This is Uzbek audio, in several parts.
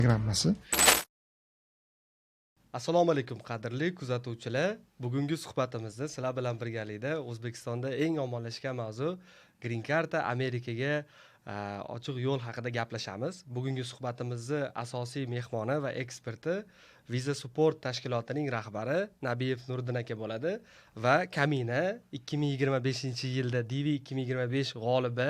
Programmasi. Assalomu alaykum, qadrli kuzatuvchilar. Bugungi suhbatimizda sizlar bilan birgalikda O'zbekistonda eng ommalashgan mavzu, green karta, Amerikaga ochiq yo'l haqida gaplashamiz. Bugungi suhbatimizni asosiy mehmoni va eksperti Visa Support tashkilotining rahbari Nabiyev Nuriddin aka bo'ladi va kamina 2025-yilda DV 2025 g'olibi,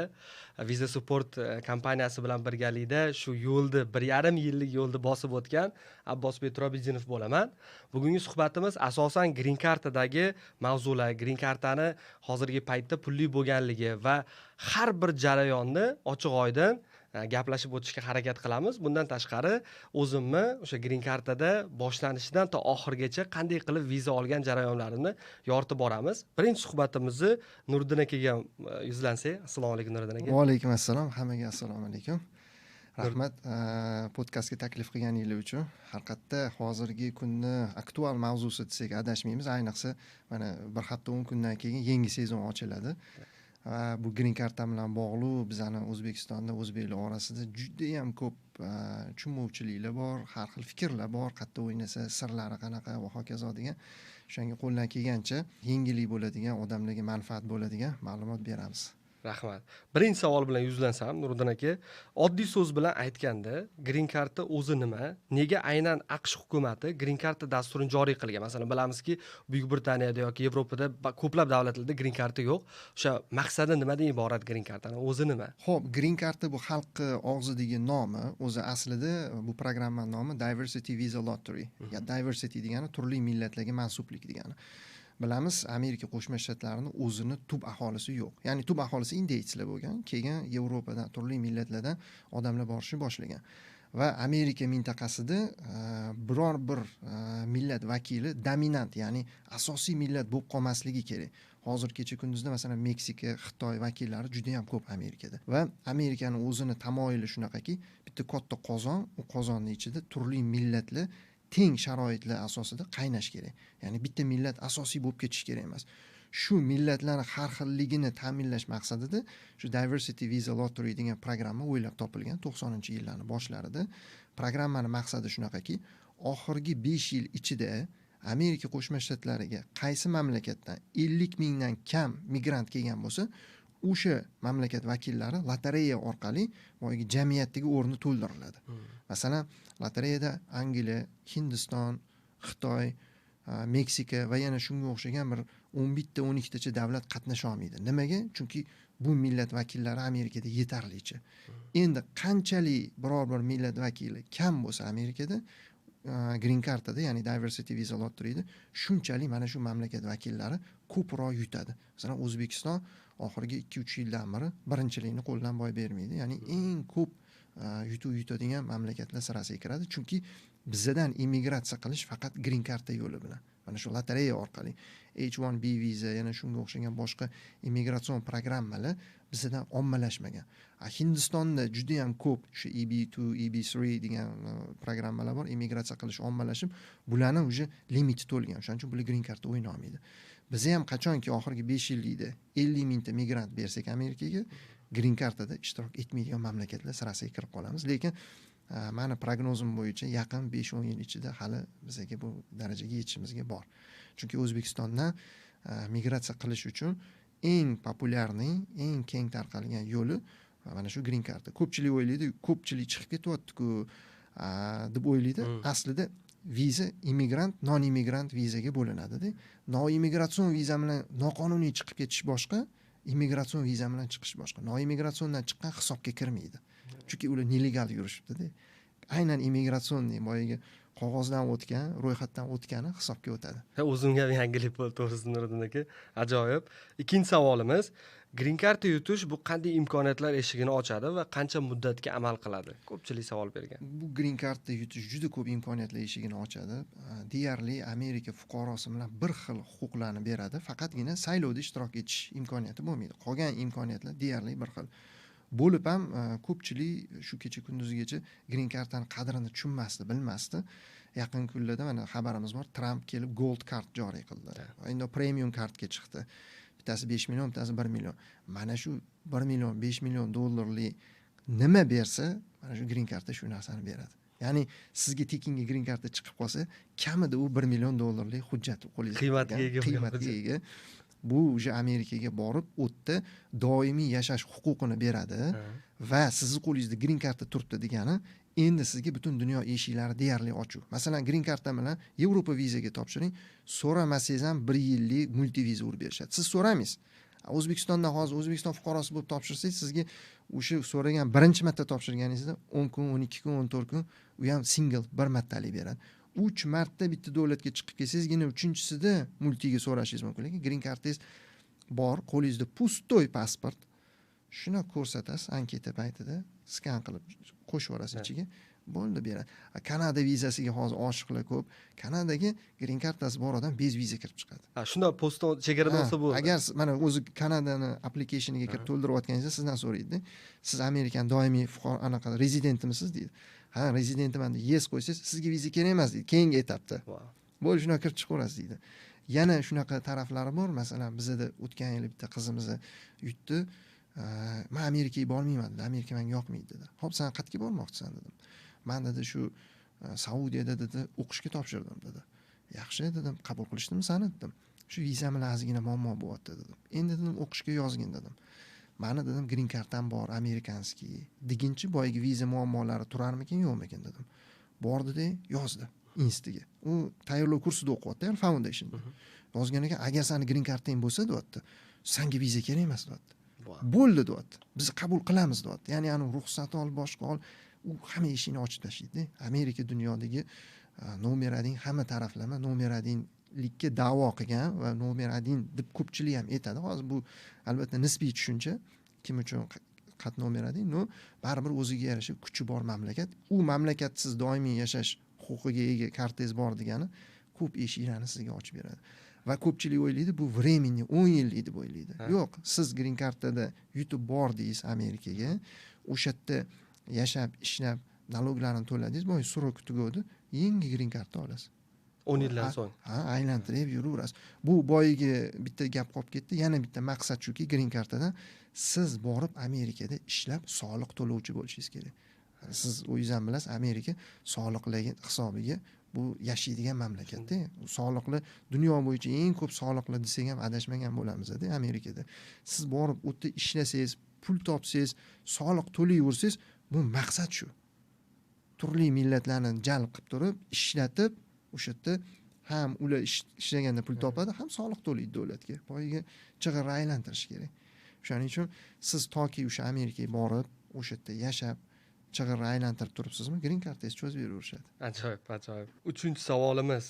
Visa Support kompaniyasi bilan birgalikda shu yo'lni, 1,5 yillik yo'lni bosib o'tgan Abbosbek Turobidinov bo'laman. Bugungi suhbatimiz asosan green kartadagi mavzular, green kartani hozirgi paytda pulli bo'lganligi va har bir jarayonni ochiq oydin gaplashib o'tishga harakat qilamiz. Bundan tashqari, o'zimni o'sha green kartada boshlanishidan to oxirigacha qanday qilib viza olgan jarayonlarimni yoritib boramiz. Birinchi suhbatimizni Nuriddin akaga yuzlansak. Assalomu alaykum, Nuriddin aka. Va alaykum assalom, hammaga assalomu alaykum. Rahmat podkastga taklif qilganinglar uchun. Haqiqatda hozirgi kunni aktual mavzusi desak, adashmaymiz. Ayniqsa mana bir hafta, 10 kundan keyin yangi sezon ochiladi va bu green karta bilan bog'liq bizani O'zbekistonda o'zbeklar orasida judayam ko'p tushunmovchiliklar bor, har xil fikrlar bor, qayerda o'ynasa, sirlari qanaqa va hokazo degan. O'shanga qo'ldan kelgancha yengillik bo'ladigan, odamlarga manfaat bo'ladigan ma'lumot beramiz. Rahmat. Birinchi savol bilan yuzlansam, Nuriddin aka, oddiy so'z bilan aytganda, green karta o'zi nima? Nega aynan AQSh hukumati green karta dasturini joriy qilgan? Masalan, bilamizki, Buyuk Britaniyada yoki Yevropada, ko'plab davlatlarda green karta yo'q. O'sha maqsadi nimadan iborat, green kartani o'zi nima? Ho'p, green karta bu xalqni og'zidagi nomi. O'zi aslida bu programmani nomi Diversity Visa Lottery. Ya diversity degani turli millatlarga mansublik degani. Bilamiz, Amerika Qo'shma Shtatlarini o'zini tub aholisi yo'q, ya'ni tub aholisi indeyslar bo'lgan, keyin Yevropadan, turli millatlardan odamlar borishni boshlagan va Amerika mintaqasida biror bir millat vakili dominant, ya'ni asosiy millat bo'lib qolmasligi kerak. Hozir kecha kunduzda, masalan, Meksika, Xitoy vakillari juda yam ko'p Amerikada va Amerikani o'zini tamoyili shunaqaki, bitta katta qozon, u qozonni ichida turli millatlar teng sharoitlar asosida qaynash kerak, ya'ni bitta millat asosiy bo'lib ketishi kerak emas. Shu millatlarni har xilligini ta'minlash maqsadida shu Diversity Visa Lottery degan programma o'ylab topilgan 90-yillarni boshlarida. Programmani maqsadi shunaqaki, oxirgi 5 yil ichida Amerika Qo'shma Shtatlariga qaysi mamlakatdan 50 mingdan kam migrant kelgan bo'lsa, o'sha mamlakat vakillari lotereya orqali boyagi jamiyatdagi o'rni to'ldiriladi. Masalan, lotereyada Angliya, Hindiston, Xitoy, Meksika va yana shunga o'xshagan bir 11ta, 12tacha davlat qatnasha olmaydi. Nimaga? Chunki bu millat vakillari Amerikada yetarlicha. Endi qanchalik biror bir millat vakili kam bo'lsa Amerikada green kartada, ya'ni Diversity Visa Lotteryda, shunchalik mana shu mamlakat vakillari ko'proq yutadi. Masalan, O'zbekiston oxirgi 2-3 yildan beri birinchilikni qo'ldan boy bermaydi, ya'ni eng ko'p yutuq yutadigan mamlakatlar sirasiga kiradi, chunki bizadan immigratsiya qilish faqat green karta yo'li bilan, mana shu lotereya orqali. H1B viza, yana shunga o'xshagan boshqa immigratsion programmalar bizadan ommalashmagan. A Hindistonda judayam ko'p o'sha EB2, EB3 degan programmalar bor, immigratsiya qilish ommalashib, bularni уже limiti to'lgan, o'shaning uchun bular green karta o'ynolmaydi. Biza ham qachonki oxirgi 5 yillikda 50 mingta migrant bersak Amerikaga, green kartada ishtirok etmaydigan mamlakatlar sirasiga kirib qolamiz. Lekin mani prognozim bo'yicha yaqin 5-10 yil ichida hali bizaga bu darajaga yetishimizga bor, chunki O'zbekistondan migratsiya qilish uchun eng популярный, eng keng tarqalgan yo'li mana shu green karta. Ko'pchilik o'ylaydi, ko'pchilik chiqib ketyaptiku deb o'ylaydi. Aslida viza immigrant, non immigrant vizaga bo'linadida. Noimmigratsion viza bilan noqonuniy chiqib ketish boshqa, immigratsion viza bilan chiqish boshqa. Noimmigratsiondan chiqqan hisobga kirmaydi, chunki ular нелегал yurishibdida. Aynan иммиграционный, boyagi qog'ozdan o'tgan, ro'yxatdan o'tgani hisobga o'tadi. O'zimga ham yangilik bo'ldi, to'g'risi, Nuriddin aka, ajoyib. Ikkinchi savolimiz: green karta yutish bu qanday imkoniyatlar eshigini ochadi va qancha muddatga amal qiladi? Ko'pchilik savol bergan. Bu green karta yutish juda ko'p imkoniyatlar eshigini ochadi. Deyarli Amerika fuqarosi bilan bir xil huquqlarni beradi, faqatgina saylovda ishtirok etish imkoniyati bo'lmaydi. Qolgan imkoniyatlar deyarli bir xil bo'lib ham ko'pchilik shu kecha kunduzgacha green kartani qadrini tushunmasdi, bilmasdi. Yaqin kunlarda mana xabarimiz bor, Tramp kelib gold card joriy qildi, endi premium kartga chiqdi, bittasi 5 million, bittasi 1 million. Mana shu 1 million, 5 million dollarlik nima bersa, mana shu green karta shu narsani beradi. Ya'ni sizga tekinga green karta chiqib qolsa, kamida u $1 million hujjat qo'lingizga qiymatiga ega. Qiymatga ega. Bu уже Amerikaga borib, u yerda doimiy yashash huquqini beradi va sizni qo'lingizda green karta turibdi degani endi sizga butun dunyo eshiklari deyarli ochiq. Masalan, green karta bilan Yevropa vizaga topshiring, so'ramasangiz ham 1 yillik multiviza urib berishadi. Siz so'ramaysiz. O'zbekistonda hozir O'zbekiston fuqarosi bo'lib topshirsangiz, sizga o'sha so'ragan birinchi marta topshirganingizda 10 kun, 12 kun, 14 kun, u ham single bir martalik beradi. 3 marta bitta davlatga chiqib kelsangizgina uchinchisida multiga so'rashingiz mumkin. Lekin green kartangiz bor, qo'lingizda пустой pasport. Shuni ko'rsatasiz anketa paytida, skan qilib qo'shib yuborasiz ichiga, bo'ldi, beradi. Kanada vizasiga hozir oshiqlar ko'p. Kanadaga green kartasi bor odam без viza kirib chiqadi. Ha, shundan postdan chegaradan o'tsa bo'ldi. Agar mana o'zi Kanadani applicationiga kirib to'ldirayotganingizda sizdan so'raydi. Siz Amerikani doimiy fuqaro anaqa rezidentimisiz deydi. Ha, rezidentiman deb yes qo'ysangiz, sizga viza kerak emas deydi keyingi etapda. Bo'ldi, shunaqa kirib chiqaverasiz deydi. Yana shunaqa taraflari bor. Masalan, bizada o'tgan yili bitta qizimizni yutdi. Men Amerikaga bormayman dedi. Amerika menga yoqmaydi dedi. Xo'p, sen qayerga bormoqchisan dedim. Men dedi shu Saudiyada dedi o'qishga topshirdim dedi. Yaxshi dedim, qabul qilishdimi seni dedim. Shu viza bilan ozgina muammo bo'lyapti dedim. Endi dedim o'qishga yozgin dedim. Mani dedim green kartam bor, американский. Deguncha boyagi viza muammolari turarmikin, yo'qmikin dedim. Bor dedi, yozdi institutga. U tayyorlov kursida o'qiyapti, ya'ni foundationda. Yozgan ekan, agar seni green kartang bo'lsa deyapti, senga viza kerak emas deyapti. Bo'ldi deyapti. Biz qabul qilamiz deyapti. Ya'ni ani ruxsat ol, boshqa ol, u hamma eshikni ochib tashlaydi. Amerika dunyodagi номер 1, hamma taraflama номер 1 likka da'vo qilgan va номер 1 deb ko'pchilik ham aytadi. Hozir bu albatta nisbiy tushuncha, kim uchun qat номер 1, но baribir o'ziga yarasha kuchi bor mamlakat. U mamlakatsiz doimiy yashash huquqiga ega kartangiz bor degani ko'p eshiklarni sizga ochib beradi. Va ko'pchilik o'ylaydi bu временный 10 yillik deb o'ylaydi. Yo'q, siz green kartada yutib bordingiz Amerikaga, o'sha yerda yashab, ishlab, налог larni to'ladingiz, boya срок tugadi, yangi green karta olasiz. 10 yildan so'ng. Ha, aylantirib yuraverasiz. Bu boyagi bitta gap qolib ketdi. Yana bitta maqsad shuki, green kartadan siz borib Amerikada ishlab soliq to'lovchi bo'lishingiz kerak. Siz o'zingiz ham bilasiz, Amerika soliqlarga hisobiga bu yashaydigan mamlakatda. Soliqli dunyo bo'yicha eng ko'p soliqli desak ham adashmagan bo'lamiz-da Amerikada. Siz borib u yerda ishlasangiz, pul topsangiz, soliq to'layversangiz, bu maqsad shu. Turli millatlarni jalb qilib turib, ishlatib, o'sha yerda ham ular ishlaganda pul topadi, ham soliq to'laydi davlatga. Boyaga chig'irni aylantirish kerak. O'shaning uchun siz toki o'sha Amerikaga borib, o'sha yerda yashab, chig'irni aylantirib turibsizmi, green kartangizni cho'zib beraverishadi. Ajoyib, ajoyib. Uchinchi savolimiz,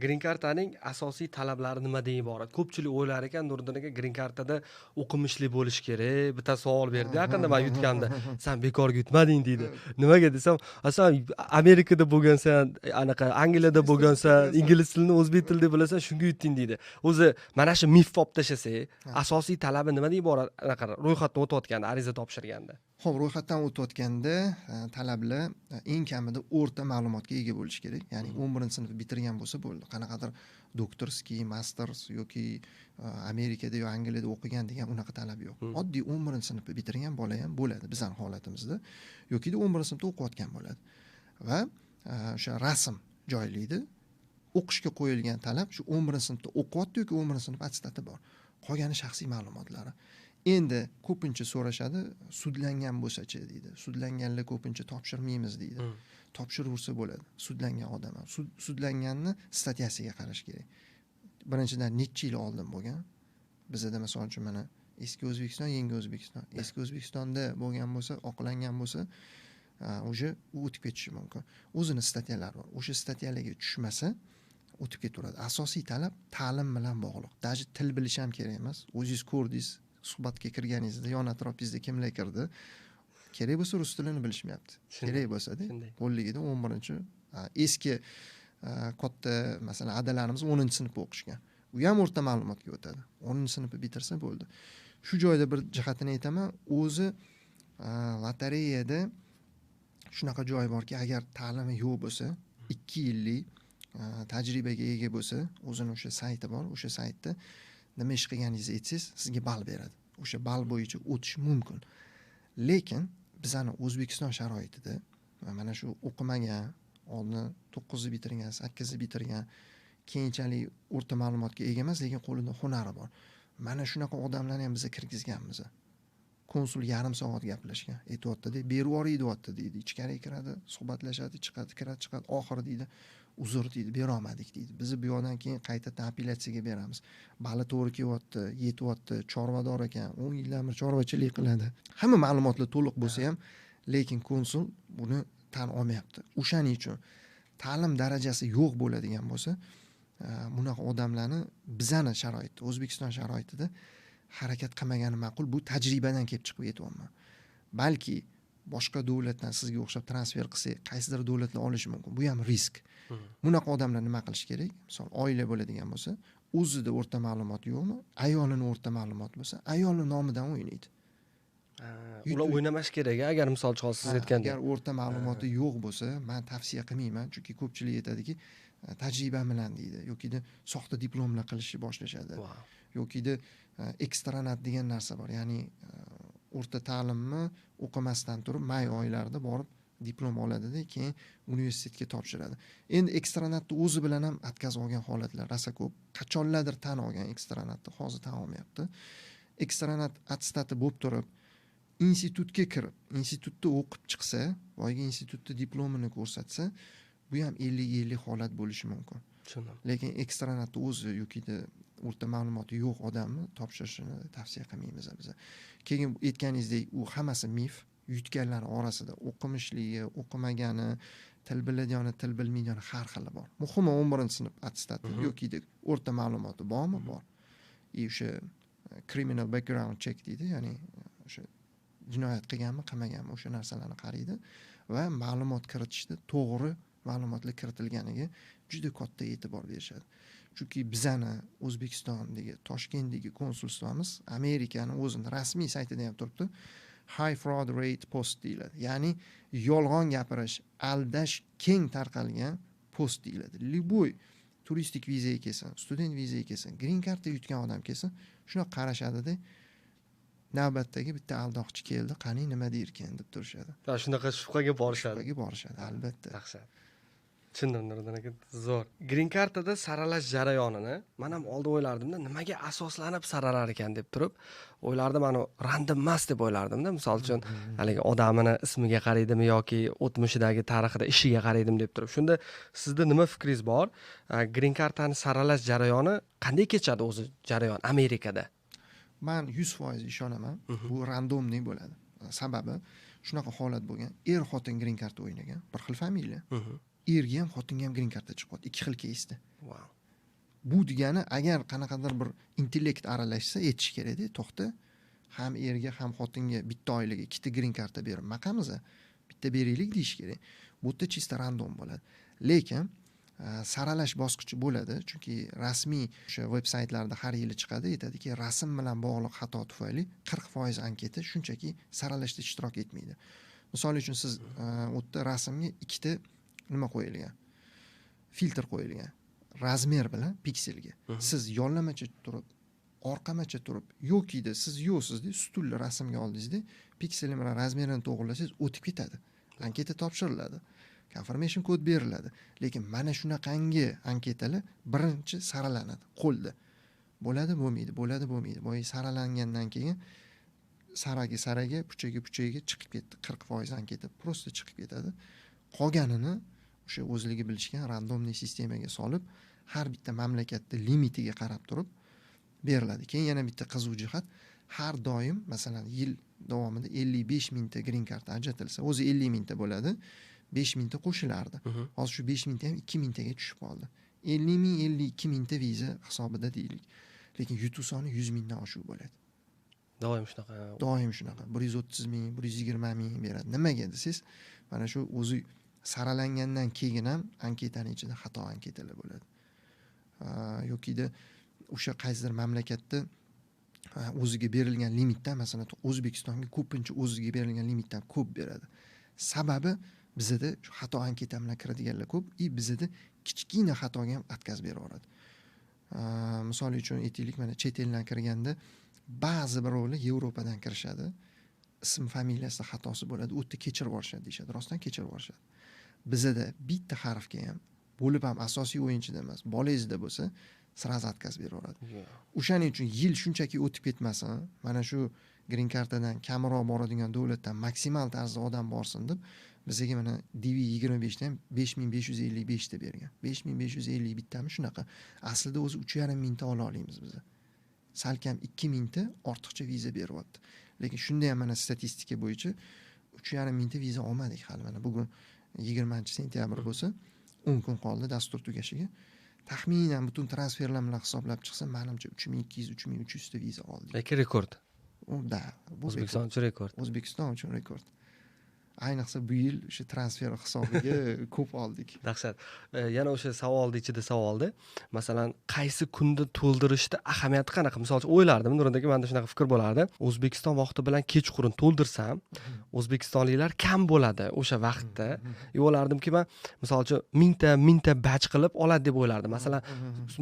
green kartaning asosiy talablari nimadan iborat? Ko'pchilik o'ylar ekan, Nuriddin aka, green kartada o'qimishli bo'lish kerak. Bitta savol berdi yaqinda men yutganda. Sen bekorga yutmading deydi. Nimaga desam, sen Amerikada bo'lgansan, anaqa Angliyada bo'lgansan, ingliz tilini o'zbek tilida bilasan, shunga yutding deydi. O'zi mana shu mifni olib tashlasak, asosiy talabi nimadan iborat? Anaqa ro'yxatdan o'tayotganda, ariza topshirganda. Xo'p, ro'yxatdan o'tayotganda talablar eng kamida o'rta ma'lumotga ega bo'lish kerak. Ya'ni 11-sinfni bitirgan bo'lsa bo'ldi. Qanaqadir doktorskiy, masters yoki Amerikada yo Angliyada o'qigan degan unaqa talab yo'q. Oddiy 11-sinfni bitirgan bola ham bo'ladi bizning holatimizda yoki 11-sinfda o'qiyotgan bo'ladi. Va o'sha rasm joylaydi. O'qishga qo'yilgan talab shu 11-sinfda o'qiyapti yoki 11-sinf attestati bor. Qolgani shaxsiy ma'lumotlari. Endi ko'pincha so'rashadi, sudlangan bo'lsa-chi deydi. Sudlanganlar ko'pincha topshirmaymiz deydi. Topshiraversa bo'ladi. Sudlangan odam ham. Sudlanganni статья siga qarash kerak. Birinchidan necha yil oldin bo'lgan. Bizada misol uchun mana eski O'zbekiston, yangi O'zbekiston. Eski O'zbekistonda bo'lgan bo'lsa, oqlangan bo'lsa, уже u o'tib ketishi mumkin. O'zini статья lari bor. O'sha статья larga tushmasa o'tib ketaveradi. Asosiy talab ta'lim bilan bog'liq. Даже til bilish ham kerak emas. O'zingiz ko'rdingiz, suhbatga kirganingizda yon atrofingizda kimlar kirdi. Kerak bo'lsa rus tilini bilishmayapti. Kerak bo'lsa-da, qo'lligida 11-chi, eski katta masalan adalarimiz 10-sinfda o'qishgan. U ham o'rta ma'lumotga o'tadi. 10-sinfni bitirsa bo'ldi. Shu joyda bir jihatini aytaman, o'zi lotereyada shunaqa joy borki, agar ta'limi yo'q bo'lsa, 2 yillik tajribaga ega bo'lsa, o'zini o'sha sayti bor, o'sha saytda nima ish qilganingizni aytsangiz, sizga ball beradi. O'sha ball bo'yicha o'tish mumkin. Lekin bizani O'zbekiston sharoitida Mana shu o'qimagan, oldin 9ni bitirgan, 8ni bitirgan, keyinchalik o'rta ma'lumotga ega emas, lekin qo'lida hunari bor. Mana shunaqa odamlarni ham biza kirgizganmiz. Konsul yarim soat gaplashgan. Aytyapti-da, berib yuboray deyapti deydi. Ichkariga kiradi, suhbatlashadi, chiqadi, kiradi, chiqadi. Oxiri deydi, uzr deydi, bera olmadik deydi. Bizni bu yoqdan keyin qaytadan apellyatsiyaga beramiz. Bali to'g'ri kelyapti, yetyapti, chorvador ekan, 10 yildan beri chorvachilik qiladi. Hamma ma'lumotlar to'liq bo'lsa ham, lekin konsul buni tan olmayapti. O'shaning uchun ta'lim darajasi yo'q bo'ladigan bo'lsa, bunaqa odamlarni bizani sharoitda, O'zbekiston sharoitida harakat qilmagani ma'qul. Bu tajribadan kelib chiqib aytyapman. Balki boshqa davlatdan sizga o'xshab transfer qilsak, qaysidir davlatlar olishi mumkin. Bu ham risk. Bunaqa odamlar nima qilish kerak? Misol, oila bo'ladigan bo'lsa, o'zida o'rta ma'lumot yo'qmi? Ayolini o'rta ma'lumot bo'lsa, ayoli nomidan o'ynaydi. Ular o'ynamash kerak, agar misol uchun siz aytgandek. Agar o'rta ma'lumoti yo'q bo'lsa, men tavsiya qilmayman, chunki ko'pchilik aytadiki, tajriba bilan deydi, yokida soxta diplomlar qilishni boshlashadi. Yokida ekstranat degan narsa bor, ya'ni o'rta ta'limni o'qimasdan turib may oylarida borib diplom oladida, keyin universitetga topshiradi. Endi ekstranatni o'zi bilan ham отказ olgan holatlar rosa ko'p. Qachonlardir tan olgan ekstranatni, hozir tan olmayapti. Ekstranat attestati bo'lib turib, institutga kirib, institutda o'qib chiqsa, boyagi institutda diplomini ko'rsatsa, bu ham 50-50 holat bo'lishi mumkin. Tushundim. Lekin ekstranatni o'zi yokida o'rta ma'lumoti yo'q odamni topshirishini tavsiya qilmaymiz biz. Keyin aytganingizdek, u hammasi mif. Yutganlar orasida o'qimishligi, o'qimagani, til biladigan, til bilmaydigani har xili bor. Muhimi 11-sinf attestati yoki o'rta ma'lumoti bormi? Bor. И o'sha criminal background check deydi, ya'ni o'sha jinoyat qilganmi, qilmaganmi, o'sha narsalarni qaraydi va ma'lumot kiritishda to'g'ri ma'lumotlar kiritilganiga juda katta e'tibor berishadi. Chunki bizani O'zbekistondagi, Toshkentdagi konsulstvamiz Amerikani o'zini rasmiy saytida ham turibdi. High fraud rate post deyiladi. Ya'ni yolg'on gapirish, aldash keng tarqalgan post deyiladi. Любой turistik vizaga kelsin, student vizaga kelsin, green cardda yutgan odam kelsin, shunaqa qarashadida, navbatdagi bitta aldoqchi keldi, qani nima derkan deb turishadi. Ha, shunaqa shubhaga borishadi. Shubhaga borishadi, albatta. Dahshat. Tushundim, Nuriddin aka, zo'r. Green cardda saralash jarayonini men ham oldin o'ylardimda, nimaga asoslanib saralar ekan deb turib o'ylardim, ana random emas deb o'ylardimda. Misol uchun, haligi odamini ismiga qaraydimi yoki o'tmishidagi tarixida ishiga qaraydim deb turib. Shunda sizda nima fikringiz bor? Green cardani saralash jarayoni qanday kechadi o'zi jarayon Amerikada? Men 100% ishonaman, bu randomniy bo'ladi. Sababi shunaqa holat bo'lgan. Er xotin green card o'ynagan, bir xil familiya. Erga ham xotinga ham green card chiqyapti, ikki xil keysda. Bu degani agar qanaqadir bir intellekt aralashsa aytish kerakda, to'xta, ham erga ham xotinga bitta oilaga ikkita green card berib maqamiz, bitta beraylik deyish kerak. Bu yerda чисто random bo'ladi. Lekin saralash bosqichi bo'ladi, chunki rasmiy o'sha veb saytlarda har yili chiqadi, aytadiki, rasm bilan bog'liq xato tufayli 40% anketa shunchaki saralashda ishtirok etmaydi. Misol uchun siz u yerda rasmga ikkita nima qo'yilgan? Filtr qo'yilgan. Razmer bilan pikselga. Siz yonlamacha turib, orqamacha turib, yo'q edi, siz yo'qsiz-da, stulni rasmga oldingizda, pikseli bilan razmerini to'g'irlasangiz o'tib ketadi. Anketa topshiriladi. Confirmation kod beriladi. Lekin mana shunaqangi anketalar birinchi saralanadi qo'lda. Bo'ladi, bo'lmaydi, bo'ladi, bo'lmaydi. Boya saralangandan keyin saraga saraga, puchaga puchaga chiqib ketdi. 40% anketa просто chiqib ketadi. Qolganini o'sha o'zligi bilishgan randomniy sistemaga solib, har bitta mamlakatda limitiga qarab turib beriladi. Keyin yana bitta qiziq jihat, har doim, masalan, yil davomida 55 mingta green card ajratilsa, o'zi 50 mingta bo'ladi, 5 mingta qo'shilardi. Hozir shu 5 mingta ham 2 mingtaga tushib qoldi. 50 ming, 52 mingta viza hisobida deylik. Lekin yutuv soni 100 mingdan oshiq bo'ladi. Doim shunaqa. Doim shunaqa. 130 ming, 120 ming beradi. Nimaga desangiz, mana shu o'zi saralangandan keyin ham anketani ichida xato anketalar bo'ladi. Yokida o'sha qaysidir mamlakatda o'ziga berilgan limitdan, masalan, O'zbekistonga ko'pincha o'ziga berilgan limitdan ko'p beradi. Sababi bizada shu xato anketa bilan kiradiganlar ko'p, и bizada kichkina xatoga ham отказ beraveradi. Misol uchun aytaylik, mana chet eldan kirganda ba'zi birovlar Yevropadan kirishadi. Ism familiyasida xatosi bo'ladi, u yerda kechirib yuborishadi deyishadi. Rostdan kechirib yuborishadi. Bizada bitta harfga ham bo'lib ham, asosiy o'yinchida emas, bolangizda bo'lsa, сразу отказ beraveradi. O'shaning uchun yil shunchaki o'tib ketmasin, mana shu green kartadan kamroq boradigan davlatdan maksimal tarzda odam borsin deb, bizaga mana DV 25da ham 5555 ta bergan. 5551 tami, shunaqa. Aslida o'zi 3,5 mingta ola olamiz biza. Salkam 2000 ta ortiqcha viza beryapti. Lekin shunda ham mana statistika bo'yicha 3,5 mingta viza olmadik hali. Mana bugun 20-sentyabr bo'lsa, 10 kun qoldi dastur tugashiga. Taxminan butun transferlar bilan hisoblab chiqsa, manimcha, 3200, 3300 ta viza oldik. Lekin rekord. Да, bu O'zbekiston uchun rekord. O'zbekiston uchun rekord. Ayniqsa bu yil o'sha transfer hisobiga ko'p oldik. Dahshat. Yana o'sha savolni ichida savolda, masalan, qaysi kunda to'ldirishda ahamiyati qanaqa? Misol uchun, o'ylardim, Nuriddin aka, manda shunaqa fikr bo'lardi: O'zbekiston vaqti bilan kechqurun to'ldirsam, o'zbekistonliklar kam bo'ladi o'sha vaqtda. И o'ylardimki, man, misol uchun, mingta mingta batch qilib oladi deb o'ylardim. Masalan,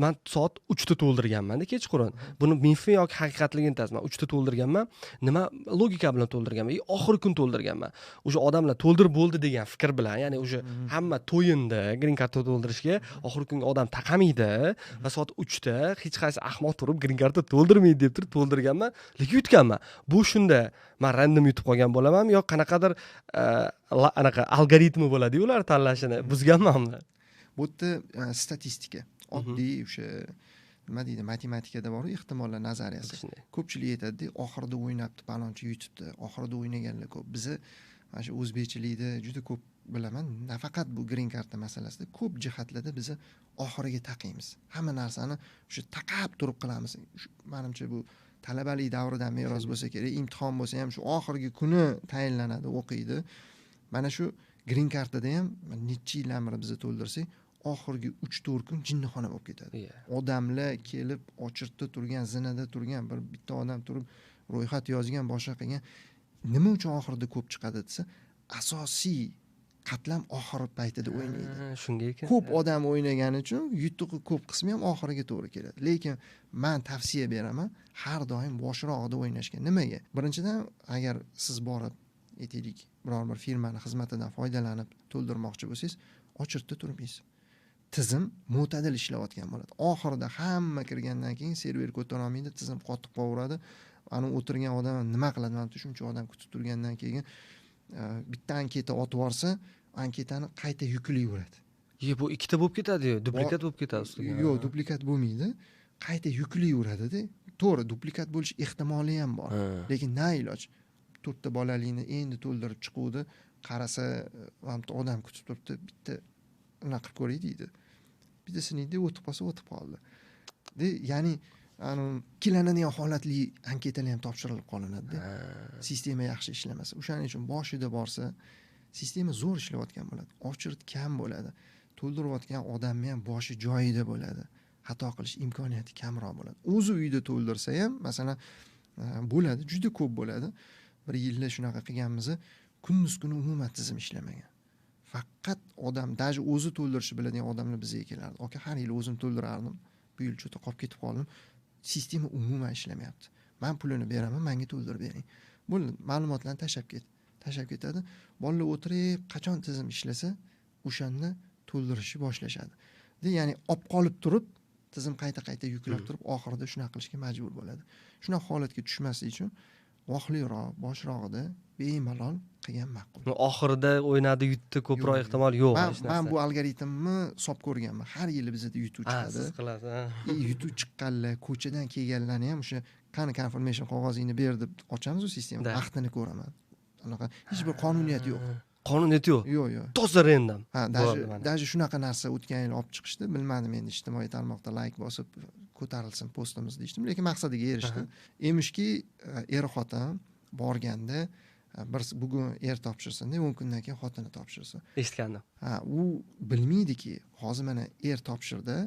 man soat 3da to'ldirganmanda kechqurun. Buni mifmi yoki haqiqatligini aytasiz. Man 3da to'ldirganman, nima logika bilan to'ldirganman и oxirgi kun to'ldirganman. O'sha odamlar to'ldirib bo'ldi degan fikr bilan, ya'ni уже hamma to'yindi green karta to'ldirishga, oxirgi kunga odam taqamaydi va soat 3da hech qaysi ahmoq turib green karta to'ldirmaydi deb turib to'ldirganman, lekin yutganman. Bu shunda man random yutib qolgan bo'lamanmi yo qanaqadir anaqa algoritmi bo'ladiyu, ular tanlashini buzganmanmi? Bu yerda statistika, oddiy o'sha, nima deydi, matematikada boru, ehtimollar nazariyasi. Shunday. Ko'pchilik aytadida, oxirida o'ynabdi palonchi, yutibdi, oxirida o'ynaganlar ko'p. Bizni mana shu o'zbekchilikda juda ko'p bilaman, nafaqat bu green karta masalasida, ko'p jihatlarda biza oxiriga taqiymiz hamma narsani, o'sha taqab turib qilamiz. Manimcha, bu talabalik davridan meros bo'lsa kerak. Imtihon bo'lsa ham shu oxirgi kuni tayinlanadi, o'qiydi. Mana shu green kartada ham necha yildan beri biza to'ldirsak, oxirgi 3-4 kun jinnixona bo'lib ketadi. Odamlar kelib, очередь da turgan, zinada turgan, bir bitta odam turib ro'yxat yozgan, boshqa qilgan. Nima uchun oxirida ko'p chiqadi desa, asosiy qatlam oxiri paytida o'ynaydi. Ha, shunga ekan. Ko'p odam o'ynagani uchun yutug'i ko'p qismi ham oxiriga to'g'ri keladi. Lekin man tavsiya beraman har doim boshrog'ida o'ynashga. Nimaga? Birinchidan, agar siz borib, aytaylik, biror bir firmani xizmatidan foydalanib to'ldirmoqchi bo'lsangiz, очередь da turmaysiz. Tizim mo'tadil ishlayotgan bo'ladi. Oxirida hamma kirgandan keyin server ko'tarolmaydi, tizim qotib qolaveradi. Ani o'tirgan odam nima qiladi? Mana shuncha odam kutib turgandan keyin bitta anketa otib yuborsa, anketani qayta yuklayveradi. Ye, bu ikkita bo'lib ketadiyu, duplikat bo'lib ketadi ustiga. Yo'q, duplikat bo'lmaydi, qayta yuklayveradida. To'g'ri, duplikat bo'lish ehtimoli ham bor, lekin na iloj, to'rtta bolalikni endi to'ldirib chiquvdi, qarasa, mana bitta odam kutib turibdi, bitta unaqa qilib ko'ray deydi, bittasini o'tib qolsa, o'tib qoldi de. Ya'ni anavi ikkilanadigan holatli anketalar ham topshirilib qolinadida, sistema yaxshi ishlamasa. O'shaning uchun boshida borsa, sistema zo'r ishlayotgan bo'ladi, очередь kam bo'ladi, to'ldirayotgan odamni ham boshi joyida bo'ladi, xato qilish imkoniyati kamroq bo'ladi. O'zi uyda to'ldirsa ham, masalan, bo'ladi, juda ko'p bo'ladi. Bir yilda shunaqa qilganmiz, kunduz kuni umuman tizim ishlamagan. Faqat odam, даже o'zi to'ldirishni biladigan odamlar bizga kelardi: "Aka, har yili o'zim to'ldirardim, bu yil что-то qolib ketib qoldim, sistema umuman ishlamayapti, man pulini beraman, manga to'ldirib bering". Bo'ldi, ma'lumotlarni tashlab ket, tashlab ketadi. Bolalar o'tirib, qachon tizim ishlasa, o'shanda to'ldirishni boshlashadi. Ya'ni olib qolib turib, tizim qayta qayta yuklab turib, oxirida shunaqa qilishga majbur bo'ladi. Shunaqa holatga tushmaslik uchun vaqtliroq, boshrog'ida bemalol qilgan ma'qul. Oxirida o'ynadi, yutdi, ko'proq Yo'q. ehtimol yo'q Man, hech man narsa. bu algoritmni solib ko'rganman. Har yili bizada yutuv chiqadi. Siz qilasiz, ha. И yutuv chiqqanlar, ko'chadan kelganlarni ham o'sha "Qani, confirmation qog'ozingni ber" deb ochamiz u sistema, vaqtini ko'raman. Anaqa hech bir qonuniyat yo'q. Qonuniyat yo'q. Yo'q. Toza random. Ha, даже Bo'ldi mana. даже shunaqa narsa o'tgan yil olib chiqishdi. Bilmadim endi, ijtimoiy tarmoqda layk bosib ko'tarilsin postimiz deyishdim, lekin maqsadiga erishdi. Emishki, er xotin borganda, bir bugun er topshirsin, 10 kundan keyin xotini topshirsin. Eshitgandim. Ha, u bilmaydiki, hozir mana er topshirdi,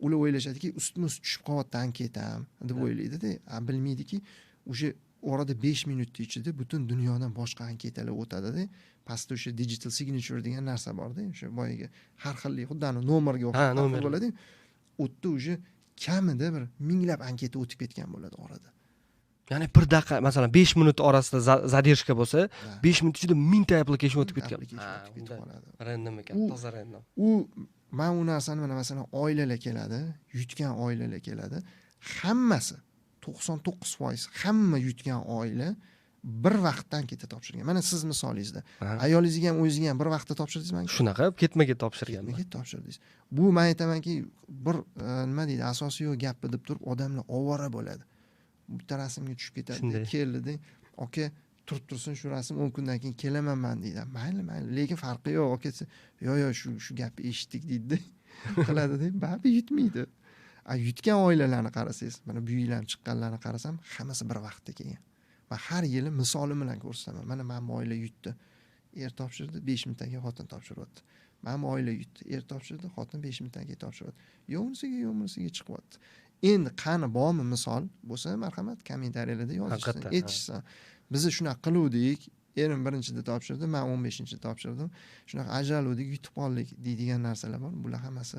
ular o'ylashadiki, ustma ust tushib qolyapti anketam deb o'ylaydida. A bilmaydiki, o'sha orada 5 minutni ichida butun dunyodan boshqa anketalar o'tadida. Pastda o'sha digital signature degan narsa borda, o'sha boyagi har xilli, xuddi anavi nomerga o'xshab har xil Nomer. bo'ladi. U yerda уже kamida bir minglab anketa o'tib ketgan bo'ladi orada. Ya'ni bir daqiqa, masalan, 5 minut orasida задержка bo'lsa, 5 minut ichida 1000 ta application o'tib ketgan. Application o'tib ketib qoladi. Random ekan, toza random. U man u narsani, mana masalan, oilalar keladi, yutgan oilalar keladi, hammasi, 99% hamma yutgan oila bir vaqtda anketa topshirgan. Mana siz misolingizda ayolingizga ham, o'zingizga ham bir vaqtda topshirdingizmi? Shunaqa, ketma ket topshirganman. Ketma ket topshirdingiz. Bu man aytamanki, bir nima deydi, asosi yo'q gapni deb turib odamlar ovora bo'ladi, bitta rasmga tushib ketadi. Keldida, aka, turib tursin shu rasm, 10 kundan keyin kelaman man, deydi. Mayli, mayli, lekin farqi yo'q, aka desa, yo'q, yo'q, shu gapni eshitdik, deydida qiladida, baribir yutmaydi. A yutgan oilalarni qarasangiz, mana bu yil ham chiqqanlarni qarasam, hammasi bir vaqtda kelgan. Man har yili misolim bilan ko'rsataman: mana bu oila yutdi, er topshirdi, 5 minutdan keyin xotin topshiryapti. Mana bu oila yutdi, er topshirdi, xotin 5 minutdan keyin topshiryapti. Yo unisiga, yo bunisiga chiqyapti. Endi qani, bormi misol? Bo'lsa, marhamat, kommentariyalarda yozishsin, aytishsin: biza shunaqa qiluvdik, erim birinchida topshirdi, man 15-inchida topshirdim, shunaqa ajraluvdik, yutib qoldik, deydigan narsalar bor. Bular hammasi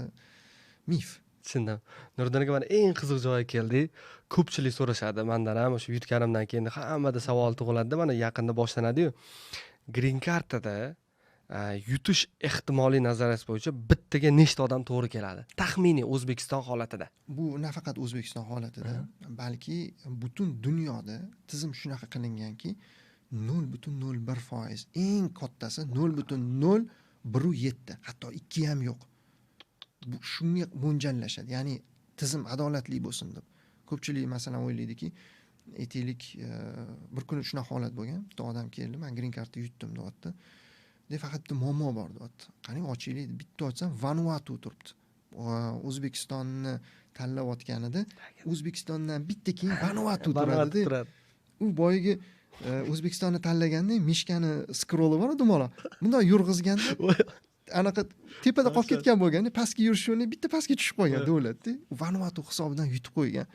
mif. Tushundim. Nuriddin aka, mana eng qiziq joyga keldik. Ko'pchilik so'rashadi mandan ham, o'sha yutganimdan keyin hammada savol tug'iladida. Mana yaqinda boshlanadiyu. Green kartada yutish ehtimoliy nazariyasi bo'yicha bittaga nechta odam to'g'ri keladi taxminiy O'zbekiston holatida? Bu nafaqat O'zbekiston holatida, balki butun dunyoda tizim shunaqa qilinganki, 0,01%, eng kattasi 0,017, hatto ikki ham yo'q. Bu shunga mo'ljallashadi, ya'ni tizim adolatli bo'lsin deb. Ko'pchilik, masalan, o'ylaydiki, aytaylik, bir kuni shunaqa holat bo'lgan: bitta odam keldi, man green karta yutdim, deyapti de, faqat bitta muammo bor, deyapti. Qani, ochaylik. Bitta ochsam, Vanuatu turibdi. O'zbekistonni tanlayotganida O'zbekistondan bitta keyin Vanuatu turadida. Turadi. U boyagi O'zbekistonni tanlaganda мышка ni scrolli bor, dumaloq, bundoq yurg'izganda anaqa tepada qolib ketgan bo'lgan, pastga yurish o'rniga bitta pastga tushib qolgan davlatda. Vanuatu hisobidan yutib qo'ygan.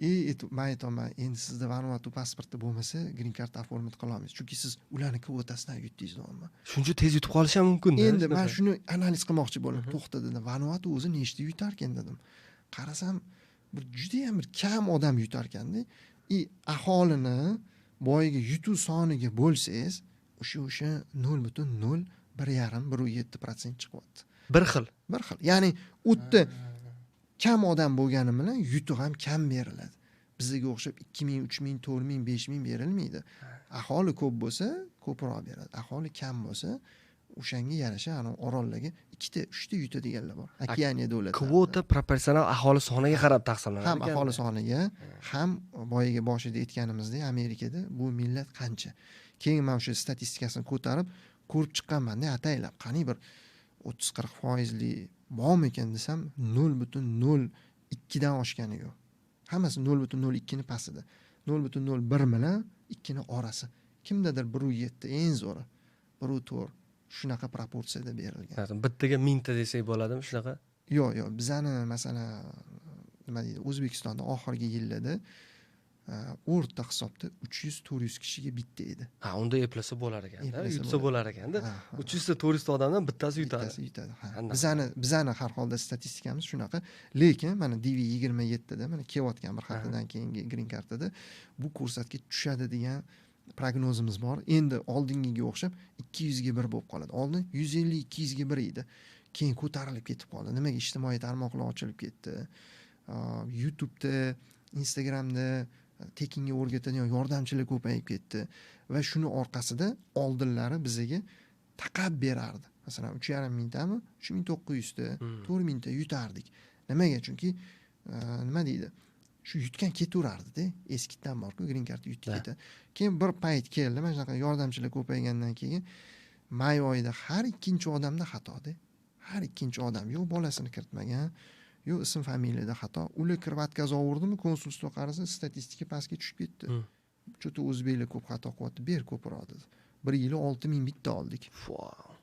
И man aytyapman: endi sizda Vanuatu pasporti bo'lmasa, green card оформить qilolmaysiz, chunki siz ularni kvotasidan yutdingiz, deyapman. Shuncha tez yutib qolishi ham mumkin. Endi man shuni analiz qilmoqchi bo'ldim. To'xta, dedim, Vanuatu o'zi nechta yutarkan, dedim. Qarasam, bir judayam bir kam odam yutarkanda. И aholini boyagi yutuv soniga bo'lsangiz, o'sha 0,01 yarim, 1,7% chiqyapti. Bir xil. Bir xil, ya'ni u yerda kam odam bo'lgani bilan yutuq ham kam beriladi. Bizga o'xshab 2000, 3000, 4000, 5000 berilmaydi. Aholi ko'p bo'lsa, ko'proq beradi, aholi kam bo'lsa, o'shanga yarasha. Anavi orollarga ikkita, uchta yutadiganlar bor, Okeaniya davlatlari. Kvota proporsional aholi soniga qarab taqsimlanadi Ham ekan. aholi soniga, ham boyagi boshida aytganimizdek, Amerikada bu millat qancha. Keyin man o'sha statistikasini ko'tarib ko'rib chiqqanmanda ataylab, qani bir 30-40 foizli bormikan desam, 0,02dan oshgani yo'q. Hammasi 0,02ni pastida, 0,01 bilan ikkini orasi, kimdadir 1,7, eng zo'ri 1,4, shunaqa proporsiyada berilgan. Bittaga 1000 ta desak bo'ladimi shunaqa? Yo'q, bizani, masalan, nima deydi, O'zbekistonda oxirgi yillarda o'rta hisobda 300-400 kishiga bitta edi. Ha, unda eplasa bo'lar ekanda. Eplasa Yutsa bo'ladi. bo'lar ekanda. Ha. 300 ta, 400 ta odamdan bittasi yutadi. Bittasi yutadi, ha. Anaqa. Bizani har holda statistikamiz shunaqa. Lekin mana DV 27da, mana kelayotgan bir haftadan keyingi green kartada bu ko'rsatkich tushadi degan prognozimiz bor. Endi oldingiga o'xshab 200ga bir bo'lib qoladi. Oldin 150, 200ga bir edi, keyin ko'tarilib ketib qoldi. Nimaga? Ijtimoiy tarmoqlar ochilib ketdi. YouTubeda, Instagramda tekinga o'rgatadigan yordamchilar ko'payib ketdi va shuni orqasida oldinlari bizaga taqab berardi, masalan, 3,5 mingtami, 3900 ta, 4000 ta yutardik. Nimaga? Chunki nima deydi, shu yutgan ketaverardida. Eskidan borku, green card yutib ketadi. Keyin bir payt keldi, mana shunaqa yordamchilar ko'paygandan keyin may oyida har ikkinchi odamda xatoda. Har ikkinchi odam yo bolasini kiritmagan, yo ism familiyada xato. Ular kirib отказ ovurdimi, консульство qarasa, statistika pastga tushib ketdi. Что-то o'zbeklar ko'p xato qilyapti, ber ko'proq, dedi. Bir yili 6000 bitta oldik.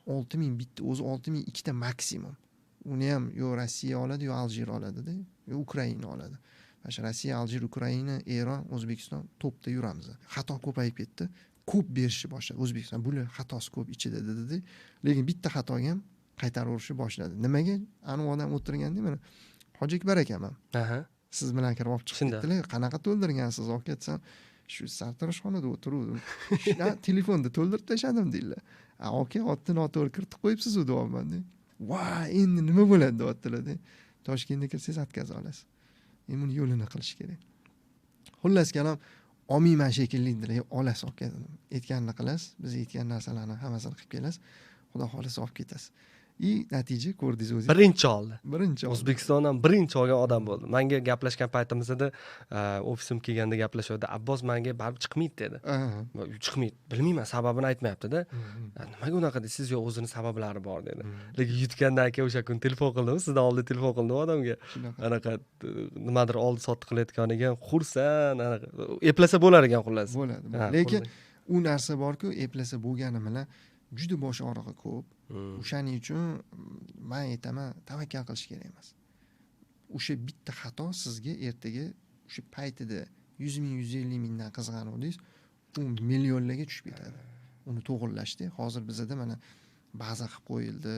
6000 bitta, o'zi 6002 ta maksimum. Uni ham yo Rossiya oladi, yo Aljir oladida, yo Ukraina oladi. Mana shu Rossiya, Aljir, Ukraina, Eron, O'zbekiston topda yuramiz. Xato ko'payib ketdi, ko'p berishni boshladi. O'zbekiston, bular xatosi ko'p ichida, dedida. Lekin bitta xatoga ham qaytaraverishni boshladi. Nimaga? Anavi odam o'tirganda, mana Hoji Akbar akaman, siz bilan kirib olib chiqib ketdilar. Qanaqa to'ldirgansiz, aka, desam. Shu sartaroshxonada o'tiruvdim, telefonda to'ldirib tashladim deydilar. Aka, otni noto'g'ri kiritib qo'yibsiz-u deyapman. Voy, endi nima bo'ladi deyaptilar. Toshkentga kirsangiz отказ olasiz. Endi buni yo'lini qilish kerak. Xullas kalom, olmayman shekilli dedilar. Olasiz aka dedim. Aytganini qilasiz, biz aytgan narsalarni hammasini qilib kelasiz. Xudo xohlasa olib ketasiz. И natija ko'rdingiz o'zingiz. Birinchi oldi. Birinchi oldi. O'zbekistondan birinchi olgan odam bo'ldi. Manga gaplashgan paytimizda, ofisim kelganda gaplashuvdi. Abbos manga baribir chiqmaydi dedi. Chiqmaydi. Bilmayman, sababini aytmayapti-da. Nimaga unaqa deysiz? Yo'q, o'zini sabablari bor dedi. Lekin yutgandan keyin o'sha kun telefon qildim, sizdan oldin telefon qildim odamga. Anaqa nimadir oldi sotdi qilayotgan ekan, xursand, anaqa eplasa bo'lar ekan xullas. Bo'ladi. Lekin u narsa borku, eplasa bo'lgani bilan juda bosh og'rig'i ko'p. O'shaning uchun men aytaman, tavakkal qilish kerak emas. O'sha bitta xato sizga ertaga o'sha paytida 100 ming, 150 mingdan qizg'anuvdingiz, u millionlarga tushib ketadi. Uni to'g'irlashdi. Hozir bizada mana baza qilib qo'yildi.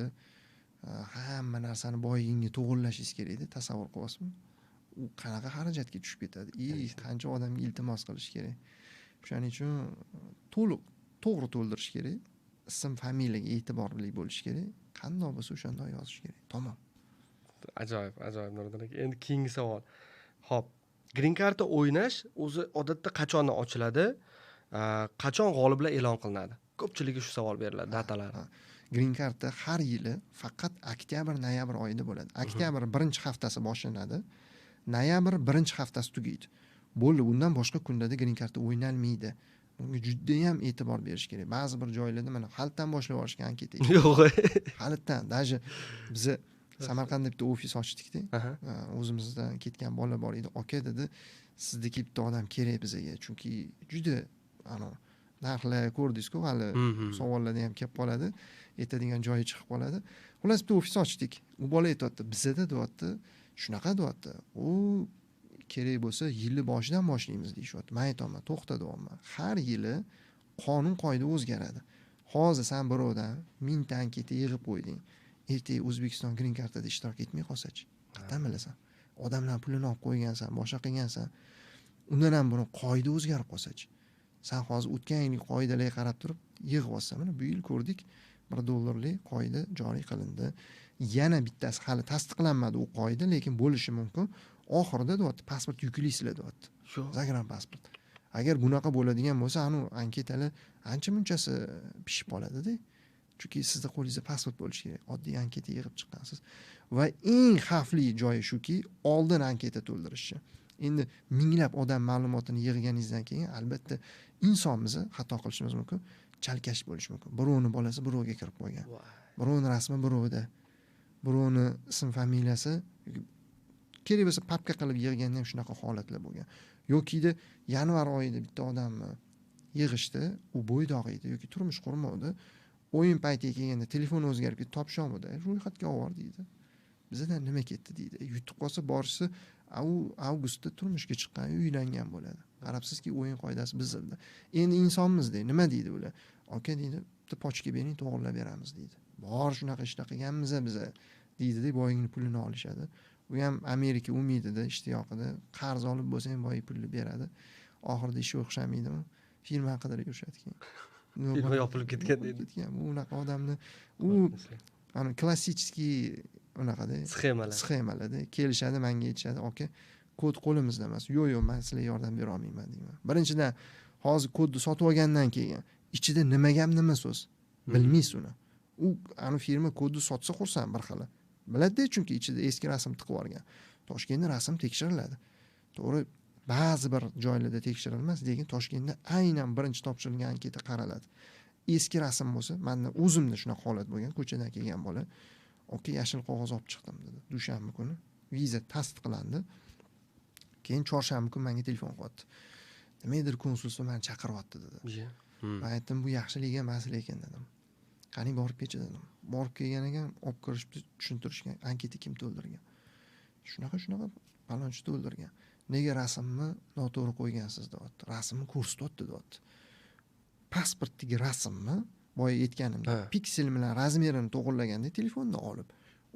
Hamma narsani boyinga to'g'irlashingiz kerak edi, tasavvur qilyapsizmi? U qanaqa xarajatga tushib ketadi? Qancha odamga iltimos qilish kerak. O'shaning uchun to'liq to'g'ri to'ldirish kerak. Ism familiyaga e'tiborli bo'lish kerak. Qandoq bo'lsa o'shandoq yozish kerak. Tamom. Ajoyib, ajoyib Nuriddin aka. Endi keyingi savol. Xo'p, Green Card'da o'ynash o'zi odatda qachon ochiladi? Qachon g'oliblar e'lon qilinadi? Ko'pchilikka shu savol beriladi, datalar. Green Card'da har yili faqat oktyabr, noyabr oyida bo'ladi. Oktyabr birinchi haftasi boshlanadi. Noyabr birinchi haftasi tugaydi. Bo'ldi, undan boshqa kunlarda Green Card'da o'ynalmaydi. Bunga juda ham e'tibor berish kerak. Ba'zi bir joylarda mana halitdan boshlab yuborishgan anketa. Yo'q. Halitdan, даже biza Samarqandda bitta ofis ochdik-da. O'zimizdan ketgan bola bor edi. Aka dedi, sizdagi bitta odam kerak bizaga, chunki juda ana narxlar ko'rdingiz-ku, hali savollarda ham kelib qoladi, aytadigan joyi chiqib qoladi. Xullas bitta ofis ochdik. U bola aytyapti, bizada deyapti, shunaqa deyapti. U kerak bo'lsa yilni boshidan boshlaymiz deyishyapti. Men aytaman, to'xta deyapman. Har yili qonun qoida o'zgaradi. Hozir sen birovdan 1000 ta anketa yig'ib qo'yding. Ertaga O'zbekiston Green Card'da ishtirok etmay qolsa-chi? Qayerdan bilasan? Odamlar pulini olib qo'ygansan, boshqa qilgansan. Undan ham buni qoida o'zgarib qolsa-chi? Sen hozir o'tgan yilgi qoidalarga qarab turib yig'ib olsan, mana bu yil ko'rdik, $1 qoida joriy qilindi. Yana bittasi hali tasdiqlanmadi u qoida, lekin bo'lishi mumkin. Oxirida deyapti, pasport yuklaysizlar deyapti. Zagran pasport. Agar bunaqa bo'ladigan bo'lsa, anu anketalar ancha munchasi pishib qoladi-da. Chunki sizda qo'lingizda pasport bo'lishi kerak. Oddiy anketa yig'ib chiqqansiz. Va eng xavfli joyi shuki, oldin anketa to'ldirishi. Endi minglab odam ma'lumotini yig'ganingizdan keyin albatta insonmiz, xato qilishimiz mumkin, chalkash bo'lishi mumkin. Birovning bolasi birovga kirib qo'ygan. Birovning rasmi birovda. Birovning ism familiyasi kerak bo'lsa papka qilib yig'ganda ham shunaqa holatlar bo'lgan. Yokida yanvar oyida bitta odamni yig'ishdi, u bo'ydoq edi yoki turmush qurmadi. O'yin paytiga kelganda telefon o'zgarib ketdi, topisholmadi. Ro'yxatga olib deydi. Bizdan nima ketdi deydi. Yutib qolsa borishsa, u avgustda turmushga chiqqan, uylangan bo'ladi. Qarabsizki, o'yin qoidasi buzildi. Endi insonmiz deydi. Nima deydi ular? Aka deydi, bitta pochka bering, to'g'rilab beramiz deydi. Bor shunaqa ishlar qilganmiz biza deydi-da, boyingni pulini olishadi. U ham Amerika umidida, ishtiyoqida qarz olib bo'lsa ham boy pulni beradi. Oxirida ishi o'xshamaydimi? Firma qidirib yurishadi keyin. Firma yopilib ketgan deydi. Ketgan. Bu unaqa odamni u ana klassический unaqada sxemalar. Sxemalarda kelishadi, menga aytishadi, aka, kod qo'limizda emas. Yo'q, yo'q, men sizlarga yordam bera olmayman deyman. Birinchidan, hozir kodni sotib olgandan keyin ichida nima gap, nima so'z bilmaysiz uni. U ana firma kodni sotsa xursand bir xili. Biladi-da, chunki ichida eski rasm tiqib yuborgan. Toshkentda rasm tekshiriladi. To'g'ri, ba'zi bir joylarda tekshirilmas, lekin Toshkentda aynan birinchi topshirilgan anketa qaraladi. Eski rasm bo'lsa, menda o'zimda shunaqa holat bo'lgan, ko'chadan kelgan bola, aka, yashil qog'oz olib chiqdim dedi. Dushanba kuni viza tasdiqlandi. Keyin chorshanba kuni menga telefon qilyapti. Nimadir konsulstvo meni chaqiryapti dedi. Men aytdim, bu yaxshilik emas lekin dedim. Qani borib kelchi dedim. Borib kelgan ekan, olib kirishibdi, tushuntirishgan, anketa kim to'ldirgan. Shunaqa shunaqa palonchi to'ldirgan. Nega rasmni noto'g'ri qo'ygansiz deyapti. Rasmni ko'rsatyapti deyapti. Pasportdagi rasmni boya aytganimdek, piksel bilan razmerini to'g'irlaganda telefonda olib,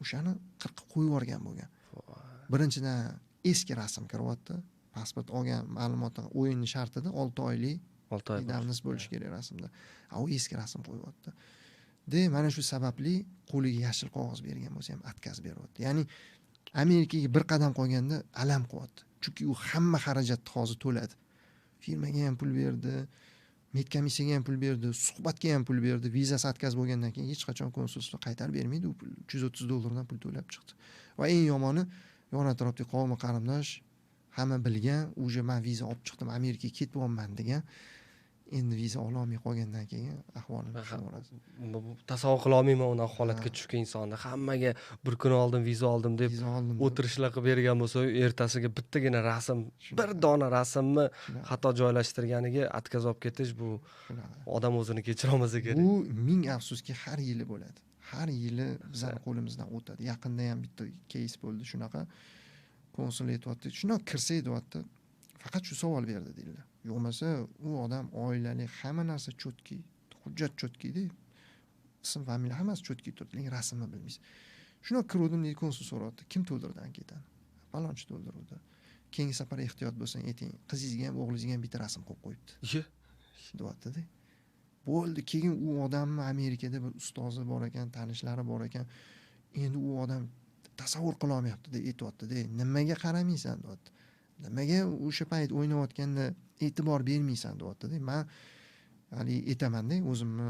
o'shani qirqib qo'yib yuborgan bo'lgan. Birinchidan eski rasm kiryapti. Pasport olgan ma'lumotni o'yinni shartida 6 oylik 6 oy давность bo'lishi kerak rasmda. A u eski rasm qo'yyapti. De mana shu sababli qo'liga yashil qog'oz bergan bo'lsa ham отказ beryapti. Ya'ni Amerikaga bir qadam qolganda alam qilyapti. Chunki u hamma xarajatni hozir to'ladi. Firmaga ham pul berdi, medkomissiyaga ham pul berdi, suhbatga ham pul berdi. Vizasi отказ bo'lgandan keyin hech qachon konsulstvo qaytarib bermaydi u pul. $330 pul to'lab chiqdi. Va eng yomoni, yon atrofdagi qavmi qarindosh hamma bilgan, уже men viza olib chiqdim, Amerikaga ketyapman degan. Endi viza ololmay qolgandan keyin ahvolini tushunaverasiz. Tasavvur qila olmayman unaqa holatga tushgan insonni. Hammaga bir kun oldin viza oldim deb o'tirishlar qilib bergan bo'lsa, ertasiga bittagina rasm, bir dona rasmni xato joylashtirganiga отказ olib ketish, bu odam o'zini kechira olmasa kerak. Bu ming afsuski har yili bo'ladi. Har yili bizning qo'limizdan o'tadi. Yaqinda ham bitta кейс bo'ldi shunaqa. Konsul aytyapti, shundoq kirsak deyapti, faqat shu savol berdi deydilar. Yo'qmasa u odam oilali, hamma narsa чётки, hujjat чётки da, ism, familiya hammasi чётки turibdi, lekin rasmni bilmaysiz. Shundoq kiruvdim deydi, konsul so'rayapti, kim to'ldirdi anketani? Palonchi to'ldiruvdi. Keyingi safar ehtiyot bo'lsang ayting, qizingizga ham o'g'lingizga ham bitta rasm qo'yib qo'yibdi. Deyapti-da. Bo'ldi, keyin u odamni Amerikada bir ustozi bor ekan, tanishlari bor ekan. Endi u odam tasavvur qila olmayapti-da, aytyapti-da, nimaga qaramaysan deyapti. Nimaga o'sha payt o'ynayotganda e'tibor bermaysan deyapti-da. Men hali aytaman-da, o'zimni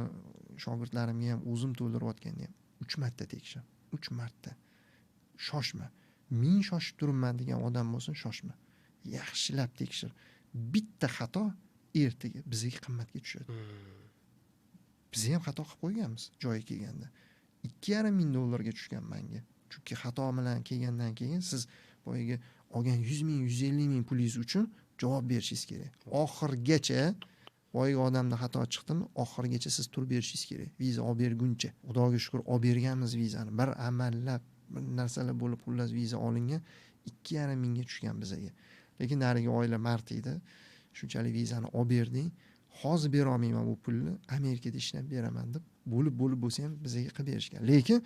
shogirdlarimga ham, o'zim to'ldirayotganda ham 3 marta tekshir, 3 marta. Shoshma. Ming shoshib turibman degan odam bo'lsin, shoshma. Yaxshilab tekshir. Bitta xato ertaga bizga qimmatga tushadi. Biz ham xato qilib qo'yganmiz joyi kelganda. $2,500 ga tushgan menga. Chunki xato bilan kelgandan keyin siz boyagi olgan 100 ming, 150 ming pulingiz uchun javob berishingiz kerak. Oxirgacha boyagi odamda xato chiqdimi, oxirgacha siz turib berishingiz kerak. Viza olib berguncha. Xudoga shukr olib berganmiz vizani. Bir amallab bir narsalar bo'lib, xullas viza olingan, 2,5 mingga tushgan bizaga. Lekin narigi oila mard edi. Shunchalik vizani olib berding. Hozir bera olmayman bu pulni, Amerikada ishlab beraman deb bo'lib bo'lsa ham bizga qilib berishgan. Lekin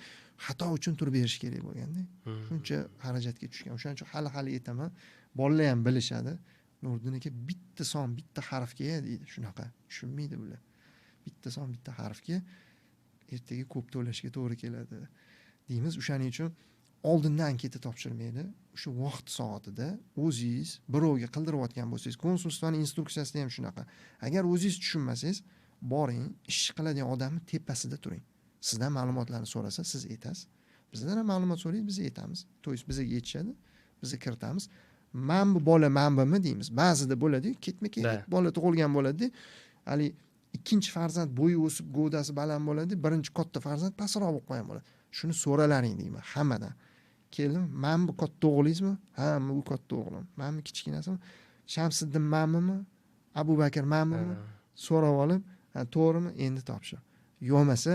xato uchun turib berish kerak bo'lganda, shuncha xarajatga tushgan. O'shaning uchun hali aytaman, bolalar ham bilishadi. Nuriddin aka bitta son, bitta harfga deydi, shunaqa tushunmaydi bular. Bitta son, bitta harfga ertaga ko'p to'lashga to'g'ri keladi deymiz. O'shaning uchun oldindan anketa topshirmaydi. O'sha vaqt soatida o'zingiz birovga qildirayotgan bo'lsangiz, konsulstvaning instruksiyasida ham shunaqa. Agar o'zingiz tushunmasangiz, boring, ish qiladigan odamning tepasida turing. Sizdan ma'lumotlarni so'rasa, siz aytasiz. Bizdan ham ma'lumot so'raydi, biz aytamiz. To есть bizga yetishadi, biz kiritamiz. Men bu bola men bumi deymiz. Ba'zida bo'ladi-yu, ketma-ket bola tug'ilgan bo'ladi-da. Hali ikkinchi farzand bo'yi o'sib, gavdasi baland bo'ladi, birinchi katta farzand pastroq bo'lib qolgan bo'ladi. Shuni so'ralaring deyman hammadan. Keldim, men bu katta o'g'lingizmi? Ha, bu katta o'g'lim. Men bu kichkinasimi? Shamsiddin manmimi? Abu Bakr manmimi? So'rab olib, ha, to'g'rimi? Endi topshir. Yo'qmasa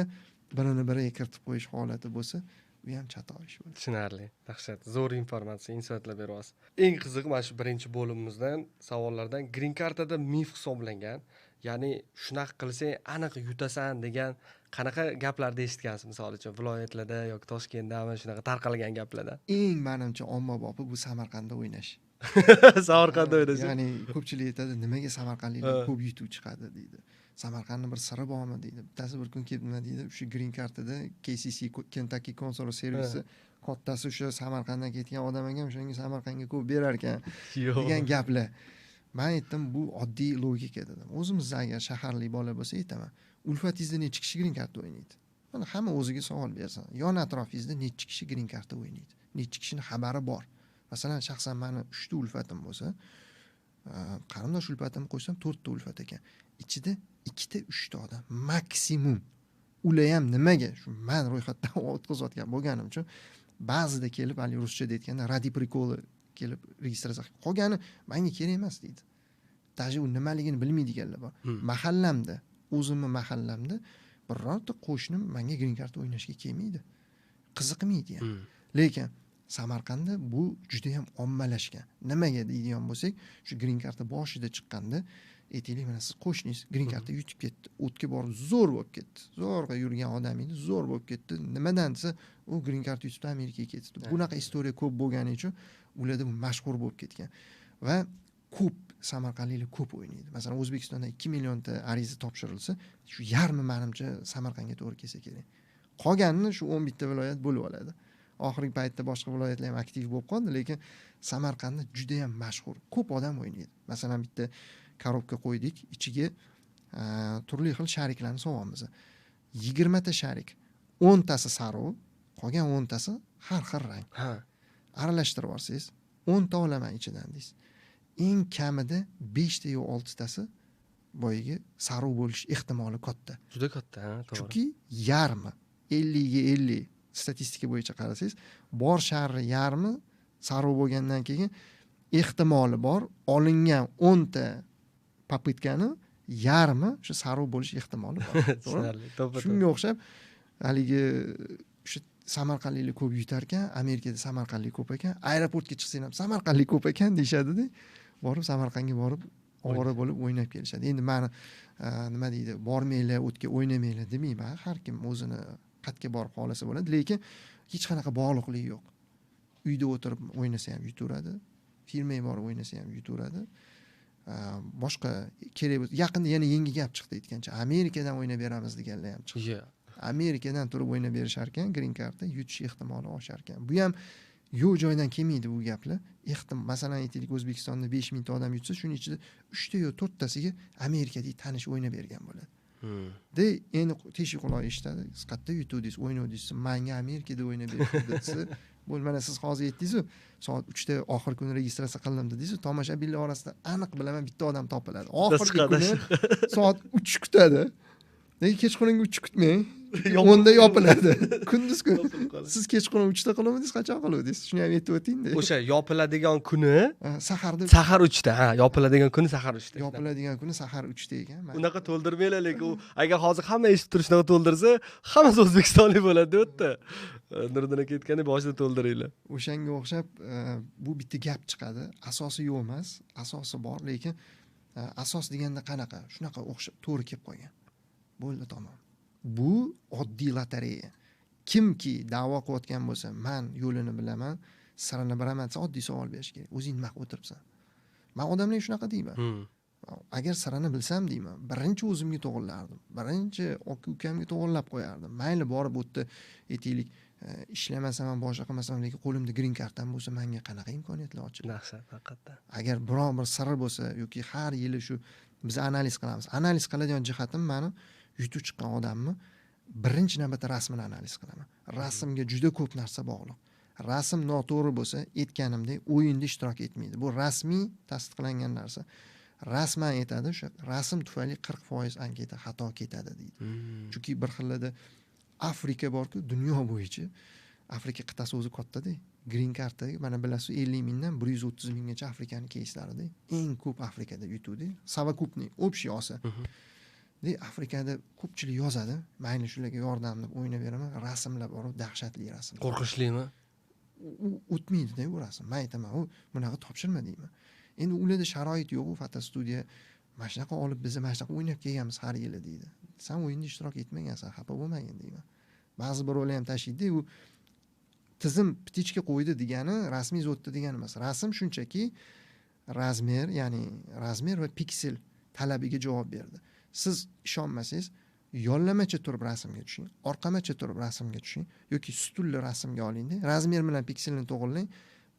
birini biriga kiritib qo'yish holati bo'lsa, u ham chatoq ish bo'ladi. Tushunarli. Dahshat. Zo'r informatsiya, insaytlar beryapsiz. Eng qizig'i mana shu birinchi bo'limimizdan, savollardan green kartada mif hisoblangan, ya'ni shunaqa qilsang aniq yutasan degan qanaqa gaplarni eshitgansiz, misol uchun viloyatlarda yoki Toshkentdami shunaqa tarqalgan gaplardan? Eng menimcha ommabopi bu Samarqandda o'ynash. Samarqandda o'ynash. Ya'ni ko'pchilik aytadi, nimaga samarqandliklar ko'p yutuq chiqadi deydi. Samarqandni bir siri bormi deydi. Bittasi bir kun kelib nima deydi, o'sha green kartada KCC, Kentucky Consular Service kattasi o'sha Samarqanddan ketgan odam ekan, o'shanga Samarqandga ko'p berar ekan degan gaplar. Men aytdim, bu oddiy logika dedim. O'zimizda agar shaharli bola bo'lsa aytaman, ulfatingizda necha kishi green karta o'ynaydi? Mana hamma o'ziga savol bersin. Yon atrofingizda necha kishi green karta o'ynaydi? Necha kishini xabari bor? Masalan, shaxsan meni 3 ta ulfatim bo'lsa, qarindosh ulfatimni qo'ysam 4 ta ulfat ekan. Ichida 2 ta 3 ta odam maksimum. Ular ham nimaga shu men ro'yxatdan o'tkazayotgan bo'lganim uchun ba'zida kelib, hali ruschada aytganda ради прикола kelib registratsiya qilib qolgani menga kerak emas deydi. Даже u nimaligini bilmaydiganlar bor. Mahallamda, o'zimni mahallamda birorta qo'shnim menga green card o'ynashga kelmaydi. Qiziqmaydi ham. Lekin Samarqandda bu juda ham ommalashgan. Nimaga deydigan bo'lsak, shu green karta boshida chiqqanda, aytaylik, mana siz qo'shningiz green karta yutib ketdi, o'tga borib zo'r bo'lib ketdi. Zo'rg'a yurgan odam edi, zo'r bo'lib ketdi. Nimadan desa, u green karta yutib Amerikaga ketdi. Bunaqa история ko'p bo'lgani uchun ularda bu mashhur bo'lib ketgan. Va Ko'p samarqandliklar ko'p o'ynaydi. Masalan, O'zbekistonda 2 millionta ariza topshirilsa, shu yarmi manimcha Samarqandga to'g'ri kelsa kerak. Qolganini shu 11 ta viloyat bo'lib oladi. Oxirgi paytda boshqa viloyatlar ham aktiv bo'lib qoldi, lekin Samarqandda juda ham mashhur. Ko'p odam o'ynaydi. Masalan, bitta коробка qo'ydik, ichiga turli xil шарик larni solyapmiz. 20 ta шарик, 10 tasi sariq, qolgan 10 tasi har xil rang. Aralashtirib yuborsangiz, 10 ta olaman ichidan deysiz. Eng kamida 5 ta yo 6 tasi boyagi sariq bo'lish ehtimoli katta. Juda katta, ha, to'g'ri. Chunki yarmi 50 ga 50 statistika bo'yicha qarasangiz, bor sharri yarmi sariq bo'lgandan keyin ehtimoli bor olingan 10 ta попытка ni yarmi o'sha sariq bo'lish ehtimoli bor. To'g'rimi? Tushunarli, to'ppa. Shunga o'xshab haligi o'sha samarqandliklar ko'p yutar ekan, Amerikada samarqandlik ko'p ekan, aeroportga chiqsang ham samarqandlik ko'p ekan deyishadida, borib Samarqandga borib ovora bo'lib o'ynab kelishadi. Endi mani nima deydi, bormanglar, o'tga o'ynamanglar demayman. Har kim o'zini qayerga borib xohlasa bo'ladi, lekin hech qanaqa bog'liqligi yo'q. Uyda o'tirib o'ynasa ham yutaveradi, firmaga borib o'ynasa ham yutaveradi. Boshqa kerak bo'lsa, yaqinda yana yangi gap chiqdi aytgancha, Amerikadan o'ynab beramiz deganlar ham chiqdi. Amerikadan turib o'ynab berishar ekan, green cardda yutish ehtimoli oshar ekan. Bu ham yo'q joydan kelmaydi bu gaplar. Masalan, aytaylik, O'zbekistonda 5 mingta odam yutsa, shuning ichida 3 ta yo 4 tasiga Amerikadagi tanish o'ynab bergan bo'ladi. De endi teshik quloq eshitadi, siz qayerda yutuvdingiz, o'ynavdingiz, manga Amerikada o'ynab berdi desa, bo'ldi, mana siz hozir aytdingiz-ku, soat 3 da oxirgi kuni registratsiya qildim dedingiz-ku, tomoshabinlar orasida aniq bilaman bitta odam topiladi. Oxirgi kuni soat 3 kutadi. Lekin kechqurungi 3 kutmang. 10da yopiladi. Kunduz kun. Siz kechqurun 3 da qiluvdingiz, qachon qiluvdingiz? Shuni ham aytib o'ting-da. O'sha yopiladigan kuni saharda sahar 3 da, ha, yopiladigan kuni sahar 3 da. Yopiladigan kuni sahar 3 da ekan. Unaqa to'ldirmanglar, lekin u agar hozir hamma eshitib turib shunaqa to'ldirsa, hammasi o'zbekistonlik bo'ladi u yerda. Nuriddin aka aytgandek, boshida to'ldiringlar. O'shanga o'xshab bu bitta gap chiqadi. Asosi yo'q emas, asosi bor, lekin asos deganda qanaqa? Shunaqa o'xshab to'g'ri kelib qolgan. Bo'ldi, tamom. Bu oddiy lotereya. Kimki da'vo qilayotgan bo'lsa, man yo'lini bilaman, sirini bilaman desa, oddiy savol berish kerak. O'zing nima qilib o'tiribsan? Man odamlarga shunaqa deyman. Agar sirini bilsam deyman, birinchi o'zimga to'g'rilardim. Birinchi aka ukamga to'g'rilab qo'yardim. Mayli borib u yerda aytaylik, ishlamasam ham, boshqa qilmasam ham, lekin qo'limda green kartam bo'lsa, menga qanaqa imkoniyatlar ochiladi? Dahshat, haqiqatdan. Agar biror bir siri bo'lsa yoki har yili shu biz analiz qilamiz. Analiz qiladigan jihatim mani yutib chiqqan odamni birinchi navbatda rasmini analiz qilaman. Rasmga juda ko'p narsa bog'liq. Rasm noto'g'ri bo'lsa, aytganimdek, o'yinda ishtirok etmaydi. Bu rasmiy tasdiqlangan narsa. Rasman aytadi, o'sha rasm tufayli 40% anketa xato ketadi deydi. Chunki bir xillarda Afrika borku, dunyo bo'yicha Afrika qit'asi o'zi katta-da. Green cardda mana bilasiz, 50 mingdan 130 minggacha Afrikani keyslarida. Eng ko'p Afrikada yutuvdi. Совокупный, общий olsa. De Afrikada ko'pchilik yozadi. Mayli shularga yordam deb o'ynab beraman. Rasmlar bor, dahshatli rasm. Qo'rqinchlimi? U o'tmaydi-da u rasm. Men aytaman, u bunaqa topshirma deyman. Endi ularda sharoit yo'q, u fotostudiya mana shunaqa olib biz mana shunaqa o'ynab kelganmiz har yili deydi. Sen o'yinda ishtirok etmagansan, xafa bo'lmagin deyman. Ba'zi birovlar ham tashiydi, u tizim птичка qo'ydi degani rasmiy o'tdi degani emas. Rasm shunchaki размер, ya'ni размер va piksel talabiga javob berdi. Siz ishonmasangiz, yollamacha turib rasmga tushing, orqamacha turib rasmga tushing yoki stulni rasmga olingda, размер bilan pikselni to'g'irlang,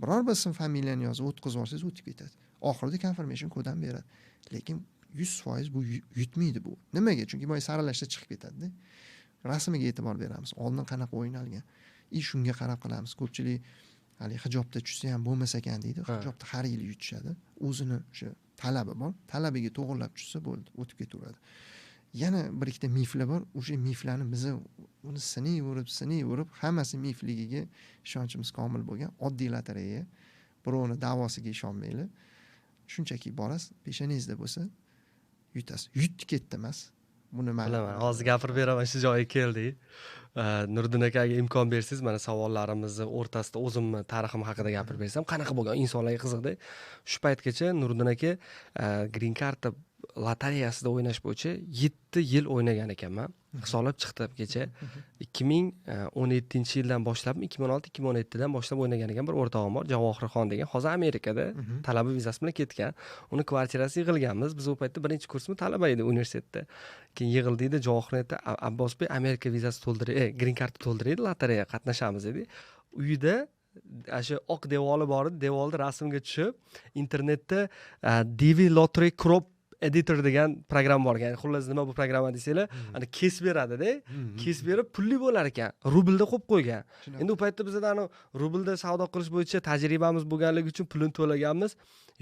biror bir ism familiyani yozib o'tkazib yuborsangiz o'tib ketadi. Oxirida confirmation kod ham beradi. Lekin 100% bu yutmaydi bu. Nimaga? Chunki boya saralashda chiqib ketadi-da. Rasmiga e'tibor beramiz. Oldin qanaqa o'ynalgan. И shunga qarab qilamiz. Ko'pchilik hali hijobda tushsa ham bo'lmas ekan deydi. Hijobda har yili yutishadi. O'zini o'sha talabi bor. Talabiga to'g'irlab tushsa bo'ldi, o'tib ketaveradi. Yana bir ikkita miflar bor. O'sha miflarni biz uni sinayverib, sinayverib, hammasi mifligiga ishonchimiz komil bo'lgan. Oddiy lotereya. Birovni da'vosiga ishonmanglar. Shunchaki borasiz, peshonangizda bo'lsa yutasiz. Yutdi ketdi emas. Buni men bilaman. Hozir gapirib beraman, shu joyga keldik. Nuriddin akaga imkon bersangiz, mana savollarimizni o'rtasida o'zimni tarixim haqida gapirib bersam, qanaqa bo'lgan insonlarga qiziqda. Shu paytgacha Nuriddin aka green cardda lotereyasida o'ynash bo'yicha 7 yil o'ynagan ekanman. Hisoblab chiqdim kecha. 2017 yildan boshlab, 2016-2017 dan boshlab o'ynagan ekan. Bir o'rtog'im bor, Javohirxon degan. Hozir Amerikada talaba vizasi bilan ketgan. Uni kvartirasi yig'ilganmiz. Biz u paytda birinchi kursmi talaba edi universitetda. Keyin yig'ildikda, Javohir aytdi, "Abbosbek, Amerika vizasi to'ldiray, green card to'ldiraydi, lotereya qatnashamiz" dedi. Uyida o'sha oq devori bor edi, devorda rasmga tushib, internetda DV Lottery Crop Editor degan programma bor ekan. Xullas, nima bu programma desanglar, ana kesib beradida, kesib berib pulli bo'lar ekan, rublda qo'yib qo'ygan. Endi u paytda bizada anavi rublda savdo qilish bo'yicha tajribamiz bo'lganligi uchun pulini to'laganmiz,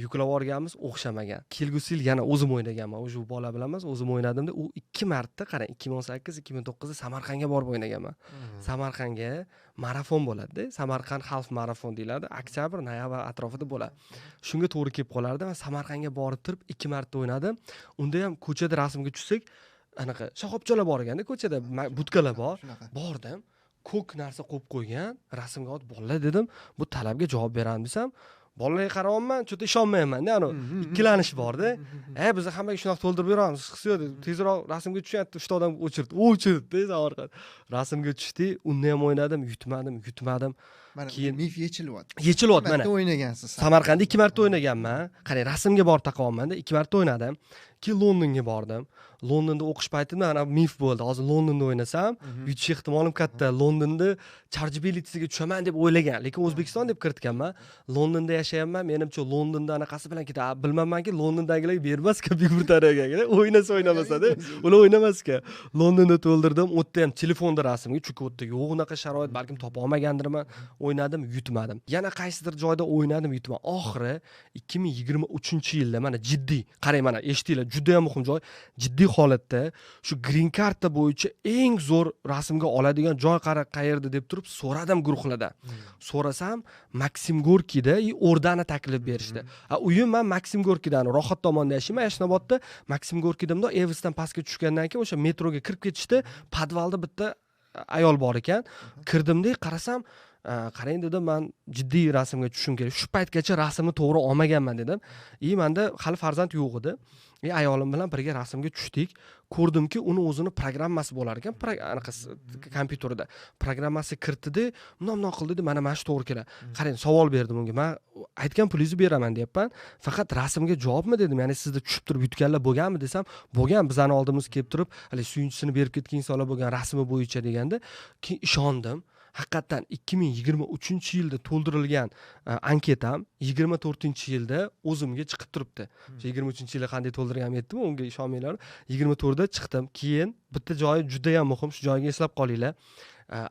yuklab olganmiz, o'xshamagan. Kelgusi yil yana o'zim o'ynaganman, уже u bola bilan emas, o'zim o'ynadimda, u 2 marta, qarang, 2018, 2019da Samarqandga borib o'ynaganman. Samarqandga marafon bo'ladi-da, Samarqand half marafon deyiladi, oktyabr, noyabr atrofida bo'ladi. Shunga to'g'ri kelib qolardi. Man Samarqandga borib turib 2 marta o'ynadim. Unda ham ko'chada rasmga tushsak, anaqa shoxobchalar bor ekanda ko'chada, budkalar bor. Bordim, ko'k narsa qo'yib qo'ygan, rasmga olib, bolalar dedim, bu talabga javob beramiz desam, bolalarga qarayapman, чё-то ishonmayapman-da, anavi ikkilanish borda. Biz hammaga shunaqa to'ldirib beramiz, his yo'q, tezroq rasmga tushyapti, 3 ta odam o'chirdi, o'chirdi Samarqand. Rasmga tushdik, unda ham o'ynadim, yutmadim, yutmadim. Mana Keyin mif yechilyapti. Yechilyapti mana. Marta o'ynagansiz. Samarqandda 2 marta o'ynaganman. Qarang, rasmga borib taqyapman-da, 2 marta o'ynadim. Keyin Londonga bordim. Londonda o'qish paytimda ana mif bo'ldi. Hozir Londonda o'ynasam, yutish ehhtimolim katta. Londonda chargeabilitysiga tushaman deb o'ylagan, lekin O'zbekiston deb kiritganman. Londonda yashayapman. Menimcha Londonda anaqasi bilan ketadi. Bilmanmanki, Londondagilar bermas ekan Buyuk Britaniyaga. O'ynasa o'ynamasada, ular o'ynamas ekan. Londonda to'ldirdim. U yerda ham telefonda rasmga, chunki u yerda yo'q unaqa sharoit, balkim topa olmagandirman. O'ynadim, yutmadim. Yana qaysidir joyda o'ynadim, yutmadim. Oxiri 2023-yilda mana jiddiy, qarang mana eshitinglar, juda ham muhim joy. Jiddiy holatda shu green karta bo'yicha eng zo'r rasmga oladigan joy qara qayerda deb turib so'radim guruhlarda. So'rasam, Maksim Gorkiyda и O'rdani taklif berishdi. A uyim man Maksim Gorkiydan Rohat tomonda yashayman, Yashnobodda. Maksim Gorkiyda bundoq Evosdan pastga tushgandan keyin o'sha metroga kirib ketishda podvalda bitta ayol bor ekan. Kirdimda qarasam, qarang dedim, man jiddiy rasmga tushishim kerak. Shu paytgacha rasmni to'g'ri olmaganman dedim. И menda hali farzand yo'q edi. И ayolim bilan birga rasmga tushdik. Ko'rdimki, uni o'zini programmasi bo'lar ekan, anaqa kompyuterida. Programmasi kiritdi, bundoq bundoq qildi, dedi, mana shu to'g'ri keladi. Qarang, savol berdim unga. Men aytgan pulingizni beraman deyapman. Faqat rasmga javobmi dedim. Ya'ni sizda tushib turib yutganlar bo'lganmi desam, bo'lgan, bizani oldimizga kelib turib, hali suyunchisini berib ketgan insonlar bo'lgan rasmi bo'yicha deganda, keyin ishondim. Haqiqatdan 2023-yilda to'ldirilgan anketam 24-yilda o'zimga chiqib turibdi. O'sha 23-yilda qanday to'ldirganimni aytdim, unga ishonmanglar. 24da chiqdim. Keyin bitta joyi juda ham muhim, shu joyga eslab qolinglar.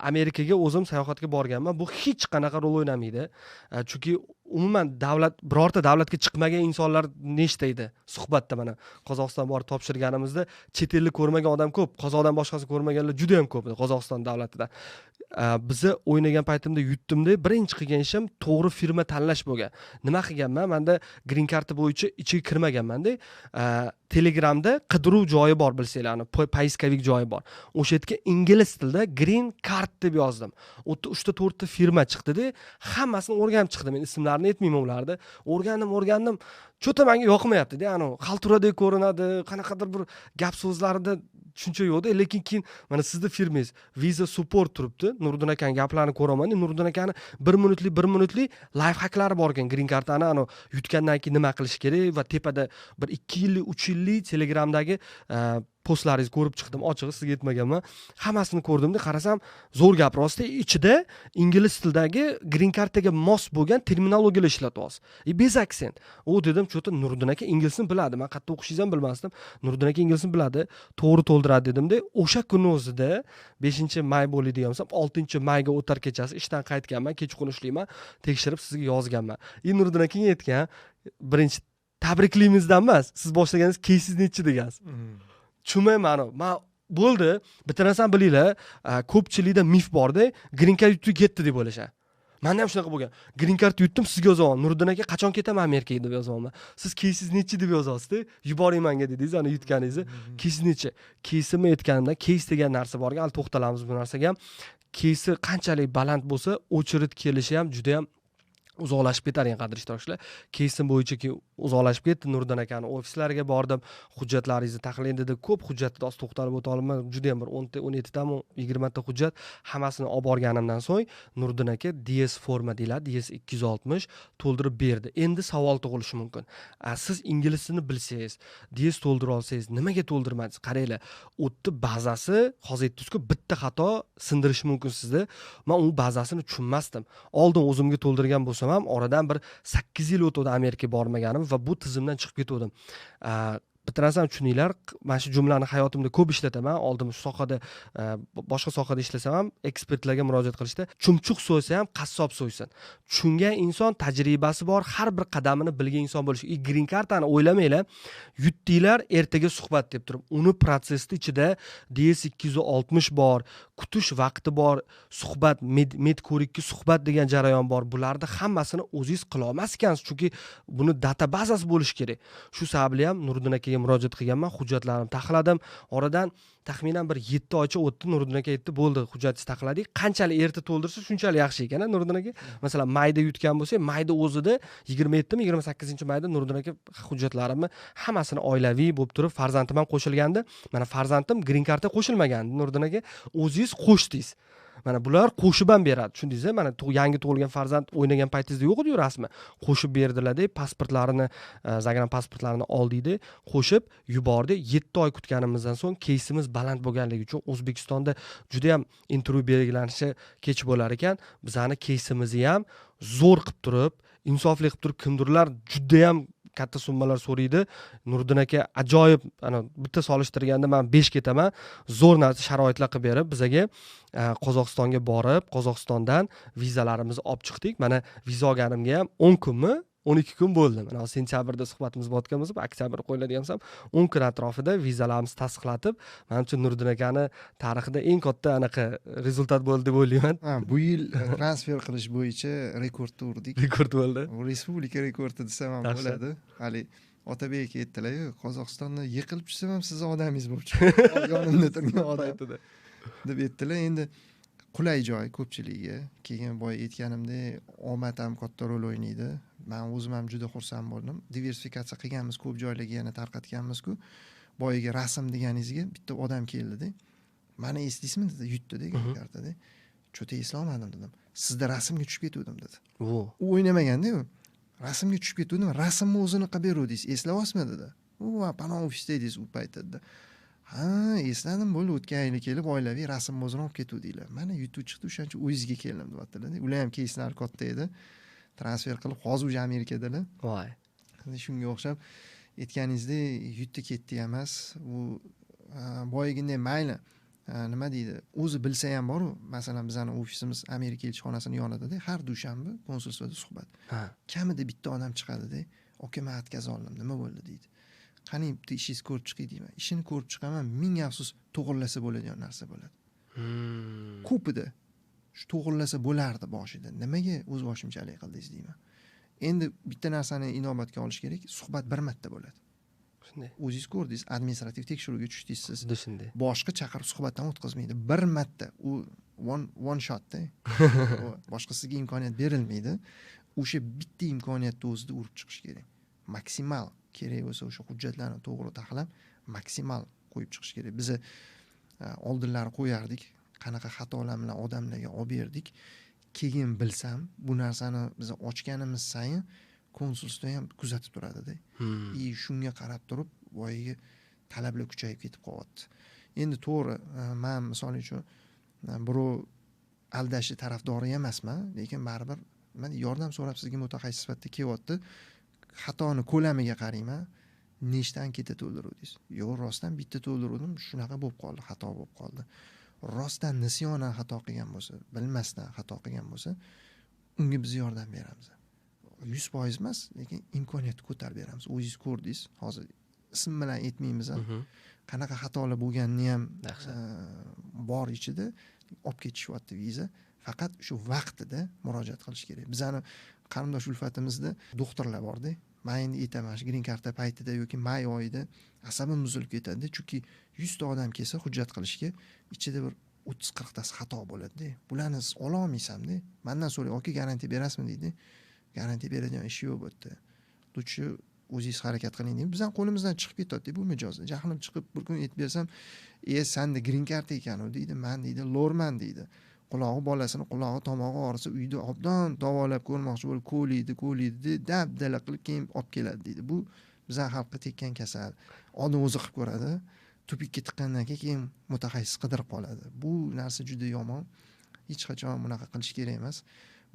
Amerikaga o'zim sayohatga borganman. Bu hech qanaqa rol o'ynamaydi. Chunki umuman davlat, birorta davlatga chiqmagan insonlar nechta edi suhbatda. Mana Qozog'iston borib topshirganimizda chet elni ko'rmagan odam ko'p, Qozog'dan boshqasini ko'rmaganlar juda ham ko'p edi Qozog'iston davlatida. Bizni o'ynagan paytimda yutdimda, birinchi qilgan ishim to'g'ri firma tanlash bo'lgan. Nima qilganman? Menda green karta bo'yicha ichiga kirmaganman-da. Telegramda qidiruv joyi bor, bilsanglar, поисковик joyi bor. O'sha yerga ingliz tilida green card deb yozdim. U yerda 3 ta 4 ta firma chiqdi-da, hammasini o'rganib chiqdim. Men ismlarini aytmayman ularni. O'rgandim, o'rgandim. Чё-то menga yoqmayapti-da, anavi xalturadek ko'rinadi, qanaqadir bir gap so'zlarida tushuncha yo'qda, lekin keyin mana sizni firmangiz Visa Support turibdi. Nuriddin akani gaplarini ko'raman. Nuriddin akani 1 minutlik, 1 minutlik life hacklari bor ekan. Green kartani anavi yutgandan keyin nima qilish kerak va tepada bir 2 yillik, 3 yillik Telegramdagi postlaringizni ko'rib chiqdim. Ochig'i sizga aytmaganman. Hammasini ko'rdimda, qarasam zo'r gap rosti. Ichida ingliz tilidagi green kartaga mos bo'lgan terminologiyalar ishlatyapsiz. И без акцент. U dedim, чё-то Nuriddin aka inglizni biladi. Men qayerda o'qishingizni ham bilmasdim. Nuriddin aka inglizni biladi, to'g'ri to'ldiradi dedimda, o'sha kuni o'zida 5-may bo'ldi degan bo'lsam, 6-mayga o'tar kechasi ishdan qaytganman, kechqurun ishlayman, tekshirib sizga yozganman. И Nuriddin aka aytgan, birinchi tabriklaymizdan emas, siz boshlaganingiz keysiz nechi degansiz. Tushunmayman, man bo'ldi, bitta narsani bilinglar, ko'pchilikda mif borda, green card yutdi ketdi deb o'ylashadi. Menda ham shunaqa bo'lgan. Green card yutdim, sizga yozaman. Nuriddin aka qachon ketaman Amerikaga deb yozaman. Siz keysiz nechi deb yozasizda, yuboring menga dedingiz, ana yutganingizni. Keysiz nechi? Keysimni aytganimda, keys degan narsa borgan, hali to'xtalamiz bu narsaga ham. Keysi qanchalik baland bo'lsa, очередь kelishi ham juda ham Uzoqlashib ketar ekan, qadrli ishtirokchilar. Keysim bo'yicha keyin uzoqlashib ketdi. Nuriddin akani ofislariga bordim. Hujjatlaringizni taxlang dedi. Ko'p hujjatni hozir to'xtalib o'ta olmayman. Juda ham bir 10ta, 17tami, 20ta hujjat hammasini olib borganimdan so'ng Nuriddin aka DS forma deyiladi, DS 260 to'ldirib berdi. Endi savol tug'ilishi mumkin. Siz ingliz tilini bilsangiz, DS to'ldira olsangiz, nimaga to'ldirmadingiz? Qaranglar, o'tni bazasi hozir aytdingiz-ku, bitta xato sindirishi mumkin sizni. Men u bazasini tushunmasdim. Oldin o'zimga to'ldirgan bo'lsam ham oradan bir 8 yil o'tdi Amerikaga bormaganim va bu tizimdan chiqib ketgandim. Bitta narsani tushuninglar, mana shu jumlani hayotimda ko'p ishlataman. Oldin shu sohada, boshqa sohada ishlasam ham ekspertlarga murojaat qilishda chumchuq so'ysa ham qassob so'ysin. Tushungan inson, tajribasi bor, har bir qadamini bilgan inson bo'lishi. Green kartani o'ylamanglar, yutdinglar, ertaga suhbat deb turib, uni protsessni ichida DS 260 bor, kutish vaqti bor, suhbat, med ko'rikki suhbat degan jarayon bor. Bularni hammasini o'zingiz qila olmas ekansiz, chunki buni data bazasi bo'lishi kerak. Shu sababli ham Nuriddin akaga murojaat qilganman, hujjatlarimni taxladim. Oradan taxminan bir 7 oycha o'tdi. Nuriddin aka aytdi, bo'ldi, hujjatingizni taxladik. Qanchalik erta to'ldirsa, shunchalik yaxshi ekan, a, Nuriddin aka. Masalan, mayda yutgan bo'lsak, mayda o'zida 27mi, 28 mayda Nuriddin aka hujjatlarimni hammasini oilaviy bo'lib turib, farzandim ham qo'shilgandi. Mana farzandim green cardga qo'shilmagandi, Nuriddin aka. O'zingiz qo'shdingiz. Mana bular qo'shib ham beradi. Tushundingiz-a? Mana yangi tug'ilgan farzand o'ynagan paytingizda yo'q edi-yu rasmi. Qo'shib berdilar-da, pasportlarini, загран pasportlarini oldik-da, qo'shib yubordik. 7 oy kutganimizdan so'ng keysimiz baland bo'lganligi uchun O'zbekistonda juda ham intervyu belgilanishi kech bo'lar ekan. Bizani keysimizni ham zo'r qilib turib, insofli qilib turib, kimdirlar juda ham katta summalar so'raydi. Nuriddin aka ajoyib, ana bitta solishtirganda men 5 ketaman. Zo'r narsa, sharoitlar qilib berib, bizaga Qozog'istonga borib, Qozog'istondan vizalarimizni olib chiqdik. Mana viza olganimga ham 10 kunmi, 12 kun bo'ldi. Mana hozir sentyabrda suhbatimiz bo'layotgan bo'lsa, oktyabr qo'yiladigan bo'lsam, 10 kun atrofida vizalarimizni tasdiqlatib, manimcha Nuriddin akani tarixida eng katta anaqa результат bo'ldi deb o'ylayman. Ha, bu yil transfer qilish bo'yicha rekordni urdik. Rekord bo'ldi. Bu respublika rekordi desam ham bo'ladi. Hali Otabek aka aytdilar-yu, Qozog'istonda yiqilib tushsam ham sizni odamingiz bo'lib chiqadi. Yonimda turgan odam Paytida. deb aytdilar. Endi qulay joy ko'pchiligiga. Keyin boya aytganimdek, omad ham katta rol o'ynaydi. Men o'zim ham juda xursand bo'ldim. Diversifikatsiya qilganmiz, ko'p joylarga yana tarqatganmiz-ku. Boyagi rasm deganingizga bitta odam keldida. Mani eslaysizmi dedi, yutdi-da kartada. Чё-то eslolmadim dedim. Sizda rasmga tushib ketuvdim dedi. U o'ynamaganda-yu. Rasmga tushib ketuvdim, rasmni o'zini qilib beruvdingiz, eslayapsizmi dedi. U palon ofisda edingiz u paytda dedi. Ha, esladim, bo'ldi, o'tgan yili kelib oilaviy rasmni o'zini olib ketuvdinglar. Mana yutuv chiqdi, o'shaning uchun o'zingizga keldim deyaptilar. Ular ham keyslari katta edi. Transfer qilib, hozir уже Amerikadalar. Voy. Shunga o'xshab aytganingizdek, yutdi ketdi emas. U boyaginday mayli, nima deydi, o'zi bilsa ham boru, masalan, bizani ofisimiz Amerika elchixonasini yonida-da, har dushanba konsulствоda suhbat. Kamida bitta odam chiqadida, aka, men отказ oldim, nima bo'ldi deydi. Qani bitta ishingizni ko'rib chiqay deyman. Ishini ko'rib chiqaman, ming afsus, to'g'irlasa bo'ladigan narsa bo'ladi. Ko'pida shu to'g'irlasa bo'lardi boshida. Nimaga o'z boshimchalik qildingiz deyman. Endi bitta narsani inobatga olish kerak, suhbat bir marta bo'ladi. Shunday. O'zingiz ko'rdingiz, administrativ tekshiruvga tushdingiz siz. Xuddi shunday. Boshqa chaqirib suhbatdan o'tkazmaydi. Bir marta u one shotda. Boshqa sizga imkoniyat berilmaydi. O'sha bitta imkoniyatni o'zida urib chiqish kerak. Maksimal kerak bo'lsa o'sha hujjatlarni to'g'ri taxlab, maksimal qo'yib chiqish kerak. Biz oldinlari qo'yardik, qanaqa xatolar bilan odamlarga olib berdik. Keyin bilsam, bu narsani biz ochganimiz sayin konsulство ham kuzatib turadida. И shunga qarab turib, boyagi talablar kuchayib ketib qolyapti. Endi to'g'ri, man misol uchun birov aldashi tarafdori emasman, lekin baribir man yordam so'rab sizga mutaxassis sifatida kelyapti. Xatoni ko'lamiga qarayman. Nechta anketa to'ldiruvdingiz? Yo'q, rostdan bitta to'ldiruvdim, shunaqa bo'lib qoldi, xato bo'lib qoldi. Rostdan nisyonan xato qilgan bo'lsa, bilmasdan xato qilgan bo'lsa, unga biz yordam beramiz. 100% emas, lekin imkoniyatni ko'tarib beramiz. O'zingiz ko'rdingiz, hozir ism bilan aytmaymiz ham. Qanaqa xatolar bo'lganini ham bor ichida olib ketishyapti viza. Faqat shu vaqtida murojaat qilish kerak. Bizani qarindosh ulfatimizda doktorlar borda. Men endi aytaman, shu green karta paytida yoki may oyida asabim buzilib ketadi, chunki 100 ta odam kelsa hujjat qilishga, ichida bir 30-40 tasi xato bo'ladi-da. Bularni siz ola olmaysan-da. Mendan so'ray, aka, garantiya berasizmi deydi. Garantiya beradigan ish yo'q bu yerda. Лучше o'zingiz harakat qiling deyman. Bizani qo'limizdan chiqib ketadi bu mijoz. Jahlim chiqib bir kun aytib bersam, sanda green card ekan u deydi, man deydi, lorman deydi. Qulog'i, bolasini qulog'i, tomog'i og'risa, uyda obdon davolab ko'rmoqchi bo'lib ko'liydi, ko'liydi, dabdala qilib keyin olib keladi deydi. Bu bizani xalqqa tekkan kasal. Oldin o'zi qilib ko'radi, тупик ka tiqqandan keyin mutaxassis qidirib qoladi. Bu narsa juda yomon. Hech qachon bunaqa qilish kerak emas.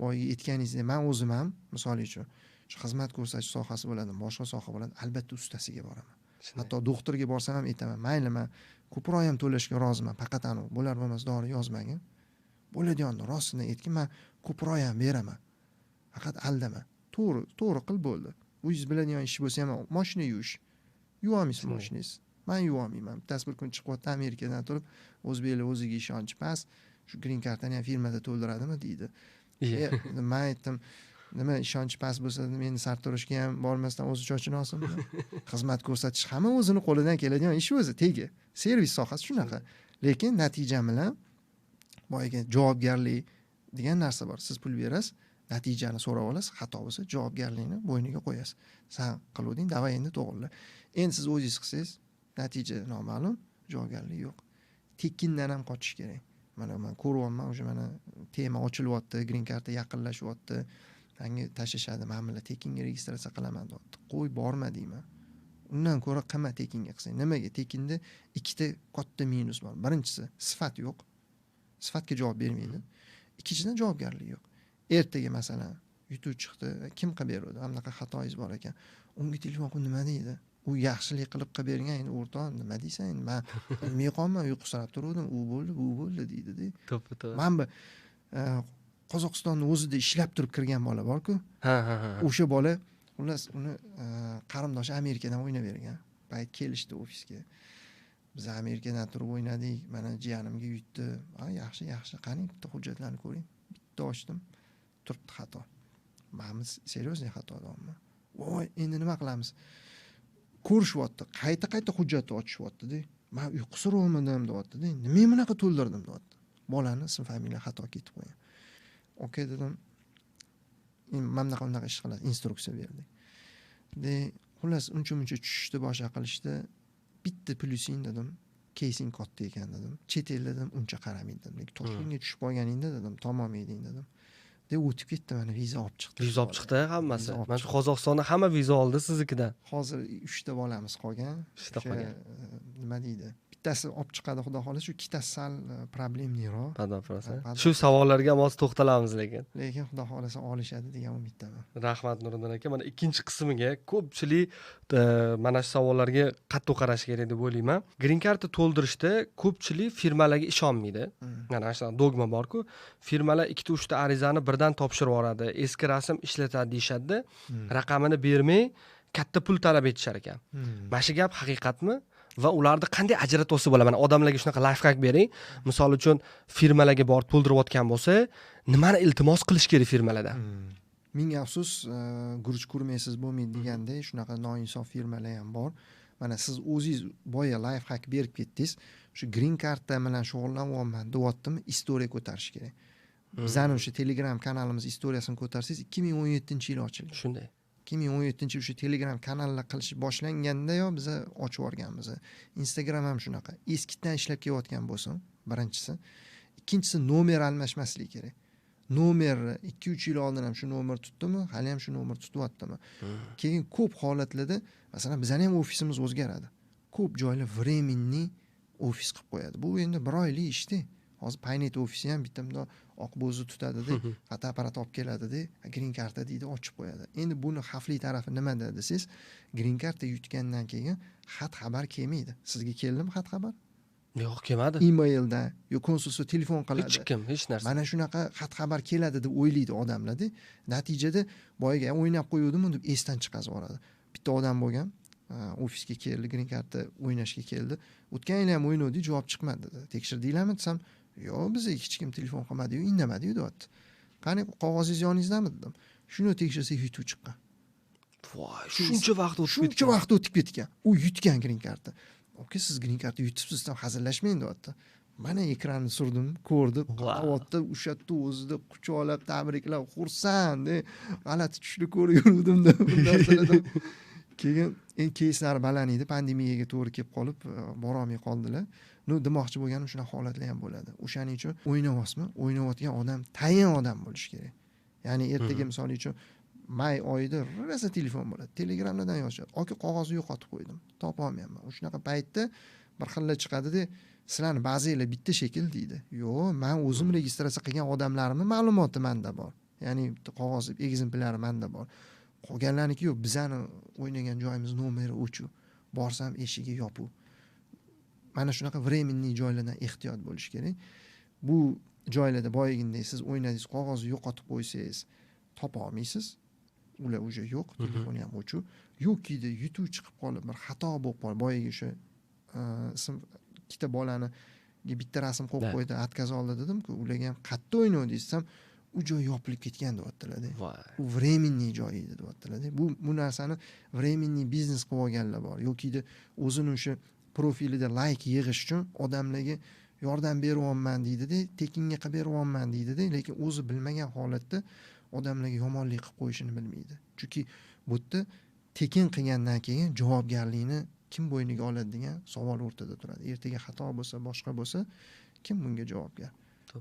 Boyagi aytganingizdek, man o'zim ham misol uchun shu xizmat ko'rsatish sohasi bo'ladimi, boshqa soha bo'ladi, albatta ustasiga boraman. Hatto doktorga borsam ham aytaman, mayli man ko'proq ham to'lashga roziman, faqat anavi bo'lar bo'lmas dori yozmagin. Bo'ladiganni rostini aytgin, man ko'proq ham beraman. Faqat aldama. To'g'ri, to'g'ri qil, bo'ldi. O'zingiz biladigan ish bo'lsa ham, mashina yuvish. Yuvolmaysiz mashinangiz. Man yuvolmayman. Bittasi bir kun chiqyapti Amerikadan turib, o'zbeklar o'ziga ishonchi past, shu green kartani ham firmada to'ldiradimi deydi. Man aytdim, nima ishonchi past bo'lsa, meni sartaroshga ham bormasdan o'zi sochini olsinmi? Xizmat ko'rsatish hamma o'zini qo'lidan keladigan ish o'zi, tegi. Servis sohasi shunaqa. Lekin natija bilan boyagi javobgarlik degan narsa bor. Siz pul berasiz, natijani so'rab olasiz, xato bo'lsa javobgarlikni bo'yniga qo'yasiz. San qiluvding, давай endi to'g'irla. Endi siz o'zingiz qilsangiz, natija noma'lum, javobgarlik yo'q. Tekindan ham qochish kerak. Mana man ko'ryapman, o'sha mana tema ochilyapti, green karta yaqinlashyapti. Manga tashlashadi, mana bular tekinga registratsiya qilaman deyapti. Qo'y, borma deyman. Undan ko'ra qilma tekinga qilsang. Nimaga? Tekinda ikkita katta minus bor. Birinchisi, sifat yo'q. Sifatga javob bermaydi. Ikkinchidan, javobgarlik yo'q. Ertaga masalan yutuv chiqdi, kim qilib beradi? Mana bunaqa xatoyingiz bor ekan. Unga telefon qilib nima deydi? U yaxshilik qilib qilib bergan, endi o'rtoq nima deysan endi, man bilmay qolman, uyqusirab turuvdim, u bo'ldi, bu bo'ldi deydi-da. To'ppa-to'g'ri. Man bu Qozog'istonni o'zida ishlab turib kirgan bola bor-ku. Ha, ha, ha. O'sha bola, xullas, uni qarindoshi Amerikadan o'ynab bergan. Payt kelishdi ofisga. Biz Amerikadan turib o'ynadik, mana jiyanimga yutdi. Ha, yaxshi, yaxshi, qani bitta hujjatlarni ko'ring. Bitta ochdim, turibdi xato. Mana серьезный xato deyapman. Voy, endi nima qilamiz? Ko'rishyapti, qayta-qayta hujjatni ochishyapti-da. Men uyqusirovdim deyapti-da. Nima bunaqa to'ldirdim deyapti. Bolani ism familiya xato ketib qo'ygan. Okey dedim. Mana bunaqa bunaqa ish qiladi, instruksiya berdik. De, xullas uncha-muncha tushishdi, boshqa qilishdi. Bitta plyusing dedim, keysing katta ekan dedim. Chet elda dedim, uncha qaramaydi dedim. Lekin Toshkentga tushib qolganingda dedim, tamom eding dedim. De o'tib ketdi, mana viza olib chiqdi. Viza olib chiqdi hammasi. Viza olib Mana shu chiqdi. Qozog'istonda hamma viza oldi siznikidan. Hozir 3 ta bolamiz qolgan. 3 ta O'sha, qolgan. Nima deydi? Bittasi olib chiqadi, xudo xohlasa, shu ikkitasi sal problemliroq. Под вопрос, Ha, ha? под Shu savollarga ham hozir to'xtalamiz lekin. Lekin xudo xohlasa olishadi degan umiddaman. Rahmat Nuriddin aka. Mana ikkinchi qismiga ko'pchilik mana shu savollarga qattiq qarash kerak deb o'ylayman. Green karta to'ldirishda ko'pchilik firmalarga ishonmaydi. Mana shu dogma borku, firmalar ikkita uchta arizani birdan topshirib yuboradi, eski rasm ishlatadi deyishadi, raqamini bermay katta pul talab etishar ekan. Mana shu gap haqiqatmi? Va ularni qanday ajratib olsa bo'ladi? Mana odamlarga shunaqa lifehack bering. Misol uchun firmalarga borib to'ldirayotgan bo'lsa, nimani iltimos qilish kerak firmalardan? Ming afsus, guruch ko'rmaysiz bo'lmaydi degandek, shunaqa noinsof firmalar ham bor. Mana siz o'zingiz boya lifehack berib ketdingiz. Shu green karta bilan shug'ullanyapman deyaptimi, istoriya ko'tarish kerak. Bizani o'sha Telegram kanalimiz istoriyasini ko'tarsangiz, 2017-yil ochilgan. Shunday. 2017-yil o'sha Telegram kanallar qilish boshlangandayoq biza ochib yuborganmiz. Instagram ham shunaqa. Eskidan ishlab kelayotgan bo'lsin, birinchisi. Ikkinchisi, nomer almashmaslik kerak. Nomerni 2-3 yil oldin ham shu nomer tutdimi, hali ham shu nomer tutyaptimi? Keyin ko'p holatlarda, masalan, bizani ham ofisimiz o'zgaradi. Ko'p joylar временный ofis qilib qo'yadi. Bu endi bir oylik ishda. Hozir Paynet ofisi ham bitta bundoq oq bo'zni tutadida, fotoapparat olib keladida, green karta deydi, ochib qo'yadi. Endi buni xavfli tarafi nimada desangiz, green karta yutgandan keyin xat xabar kelmaydi. Sizga keldimi xat xabar? Yo'q, kelmadi. Emaildan yo konsulstvo telefon qiladi. Hech kim, hech narsa. Mana shunaqa xat xabar keladi deb o'ylaydi odamlarda. Natijada boyaga o'ynab qo'yuvdimi deb esdan chiqazib yuboradi. Bitta odam bo'lgan, ofisga keldi, green karta o'ynashga keldi. O'tgan yil ham o'ynavdik, javob chiqmadi dedi. Tekshirdinglarmi desam, yo'q, bizga hech kim telefon qilmadi-yu, indamadi-yu deyapti. Qani qog'ozingiz yoningizdami dedim. Shuni tekshirsak yutuv chiqqan. Voy, shuncha vaqt o'tib Shuncha ketgan. vaqt o'tib ketgan. U yutgan green karta. Okey, siz green karta yutibsiz, desam hazillashmang deyapti. Mana ekranni surdim, ko'rdi, qavatda o'sha yerda o'zida quchoqlab tabriklab xursand, g'alati tushni ko'rib yuruvdim deb bu narsalardan. Keyin endi keyslari baland edi, pandemiyaga to'g'ri kelib qolib borolmay qoldilar. Ну, demoqchi bo'lganim, shunaqa holatlar ham bo'ladi. O'shaning uchun o'ynayapsizmi, o'ynayotgan odam tayin odam bo'lishi kerak. Ya'ni ertaga, misol uchun, may oyida rosa telefon bo'ladi, Telegramlardan yozishadi: "Aka, qog'ozni yo'qotib qo'ydim, topolmayapman." Shunaqa paytda bir xillar chiqadida, "Sizlarni ba'zinglar bitta shekil", deydi. Yo'q, man o'zim registratsiya qilgan odamlarimni ma'lumoti manda bor, ya'ni bitta qog'oz ekzemplyari manda bor, qolganlarniki yo'q. Bizani o'ynagan joyimiz nomeri 3, borsam, eshigi yopiq. Mana shunaqa временный joylardan ehtiyot bo'lish kerak. Bu joylarda boyagindek siz o'ynadingiz, qog'ozni yo'qotib qo'ysangiz, topa olmaysiz, ular уже yo'q, telefoni ham o'chiq. Yokida yutuv chiqib qolib, bir xato bo'lib qolib, boyagi o'sha ism, ikkita bolani bitta rasm qo'yib qo'ydi, отказ oldi dedimku, ularga ham "Qayerda o'ynavdingiz?" desam, "U joy yopilib ketgan", deyaptilarda. "U временный joy edi", deyaptilarda. Bu narsani временный biznes qilib olganlar bor yokida o'zini o'sha profilida layk yig'ish uchun odamlarga "Yordam beryapman", deydida, "Tekinga qilib beryapman", deydida, lekin o'zi bilmagan holatda odamlarga yomonlik qilib qo'yishini bilmaydi. Chunki bu yerda tekin qilgandan keyin javobgarlikni kim bo'yniga oladi degan savol o'rtada turadi. Ertaga xato bo'lsa, boshqa bo'lsa, kim bunga javobgar,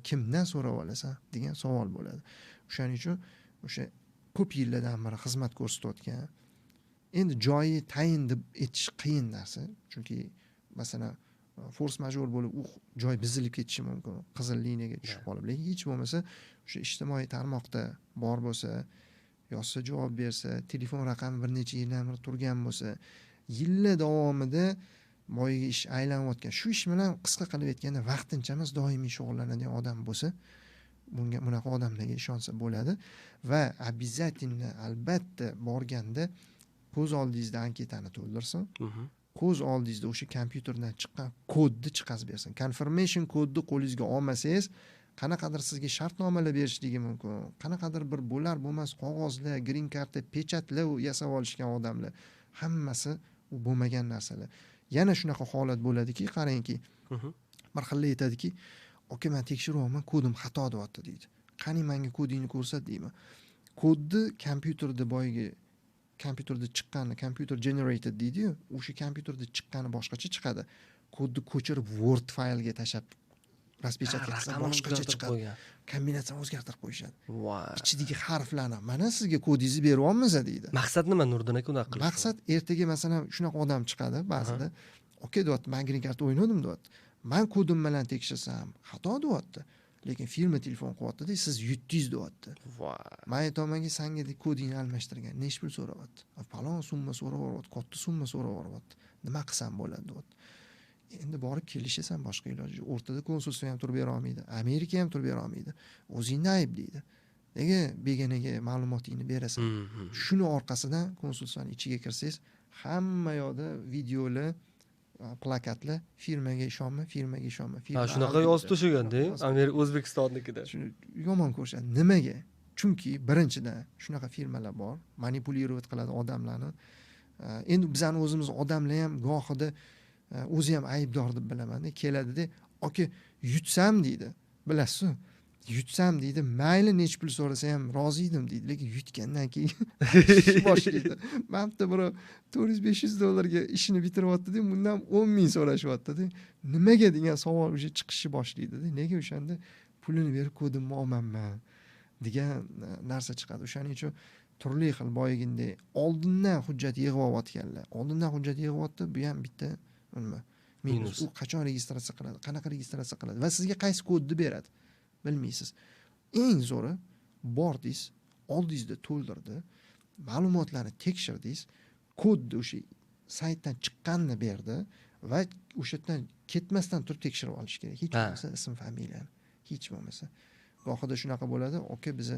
kimdan so'rab olasan degan savol bo'ladi. O'shaning uchun o'sha ko'p yillardan beri xizmat ko'rsatayotgan, endi joyi tayin deb aytish qiyin narsa, chunki masalan, форс-мажор bo'lib, u joy buzilib ketishi mumkin, qizil liniyaga tushib qolib. Lekin hech bo'lmasa o'sha ijtimoiy tarmoqda bor bo'lsa, yozsa javob bersa, telefon raqami bir necha yildan beri turgan bo'lsa, yillar davomida boyagi ish aylanayotgan, shu ish bilan, qisqa qilib aytganda, vaqtincha emas, doimiy shug'ullanadigan odam bo'lsa, bunga, bunaqa odamlarga ishonsa bo'ladi. Va обязательно, albatta, borganda ko'z oldingizda anketani to'ldirsin, ko'z oldingizda o'sha kompyuterdan chiqqan kodni chiqazib bersin. Confirmation kodni qo'lingizga olmasangiz, qanaqadir sizga shartnomalar berishligi mumkin, qanaqadir bir bo'lar bo'lmas qog'ozlar, green karta, pechatlar yasab olishgan odamlar, hammasi u bo'lmagan narsalar. Yana shunaqa holat bo'ladiki, qarangki, bir xillar aytadiki: "Aka, man tekshiryapman, kodim xato deyapti", deydi. "Qani, manga kodingni ko'rsat", deyman. Kodni kompyuterda, boyagi kompyuterda chiqqani, computer generated deydiyu, o'sha kompyuterda chiqqani boshqacha chiqadi, kodni ko'chirib Word faylga tashlab, распечатка qilsa, Raqamini boshqacha o'zgartirib chiqadi. qo'ygan. Kombinatsiyani o'zgartirib qo'yishadi. Voy. Ichidagi harflarni. "Mana sizga kodingizni beryapmiz", deydi. Maqsad nima, Nurdin aka, unaqa qilish? Maqsad, ertaga masalan shunaqa odam chiqadi ba'zida: "Aka", deyapti, "man green karta o'ynadim", deyapti, "man kodim bilan tekshirsam, xato deyapti, lekin firma telefon qilyaptida, siz yutdingiz deyapti." Voy. Man aytyapmanki, sanga kodingni almashtirgan nechi pul so'rayapti? Falon summa so'rab yuboryapti, katta summa so'rab yuboryapti, nima qilsam bo'ladi?" deyapti. Endi borib kelishasan, boshqa iloji yo'q. O'rtada konsulство ham turib bera olmaydi, Amerika ham turib bera olmaydi. "O'zingni ayb", deydi, "nega begonaga ma'lumotingni berasan?" Shuni orqasidan konsulstvoni ichiga kirsangiz, hamma yoqda videolar, plakatlar: "Firmaga ishonma, firmaga ishonma, firma Ha, shunaqa aldaydi." yozib tashlaganda Yozib. Amerika, O'zbekistonnikida. Shuni yomon ko'rishadi. Nimaga? Chunki birinchidan, shunaqa firmalar bor, манипулировать qiladi odamlarni. Endi bizani o'zimiz odamlar ham gohida o'zi ham aybdor deb bilamanda. Keladida: "Aka, yutsam", deydi, bilasizu, "yutsam", deydi, "mayli, nechi pul so'rasa ham rozi edim", deydi. Lekin yutgandan keyin boshlaydi: "Mana bitta birov 400-500 dollarga ishini bitiryaptida, bundan 10 000 so'rashyaptida, nimaga?" degan savol уже chiqishni boshlaydida. "Nega o'shanda pulini berib kodimni olmanman?" degan narsa chiqadi. O'shaning uchun turli xil, boyagindek, oldindan hujjat yig'ib olayotganlar, oldindan hujjat yig'yapti, bu ham bitta nima, minus. Minus. U qachon registratsiya qiladi, qanaqa registratsiya qiladi va sizga qaysi kodni beradi, bilmaysiz. Eng zo'ri, bordingiz, oldingizda to'ldirdi, ma'lumotlarni tekshirdingiz, kodni o'sha saytdan chiqqanini berdi va o'sha yerdan ketmasdan turib tekshirib olish kerak hech bo'lmasa ism familiyani hech bo'lmasa. Gohida shunaqa bo'ladi: "Aka, biza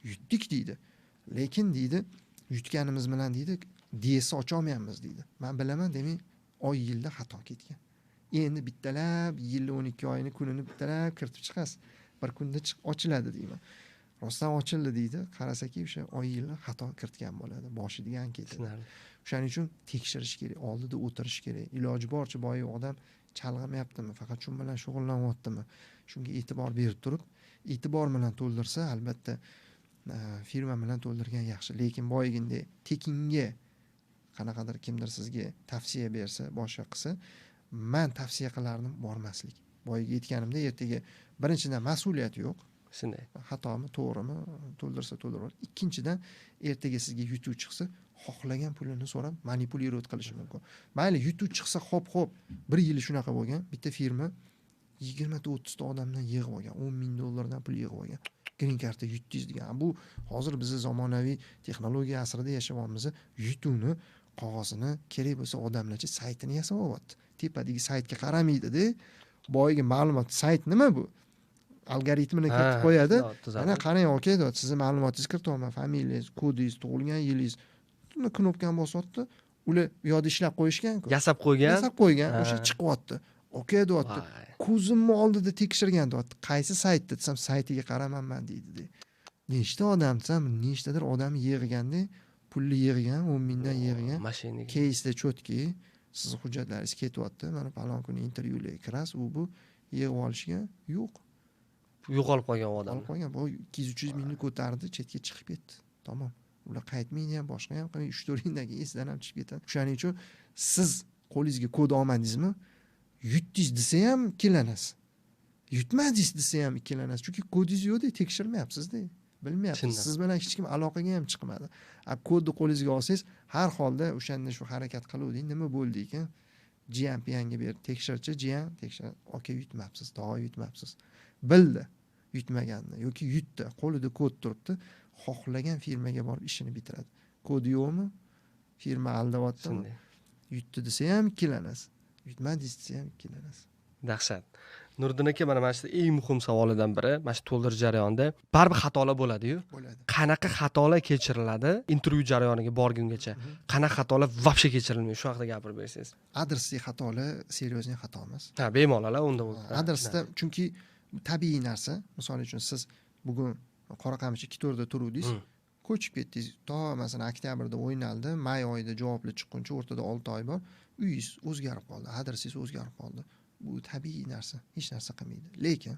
yutdik", deydi, "lekin", deydi, "yutganimiz bilan", deydi, "DS ocholmayapmiz", deydi. Man bilaman, demak, oy yilda xato ketgan. Endi bittalab yilni 12 oyini kunini bittalab kiritib chiqasiz, bir kunda ochiladi, deyman. "Rostdan ochildi", deydi. Qarasaki, o'sha oy yilni xato kiritgan bo'ladi boshidagi anketada. Tushunarli. O'shaning uchun tekshirish kerak, oldida o'tirish kerak, iloji boricha boyagi odam Chalg'imayaptimi, faqat shu bilan shug'ullanyaptimi, shunga e'tibor berib turib, e'tibor bilan to'ldirsa, albatta firma bilan to'ldirgan yaxshi. Lekin boyagindek tekinga qanaqadir kimdir sizga tavsiya bersa, boshqa qilsa, man tavsiya qilardim bormaslik. Boyagi aytganimdek, ertaga birinchidan mas'uliyat yo'q. Shunday. Xatomi, to'g'rimi, to'ldirsa to'ldiradi. Ikkinchidan, ertaga sizga yutuv chiqsa, xohlagan pulini so'rab манипулировать qilishi mumkin. Mayli, yutuv chiqsa, xo'p, bir yili shunaqa bo'lgan, bitta firma 20 ta 30 ta odamdan yig'ib olgan, 10 ming dollardan pul yig'ib olgan. Green cardda yutdingiz degan. Bu hozir biz zamonaviy texnologiya asrida yashayapmiz. Yutuvni qog'ozini kerak bo'lsa odamlarcha saytini yasab olyapti. Tepadagi saytga qaramaydida, boyagi ma'lumot, sayt nima bu? Algoritmini kiritib qo'yadi. Mana qarang aka, deyapti, sizni ma'lumotingizni kirityapman, familiyangiz, kodingiz, tug'ilgan yilingiz. Uni knopkani bosyapti. Ular u yoqda ishlab qo'yishgan-ku. Yasab qo'ygan. Yasab qo'ygan, o'sha chiqyapti. Aka deyapti. Ko'zimni oldida tekshirgan deyapti. Qaysi saytda desam, saytiga qaramanman deydi. Nechta odam desam, nechtadir odam yig'ganda, pulni yig'gan, 10 mingdan yig'gan. Keysda cho'tki, sizni hujjatlaringiz ketyapti. Mana falon kuni intervyularga kirasiz, u bu yig'ib olishgan yo'q. Yo'qolib qolgan odam. Yo'qolib qolgan. Bu 200-300 mingni ko'tardi, chetga chiqib ketdi. Tamom. Ular qaytmaydi ham, boshqa ham qilmaydi. 3-4 yildan keyin esidan ham chiqib ketadi. O'shaning uchun siz qo'lingizga kod olmadingizmi, yutdingiz desa ham ikkilanasiz. Yutmadingiz desa ham ikkilanasiz. Chunki kodingiz yo'q-da, tekshirmayapsiz-da. Bilmayapsiz. Siz bilan hech kim aloqaga ham chiqmadi. A kodni qo'lingizga olsangiz, har holda o'shanda shu harakat qiluvding, nima bo'ldi ekan? Jiyan piyanga berib tekshirchi, jiyan tekshir, aka yutmabsiz, tog'a yutmabsiz. Bildi yutmaganini yoki yutdi, qo'lida kod turibdi, xohlagan firmaga borib ishini bitiradi. Kodi yo'qmi? Firma aldayaptimi? Yutdi desa ham ikkilanasiz. Yutmadingiz desa ham ikkilanasiz. Dahshat. Nuriddin aka, mana shu eng muhim savolidan biri, mana shu to'ldirish jarayonida baribir xatolar bo'ladi-yu. Bo'ladi. Qanaqa xatolar kechiriladi intervyu jarayoniga borgungacha? Qanaqa xatolar вообще kechirilmaydi? Shu haqida gapirib bersangiz. Adresli xatolar серьезный xato emas. Ha, bemalol unda u. Adresda chunki tabiiy narsa. Misol uchun siz bugun Qoraqamish 2-4da turuvdingiz, ko'chib ketdingiz. To masalan oktyabrda o'ynaldi, may oyida javobli chiqquncha o'rtada 6 oy bor. Uyingiz o'zgarib qoldi, adresingiz o'zgarib qoldi. Bu tabiiy narsa, hech narsa qilmaydi. Lekin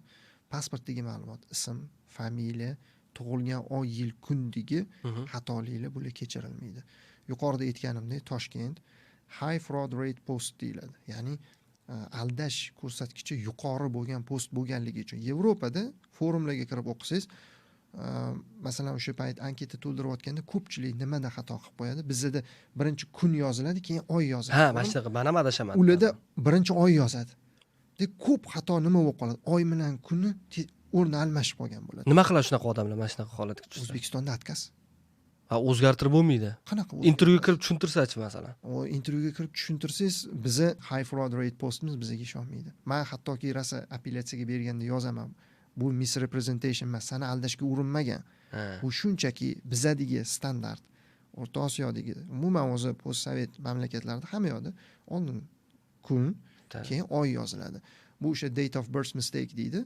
pasportdagi ma'lumot, ism, familiya, tug'ilgan oy, yil, kundagi xatoliklar bular kechirilmaydi. Yuqorida aytganimdek, Toshkent high fraud rate post deyiladi. Ya'ni aldash ko'rsatkichi yuqori bo'lgan post bo'lganligi uchun Yevropada forumlarga kirib o'qisangiz, masalan o'sha payt anketa to'ldirayotganda ko'pchilik nimada xato qilib qo'yadi? Bizda birinchi kun yoziladi, keyin oy yoziladi. Ha, mana shunaqa, men ham adashaman. Ularda birinchi oy yozadi. De ko'p xato nima bo'lib qoladi? Oy bilan kunni o'rni almashib qolgan bo'ladi. Nima qiladi shunaqa odamlar mana shunaqa holatga tushsa? O'zbekistonda отказ. Ha, o'zgartirib bo'lmaydi. Qanaqa Intervyuga kirib tushuntirsachi masalan? O intervyuga kirib tushuntirsangiz, bizni high fraud rate postimiz bizga ishonmaydi. Men hattoki rosa apellyatsiyaga berganda yozaman. Bu misrepresentation emas, seni aldashga urinmagan. Bu shunchaki bizadagi standart, O'rta Osiyodagi, umuman o'zi postsovet mamlakatlarida hamma yoqda oldin kun, keyin oy yoziladi. Bu o'sha date of birth mistake deydi.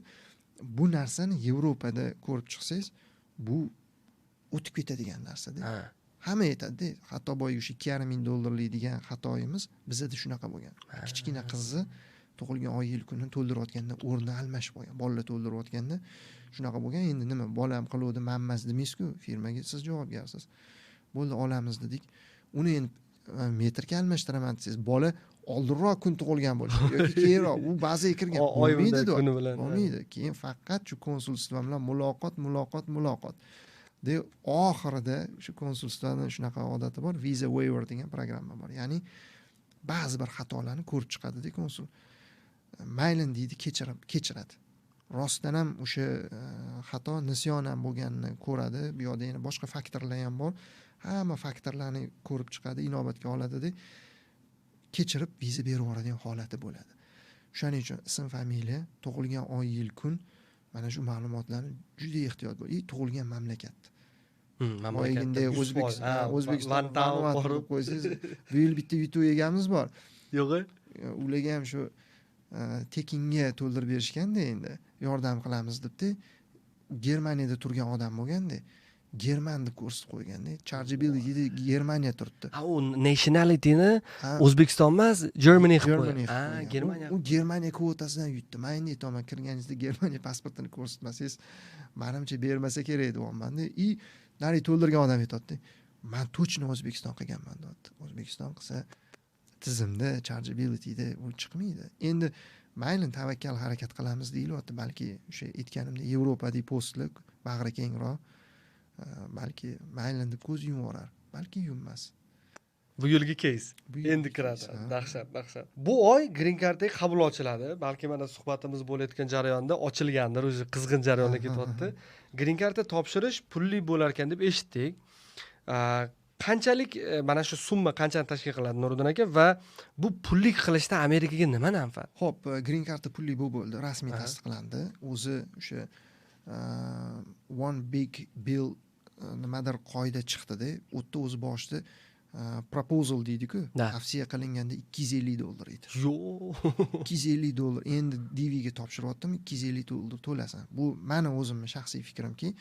Bu narsani Yevropada ko'rib chiqsangiz, bu o'tib ketadigan narsada. Hamma aytadi, hatto boyagi o'sha ikki yarim ming dollarlik degan xatoyimiz bizada shunaqa bo'lgan. Kichkina qizni tug'ilgan oy yil kunini to'ldirayotganda o'rni almashib qolgan. Bolalar to'ldirayotganda shunaqa bo'lgan. Endi nima, bolam qiluvdi, man emas demaysiz-ku, firmaga siz javobgarsiz. Bo'ldi, olamiz dedik. Uni endi metrga almashtiraman desangiz, bola oldinroq kun tug'ilgan bo'lishi yoki keyinroq, u bazaga kirgan. Oy Bo'lmaydi bilan, deyapti. kuni bilan, ha. Bo'lmaydi. Keyin faqat shu konsulство bilan muloqot, muloqot, muloqot. De oxirida shu konsulstvaning shunaqa odati bor, visa waiver degan programma bor. Ya'ni ba'zi bir xatolarni ko'rib chiqadi-da konsul. Maylin deydi, kechiradi. Rostdan ham o'sha xato nisyonan bo'lganini ko'radi. Bu yoqda yana boshqa faktorlar ham bor. Hamma faktorlarni ko'rib chiqadi, inobatga oladi-da, kechirib viza berib yuboradigan holati bo'ladi. Shuning uchun ism, familiya, tug'ilgan oy, yil, kun, mana shu ma'lumotlarni juda ehtiyot bo'ling. Tug'ilgan mamlakat. Mamlakatda Boyagindek yuz foiz. Ha, O'zbekiston Vantau ma'lumot borib. qilib qo'ysangiz, bu yil bitta yutuv egamiz bor. Yo'q-e? Ularga ham shu tekinga to'ldirib berishganda endi yordam qilamiz debdi. Germaniyada turgan odam bo'lganda German deb ko'rsatib qo'yganda, chargeabilityda Germaniya turibdi. Ha, u nationalityni O'zbekiston emas, Germany qilib qo'ygan. Ha, Germaniya. U Germaniya kvotasidan yutdi. Men endi aytaman, kirganingizda Germaniya pasportini ko'rsatmasangiz, manimcha bermasa kerak deyapman-da. И narigi to'ldirgan odam aytyapti, man точно O'zbekiston qilganman deyapti. O'zbekiston qilsa tizimda chargeabilityda u chiqmaydi. Endi mayli, tavakkal harakat qilamiz deyilyapti. Balki o'sha aytganimdek Yevropadagi postlar bag'ri kengroq, balki mayli deb ko'z yumuborar, balki yummas. Bu yilgi keys endi kiradi. Dahshat, dahshat. Bu oy green cardga qabul ochiladi. Balki mana suhbatimiz bo'layotgan jarayonda ochilgandir, o'zi qizg'in jarayonda ketyapti. Green cardga topshirish pulli bo'lar ekan deb eshitdik. Qanchalik mana shu summa qanchani tashkil qiladi Nuriddin aka va bu pullik qilishda Amerikaga nima manfaat? Xo'p, green card pulli bu bo'ldi, rasmiy tasdiqlandi. O'zi o'sha one big bill nimadir qoida chiqdi-da, u yerda o'zi boshida proposal deydi-ku, tavsiya qilinganda $250 edi. Yo'q. $250. Endi DV ga topshiryaptim, $250 to'lasan. Bu meni o'zimni shaxsiy fikrimki,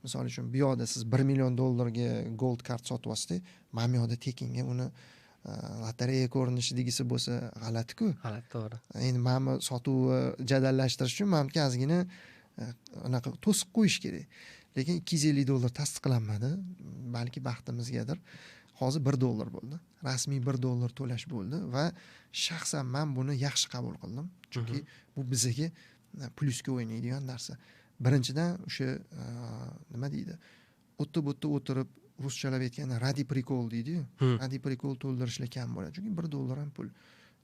misol uchun bu yoqda siz $1 million gold card sotyapsiz-da, mana bu yoqda tekinga uni lotereya ko'rinishidagisi bo'lsa g'alati-ku. G'alati, to'g'ri. Endi mana bu sotuvni jadallashtirish uchun manimcha ozgina anaqa to'siq qo'yish kerak. Lekin $250 tasdiqlanmadi, balki baxtimizgadir. Hozir $1 bo'ldi. Rasmiy $1 to'lash bo'ldi va shaxsan men buni yaxshi qabul qildim. Chunki bu bizga plyusga o'ynaydigan narsa. Birinchidan o'sha nima deydi? O'tib-o'tib o'tirib ruschalab aytganda ради прикол deydi-yu. Ради прикол to'ldirishlar kam bo'ladi. Chunki $1 ham pul.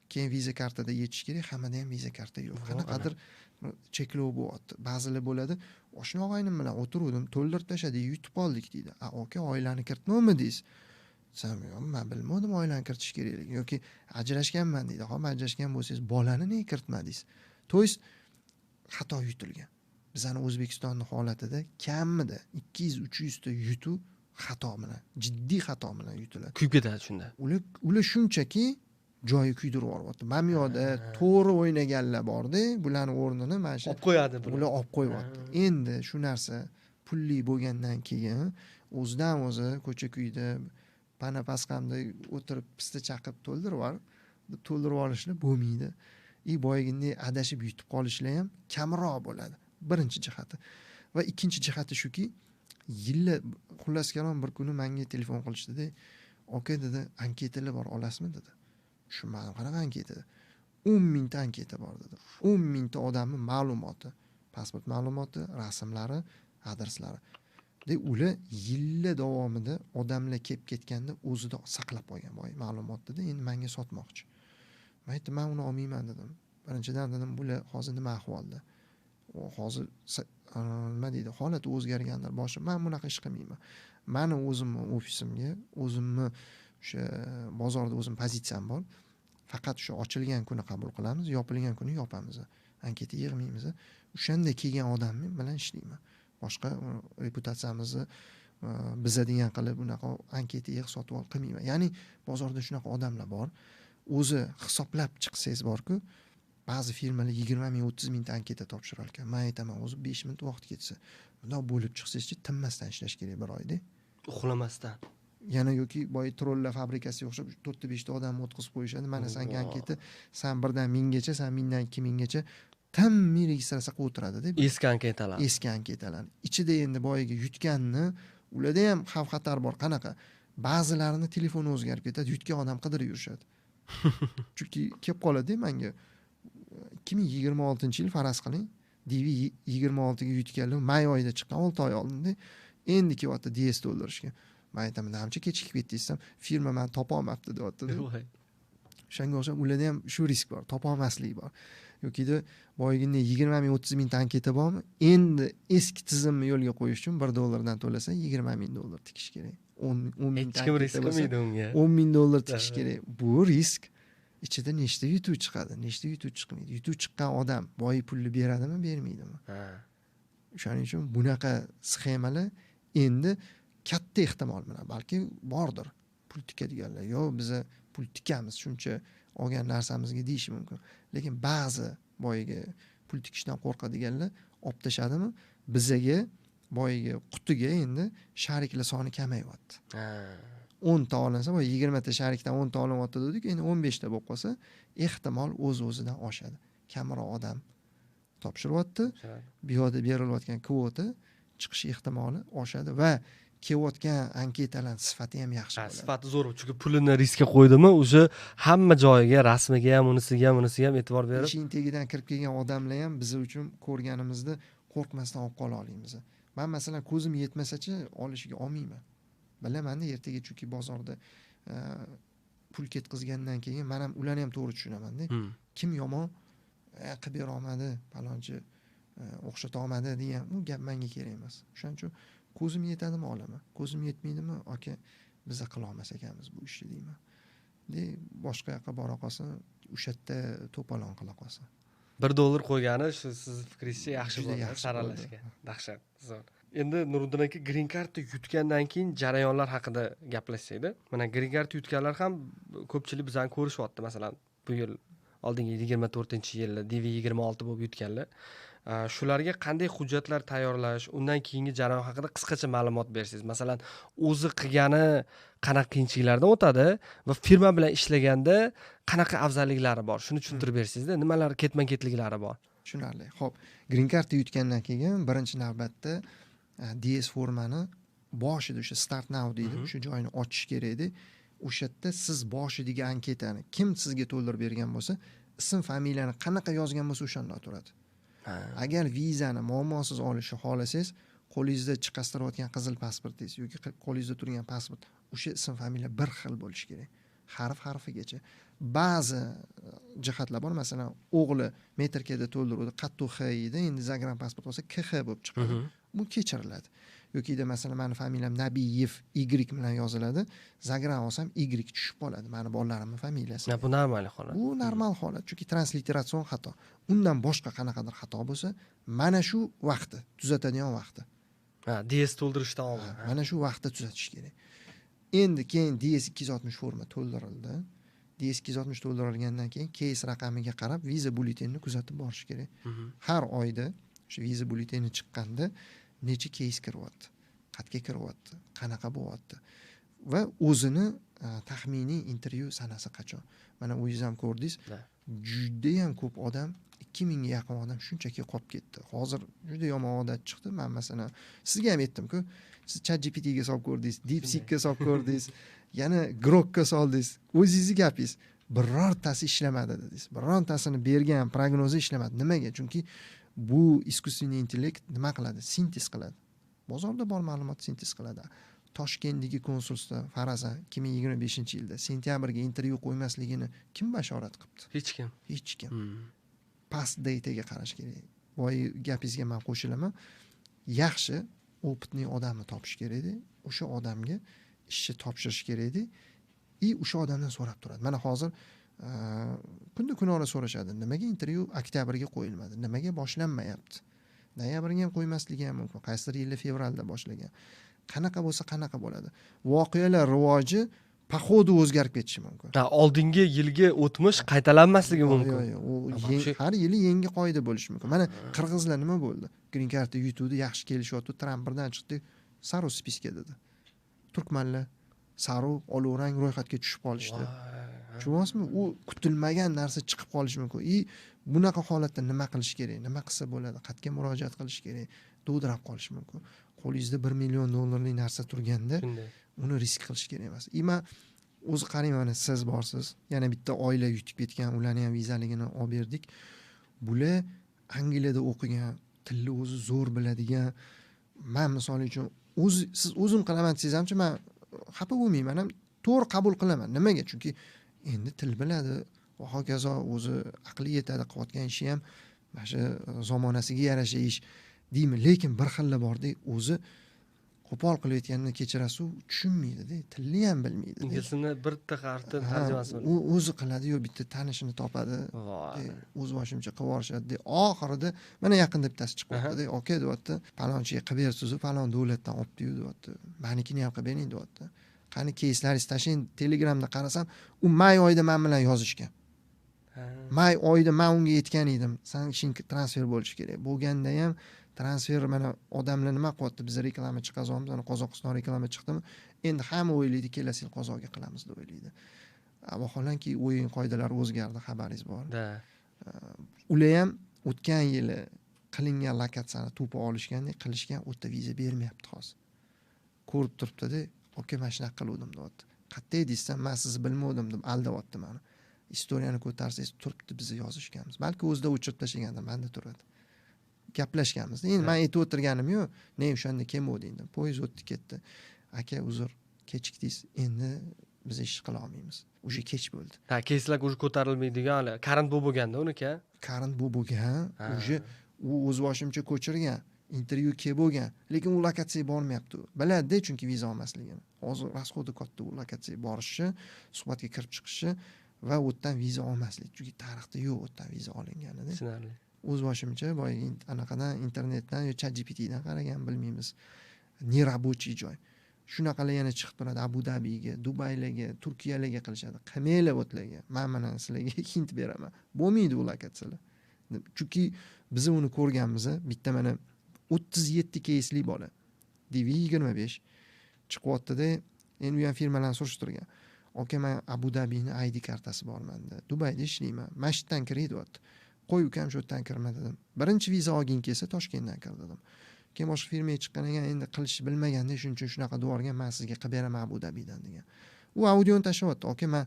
Keyin viza kartada yetish kerak, hammada ham viza karta yo'q. Qanaqadir cheklov bo'lyapti. Ba'zilar bo'ladi, oshna og'aynim bilan o'tiruvdim, to'ldirib tashladik, yutib qoldik deydi. A, aka, oilani kiritmaymi deysiz. Desam, yo'q, men bilmadim oilani kiritish kerakligini yoki ajrashganman deydi. Xo'p, ajrashgan bo'lsangiz, bolani nega kiritmadingiz? To есть xato yutilgan. Bizani O'zbekistonning holatida kamida 200-300 ta yutuv xato bilan, jiddiy xato bilan yutiladi. Kuyib ketadi shunda. Ular shunchaki joyi kuydirib yuboryapti. Mana bu yoqda to'g'ri o'ynaganlar borda, bularning o'rnini mana shu olib qo'yadi bular. Ular olib qo'yyapti. Endi shu narsa pulli bo'lgandan keyin o'zidan o'zi ko'cha-kuyda pana pasqamda o'tirib pista chaqib to'ldirib yuborib, to'ldirib olishlar bo'lmaydi. I boyagindek adashib yutib qolishlar ham kamroq bo'ladi. Birinchi jihati. Va ikkinchi jihati shuki, yillar xullas kalom bir kuni menga telefon qilishdida, aka dedi, anketalar bor, olasizmi dedi. Tushunmadim, qanaqa anketa? 10 mingta anketa bor dedi. 10 mingta odamning ma'lumoti, pasport ma'lumoti, rasmlari, adreslari. De ular yillar davomida odamlar kelib ketganda o'zida saqlab qo'ygan boy ma'lumot dedi, endi menga sotmoqchi. Men aytdim, men uni olmayman dedim. Birinchidan dedim, bular hozir nima ahvolda? U hozir nima deydi, holat o'zgargandir, boshim, men bunaqa ish qilmayman. Meni o'zimni ofisimga, o'zimni o'sha bozorda o'zim pozitsiyam bor. Faqat o'sha ochilgan kuni qabul qilamiz, yopilgan kuni yopamiz. Anketa yig'maymiz. O'shanda kelgan odam bilan ishlayman. Boshqa reputatsiyamizni buzadigan qilib unaqa anketa yig' sotib ol qilmayman. Ya'ni bozorda shunaqa odamlar bor. O'zi hisoblab chiqsangiz bor-ku, ba'zi firmalar 20 ming, 30 mingta anketa topshirar ekan. Men aytaman, o'zi 5 minut vaqt ketsa, bundoq bo'lib chiqsangizchi, tinmasdan ishlash kerak bir oyda. Uxlamasdan. Yana yoki boy trollar fabrikasiga o'xshab 4 ta 5 ta odamni o'tkazib qo'yishadi. Mana sanga anketa, san birdan 1000gacha, san 1000dan 2000gacha tinmay registratsiya qilib o'tiradi-da. Eski anketalar. Eski anketalar. Ichida endi boyagi yutganni, ularda ham xavf xatar bor. Qanaqa? Ba'zilarini telefoni o'zgarib ketadi, yutgan odam qidirib yurishadi. Chunki kelib qoladi menga 2026-yil faraz qiling, DV 26 ga yutganlar may oyida chiqqan, 6 oy oldinda, endi kelyapti DS to'ldirishga. Men aytaman, namcha kechikib ketdingiz desam, firma meni topa olmabdi deyapti-da. O'shanga o'xshab ularda ham shu risk bor, topa olmaslik bor. Yokida boyagindek 20 ming, 30 mingta anketa bormi? Endi eski tizimni yo'lga qo'yish uchun $1 to'lasa 20 ming dollar tikish kerak. 10 mingta Hech kim risk anketa bo'lsa, qilmaydi unga. 10 ming dollar tikish kerak. Bu risk. Ichida nechta yutuv chiqadi, nechta yutuv chiqmaydi. Yutuv chiqqan odam boy pulni beradimi, bermaydimi? O'shaning uchun bunaqa sxemalar endi katta ehtimol bilan balki bordir. Pul tikadiganlar, yo'q, biz pul tikamiz, shuncha olgan narsamizga deyishi mumkin. Lekin ba'zi boyiga pul tikishdan qo'rqadiganlar olib tashladimi, bizaga Boyagi qutiga endi шарик lar soni kamayyapti. 10 ta olinsa, boya 20 ta шарик dan 10 ta olinyapti dedik, endi 15 ta bo'lib qolsa, ehtimol o'z o'zidan oshadi. Kamroq odam topshiryapti, bu yoqda berilayotgan kvota chiqish ehtimoli oshadi va kelayotgan anketalar sifati ham yaxshi bo'ladi. Sifati zo'r, chunki pulini riskka qo'ydimi, уже hamma joyiga, rasmiga ham, unisiga ham, bunisiga ham e'tibor berib. Eshikning tagidan kirib kelgan odamlar ham biz uchun ko'rganimizda qo'rqmasdan olib qola olamiz. Man masalan ko'zim yetmasachi olishiga olmayman. Bilamanda ertaga, chunki bozorda pul ketkazgandan keyin man ham ularni ham to'g'ri tushunamanda. Kim yomon qilib bera olmadi, palonchi o'xshata olmadi degan u gap menga kerak emas. O'shaning uchun ko'zim yetadimi olaman, ko'zim yetmaydimi, aka biza qilolmas ekanmiz bu ishni deyman. De boshqa yoqqa bora qolsa, o'sha yerda to'polon qila qolsa. $1 qo'ygani shu sizni fikringizcha yaxshi Juda bo'ldi, yaxshi saralashga. bo'ldi. Dahshat, zo'r. Endi Nuriddin aka, green cardni yutgandan keyin jarayonlar haqida gaplashsak-da. Mana green card yutganlar ham ko'pchilik bizani ko'rishyapti. Masalan, bu yil oldingi 24-yilda DV 26 bo'lib yutganlar. Shularga qanday hujjatlar tayyorlash, undan keyingi jarayon haqida qisqacha ma'lumot bersangiz. Masalan, o'zi qilgani qanaqa qiyinchiliklardan o'tadi va firma bilan ishlaganda qanaqa afzalliklari bor? Shuni tushuntirib bersangizda, nimalar ketma-ketliklari bor? Tushunarli. Xo'p, green card yutgandan keyin birinchi navbatda DS formani boshida o'sha start now deydi, o'sha joyini ochish kerak edi. O'sha yerda siz boshidagi anketani kim sizga to'ldirib bergan bo'lsa, ism familiyani qanaqa yozgan bo'lsa o'shanda turadi. Agar vizani muammosiz olishni xohlasangiz, qo'lingizda chiqastirayotgan qizil pasportingiz yoki qo'lingizda turgan pasport, o'sha ism familiya bir xil bo'lishi kerak. Harf harfigacha. Ba'zi jihatlar bor, masalan, o'g'li metrkada to'ldiruvdi, qattiq X edi, endi загран pasport olsa KX bo'lib chiqadi. Bu kechiriladi. Yoki da masalan, mani familiyam Nabiyev Y bilan yoziladi, загран olsam Y tushib qoladi mani bolalarimning familiyasi. Bu normal holat. Bu normal holat, chunki transliteratsion xato. Undan boshqa qanaqadir xato bo'lsa, mana shu vaqti tuzatadigan vaqti. Ha, DS to'ldirishdan oldin. Ha, mana shu vaqtda tuzatish kerak. Endi keyin DS 260 forma to'ldirildi. DS 260 to'ldirilgandan keyin case raqamiga qarab viza byulletenini kuzatib borish kerak. Har oyda o'sha viza byulleteni chiqqanda necha case kiryapti, qayerga kiryapti, qanaqa bo'lyapti va o'zini taxminiy intervyu sanasi qachon. Mana o'zingiz ham ko'rdingiz, judayam ko'p odam, 2000 ga yaqin odam shunchaki qolib ketdi. Hozir juda yomon odat chiqdi. Men masalan sizga ham aytdim-ku, siz ChatGPTga solib ko'rdingiz, DeepSeekga solib ko'rdingiz, yana Grokka soldingiz. O'zingizni gapingiz birortasi ishlamadi dedingiz. Birontasini bergan prognozi ishlamadi. Nimaga? Chunki bu искусственный интеллект nima qiladi? Sintez qiladi. Bozorda bor ma'lumot sintez qiladi. Toshkentdagi konsulstva farazan 2025-yilda sentyabrga intervyu qo'ymasligini kim bashorat qilibdi? Hech kim. Hech kim. Past dataga qarash kerak. Boy gapingizga men qo'shilaman. Yaxshi опытный odamni topish kerak edi. O'sha odamga ishni topshirish kerak edi. И o'sha odamdan so'rab turadi. Mana hozir kunda kunora so'rashadi. Nimaga intervyu oktyabrga qo'yilmadi? Nimaga boshlanmayapti? Noyabrga ham qo'ymasligi ham mumkin. Qaysidir yilda fevralda boshlagan. Qanaqa bo'lsa qanaqa bo'ladi. Voqealar rivoji по ходу o'zgarib ketishi mumkin. Ha, oldingi yilgi o'tmish qaytalanmasligi mumkin. Yo'q, yo'q, u Ha, вообще har yili yangi qoida bo'lishi mumkin. Mana qirg'izlar nima bo'ldi? Green cardda yutuvdi, yaxshi kelishyapti, Tramp birdan chiqdi, sariq списка dedi. Turkmanlar sariq olovrang ro'yxatga tushib qolishdi. Tushunyapsizmi? U kutilmagan narsa chiqib qolishi mumkin. И bunaqa holatda nima qilish kerak? Nima qilsa bo'ladi? Qayerga murojaat qilish kerak? Dovdirab qolish mumkin. Qo'lingizda 1 million dollarlik narsa turganda uni risk qilish kerak emas. И man o'zi qarang, mana siz borsiz, yana bitta oila yutib ketgan, ularni ham vizaligini olib berdik. Bular Angliyada o'qigan, tilni o'zi zo'r biladigan. Man misol uchun o'zi siz o'zim qilaman desangiz hamchi man xafa bo'lmayman ham, to'g'ri qabul qilaman. Nimaga? Chunki endi til biladi va hokazo, o'zi aqli yetadi, qilayotgan ishi ham mana shu zamonasiga yarasha ish deyman. Lekin bir xilla borda, o'zi qo'pol qilayotganini kechirasiz, u tushunmaydida, tilni ham bilmaydi. Inglizini bitta harfni tarjimasi U o'zi qiladi yo bitta tanishini topadi, o'z boshimcha qilib yuborishadi. Oxirida mana yaqinda bittasi chiqyapti, aka deyapti, palonchiga qilib bersiz, falon davlatdan olibdiyu deyapti, manikini ham qilib bering deyapti. Qani keyslaringizni tashlang. Telegramda qarasam, u may oyida man bilan yozishgan. May oyida man unga aytgan edim, san ishing transfer bo'lishi kerak bo'lganda ham Transfer, mana odamlar nima qilyapti? Biz reklama chiqazyapmiz, mana Qozog'iston reklama chiqdimi, endi hamma o'ylaydi, kelasi yil Qozog'ga qilamiz deb o'ylaydi. Vaholanki o'yin qoidalari o'zgardi, xabaringiz bor. Да. Ular ham o'tgan yili qilingan lokatsiyani тупо olishganda qilishgan, u yerda viza bermayapti hozir. Ko'rib turibdida, aka, mana shunaqa qiluvdim, deyapti. Qayerda desam, man sizni bilmovdim, deb aldayapti mani. История ni ko'tarsangiz, turibdi, bizni yozishganmiz. Balki o'zida o'chirib tashlagandir, manda turadi. Gaplashganmiz. Endi man aytib o'tirganim yo'q, ne o'shanda kelmovding deb. Poyezd o'tdi ketdi. Aka, uzr, kechikdingiz, endi biz ish qila olmaymiz. Уже kech bo'ldi. Ha, keyslar уже ko'tarilmaydigan, current bo'lib bo'lganda uniki. Current bo'lib bo'lgan, уже u o'z boshimcha ko'chirgan, intervyu kelib bo'lgan, lekin u lokatsiyaga bormayapti. Biladida, chunki viza olmasligini. Hozir расход i katta u lokatsiyaga borishi, suhbatga kirib chiqishi va u yerdan viza olmaslik. Chunki tarixda yo'q u yerdan viza olinganida. Tushunarli. O'z boshimcha boyagi anaqadan, internetdan yo Chat GPTdan qaragan, bilmaymiz. Нерабочий joy. Shunaqalar yana chiqib turadi, Abu Dabiga, Dubaylarga, Turkiyalarga qilishadi. Qilmanglar o'tlarga. Men mana sizlarga hint beraman. Bo'lmaydi u lokatsiyalar. Chunki biz uni ko'rganmiz, bitta mana 37 keysli bola. DV 25 chiqyapti-da, endi u ham firmalarni surishtirgan. Aka, men Abu Dabini ID kartasi bor menda. Dubayda ishlayman. Mana shu yerdan kiray, deyapti. Qo'y ukam, shu yerdan kirma, dedim. Birinchi viza olging kelsa Toshkentdan kir, dedim. Keyin boshqa firmaga chiqqan ekan, endi qilishni bilmaganda, shuning uchun shunaqa devorgan, men sizga qilib beraman Abu Dabidan, degan. U audioni tashlayapti. Aka, men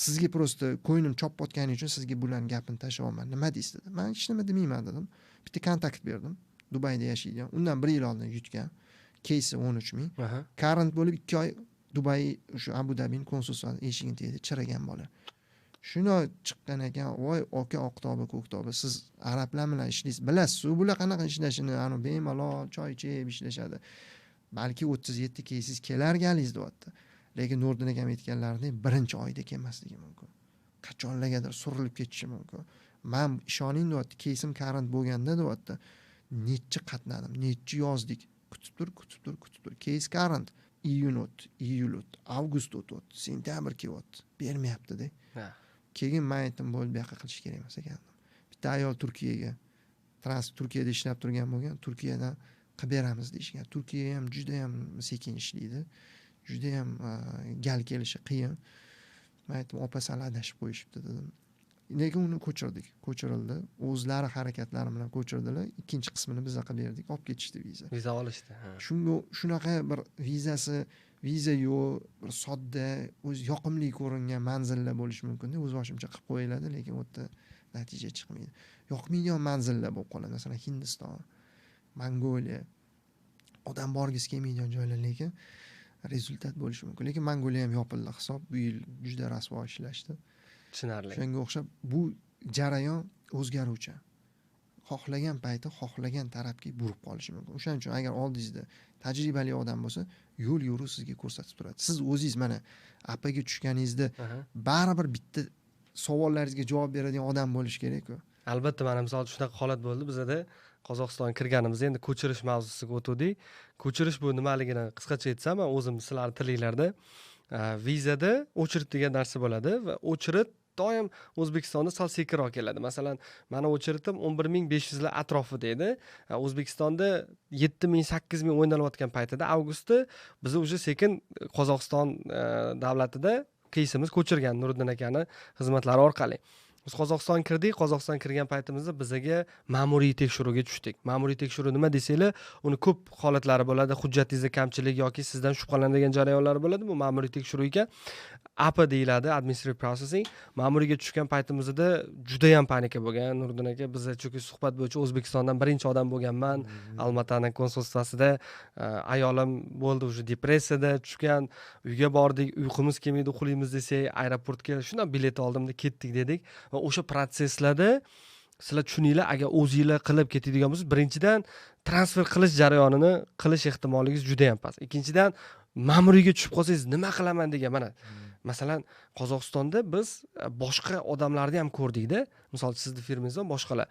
sizga просто ko'nglim chopayotgani uchun sizga bularni gapini tashlayapman. Nima deysiz, dedi. Men hech nima demayman, dedim. Bitta kontakt berdim. Dubayda yashaydigan. Undan bir yil oldin yutgan. Keysi 13 ming. Current bo'lib 2 oy Dubay, o'sha Abu Dabini konsulxona eshigini tagida chirigan bola. Shuni chiqqan ekan, voy aka, oqtobi ko'ktobi, siz arablar bilan ishlaysiz, bilasiz, bular qanaqa ishlashini, ani bemalol choy ichib ishlashadi. Balki 37 keysiz kelar galingiz, deyapti. Lekin Nurdin akam aytganlaridek birinchi oyda kelmasligi mumkin. Qachonlargadir surilib ketishi mumkin. Man ishoning, deyapti, keysim current bo'lganda, deyapti. Necha qatnadim, necha yozdik. Kutib tur, kutib tur, kutib tur. Case current iyun o'tdi, iyul o'tdi, avgust o'tyapti, sentyabr kelyapti. Bermayapti-da. Keyin men aytdim, bo'ldi, bu yoqqa qilish kerak emas ekan. Bitta ayol Turkiyaga, trans Turkiyada ishlab turgan bo'lgan, Turkiyadan qilib beramiz deyishgan. Turkiya ham juda ham sekin ishlaydi. Juda ham gal kelishi qiyin. Men aytdim, opa, sal adashib qo'yishibdi, dedim. Lekin uni ko'chirdik, ko'chirildi. O'zlari harakatlari bilan ko'chirdilar. Ikkinchi qismini biz qilib berdik, olib ketishdi viza. Viza olishdi, ha. Shunga shunaqa bir vizasi, viza yo'q, bir sodda, o'zi yoqimli ko'ringan manzillar bo'lishi mumkin-da, o'z boshimcha qilib qo'yiladi, lekin u yerda natija chiqmaydi. Yoqmaydigan manzillar bo'lib qoladi. Masalan, Hindiston, Mongoliya. Odam borgisi kelmaydigan joylar, lekin результат bo'lishi mumkin. Lekin Mongoliya ham yopildi hisob. Bu yil juda rasvo ishlashdi. Tushunarli. Shunga o'xshab bu jarayon o'zgaruvchan. Xohlagan payti xohlagan tarafga burib qolishi mumkin. O'shaning uchun agar oldingizda tajribali odam bo'lsa, yo'l yo'riq sizga ko'rsatib turadi. Siz o'zingiz mana APga tushganingizda baribir bitta savollaringizga javob beradigan odam bo'lishi kerak-ku. Albatta, mana misol uchun shunaqa holat bo'ldi bizada. Qozog'istonga kirganimizda endi ko'chirish mavzusiga o'tdik. Ko'chirish bu nimaligini qisqacha aytsam, men o'zim sizlarning tilinglarda, vizada очередь degan narsa bo'ladi va очередь doim O'zbekistonda sal sekinroq keladi. Masalan, mani очередь im 11 500 lar atrofida edi. O'zbekistonda 7000, 8000 o'ynalayotgan paytida avgustda biz уже sekin Qozog'iston davlatida keysimiz ko'chirgan Nuriddin akani xizmatlari orqali. Biz Qozog'istonga kirdik. Qozog'istonga kirgan paytimizda bizaga ma'muriy tekshiruvga tushdik. Ma'muriy tekshiruv nima desanglar, uni ko'p holatlari bo'ladi. Hujjatingizda kamchilik yoki sizdan shubhalanadigan jarayonlar bo'ladi. Bu ma'muriy tekshiruv ekan. AP deyiladi, administrative processing. Ma'muriyga tushgan paytimizda juda ham паника bo'lgan Nuriddin aka. Biz chunki suhbat bo'yicha O'zbekistondan birinchi odam bo'lganman. Almatani konsulstvosida ayolim bo'ldi уже depressiyada tushgan. Uyga bordik, uyqumiz kelmaydi, uxlaymiz desak, aeroportga shundan bilet oldimda ketdik dedik. Va o'sha protsesslarda sizlar tushuninglar, agar o'zinglar qilib ketadigan bo'lsangiz, birinchidan transfer qilish jarayonini qilish ehtimolligingiz juda ham past. Ikkinchidan ma'muriyga tushib qolsangiz nima qilaman degan mana masalan Qozog'istonda biz boshqa odamlarni ham ko'rdikda. Misol sizni firmangizdan boshqalar.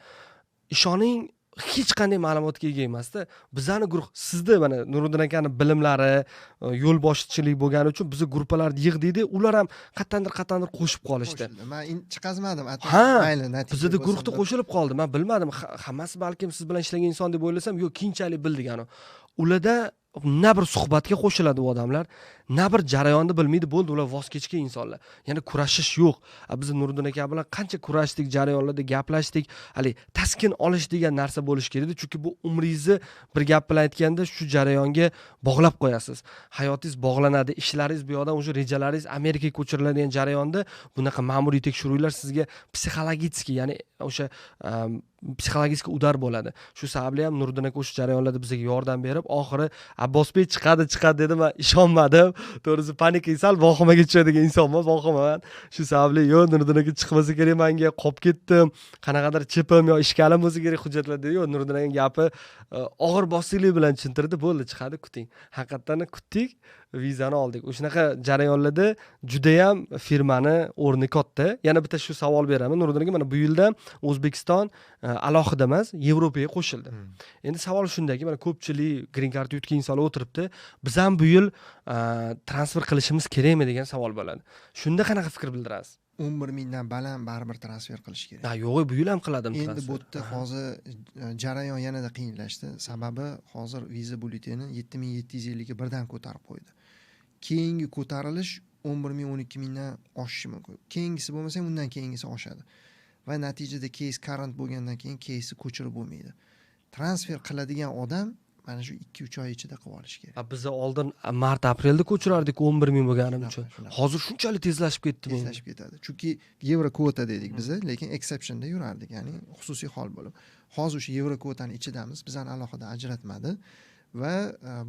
Ishoning, hech qanday ma'lumotga ega emasda. Bizani guruh, sizda mana Nuriddin akani bilimlari, yo'l boshchilik bo'lgani uchun bizni gruppalarni yig'dik, ular ham qayerdandir qo'shib qolishdi. Men chiqazmadim, mayli, natija. Bizda guruhda qo'shilib qoldi. Men bilmadim, hammasi balkim siz bilan ishlagan inson deb o'ylasam, yo'q, keyinchalik bildik ani. Ularda na bir suhbatga qo'shiladi u odamlar, na bir jarayonni bilmaydi, bo'ldi, ular voz kechgan insonlar. Ya'ni kurashish yo'q. Biz Nuriddin aka bilan qancha kurashdik, jarayonlarda gaplashdik, hali taskin olish degan narsa bo'lishi kerak edi, chunki bu umringizni bir gap bilan aytganda shu jarayonga bog'lab qo'yasiz. Hayotingiz bog'lanadi, ishlaringiz bu yoqdan o'sha rejalaringiz Amerikaga ko'chiriladigan jarayonda bunaqa ma'muriy tekshiruvlar sizga psixologik, ya'ni o'sha psixologik udar bo'ladi. Shu sababli ham Nuriddin aka o'sha jarayonlarda bizga yordam berib, oxiri Abbosbek chiqadi dedi, men ishonmadim. To'g'risi panika, sal vahimaga tushadigan insonman, vahimaman. Shu sababli yo'q, Nuriddin aka chiqmasa kerak menga, qolib ketdim. Qanaqadir chipim yo ishkalim bo'lsa kerak hujjatlar dedi. Yo'q, Nuriddin aka gapi og'ir bosiqlik bilan tushuntirdi, bo'ldi, chiqadi, kuting. Haqiqatan kutdik, vizani oldik. O'shanaqa jarayonlarda juda ham firmani o'rni katta. Yana bitta shu savol beraman Nuriddin aka, mana bu yilda O'zbekiston alohida emas, Yevropaga qo'shildi. Endi savol shundaki, mana ko'pchilik green card yutgan insonlar o'tiribdi. Biz ham bu yil transfer qilishimiz kerakmi degan savol bo'ladi. Shunda qanaqa fikr bildirasiz? 11 mingdan baland baribir transfer qilish kerak. Ha, yo'q, bu yil ham qiladim transfer. Endi bu yerda hozir jarayon yanada qiyinlashdi. Sababi hozir viza byulleteni 7750 ga birdan ko'tarib qo'ydi. Keyingi ko'tarilish 11 ming, 12 mingdan oshishi mumkin. Keyingisi bo'lmasa ham undan keyingisi oshadi. Va natijada case current bo'lgandan keyin case'i ko'chirib bo'lmaydi. Transfer qiladigan odam mana shu 2-3 oy ichida qilib olish kerak. Biz oldin mart aprelda ko'chirardik 11 ming bo'lgani uchun. Hozir shunchalik tezlashib ketdimi? Tezlashib ketadi. Chunki yevro kvota dedik biz, lekin exceptionda yurardik, ya'ni xususiy hol bo'lib. Hozir o'sha yevro kvotani ichidamiz, bizani alohida ajratmadi va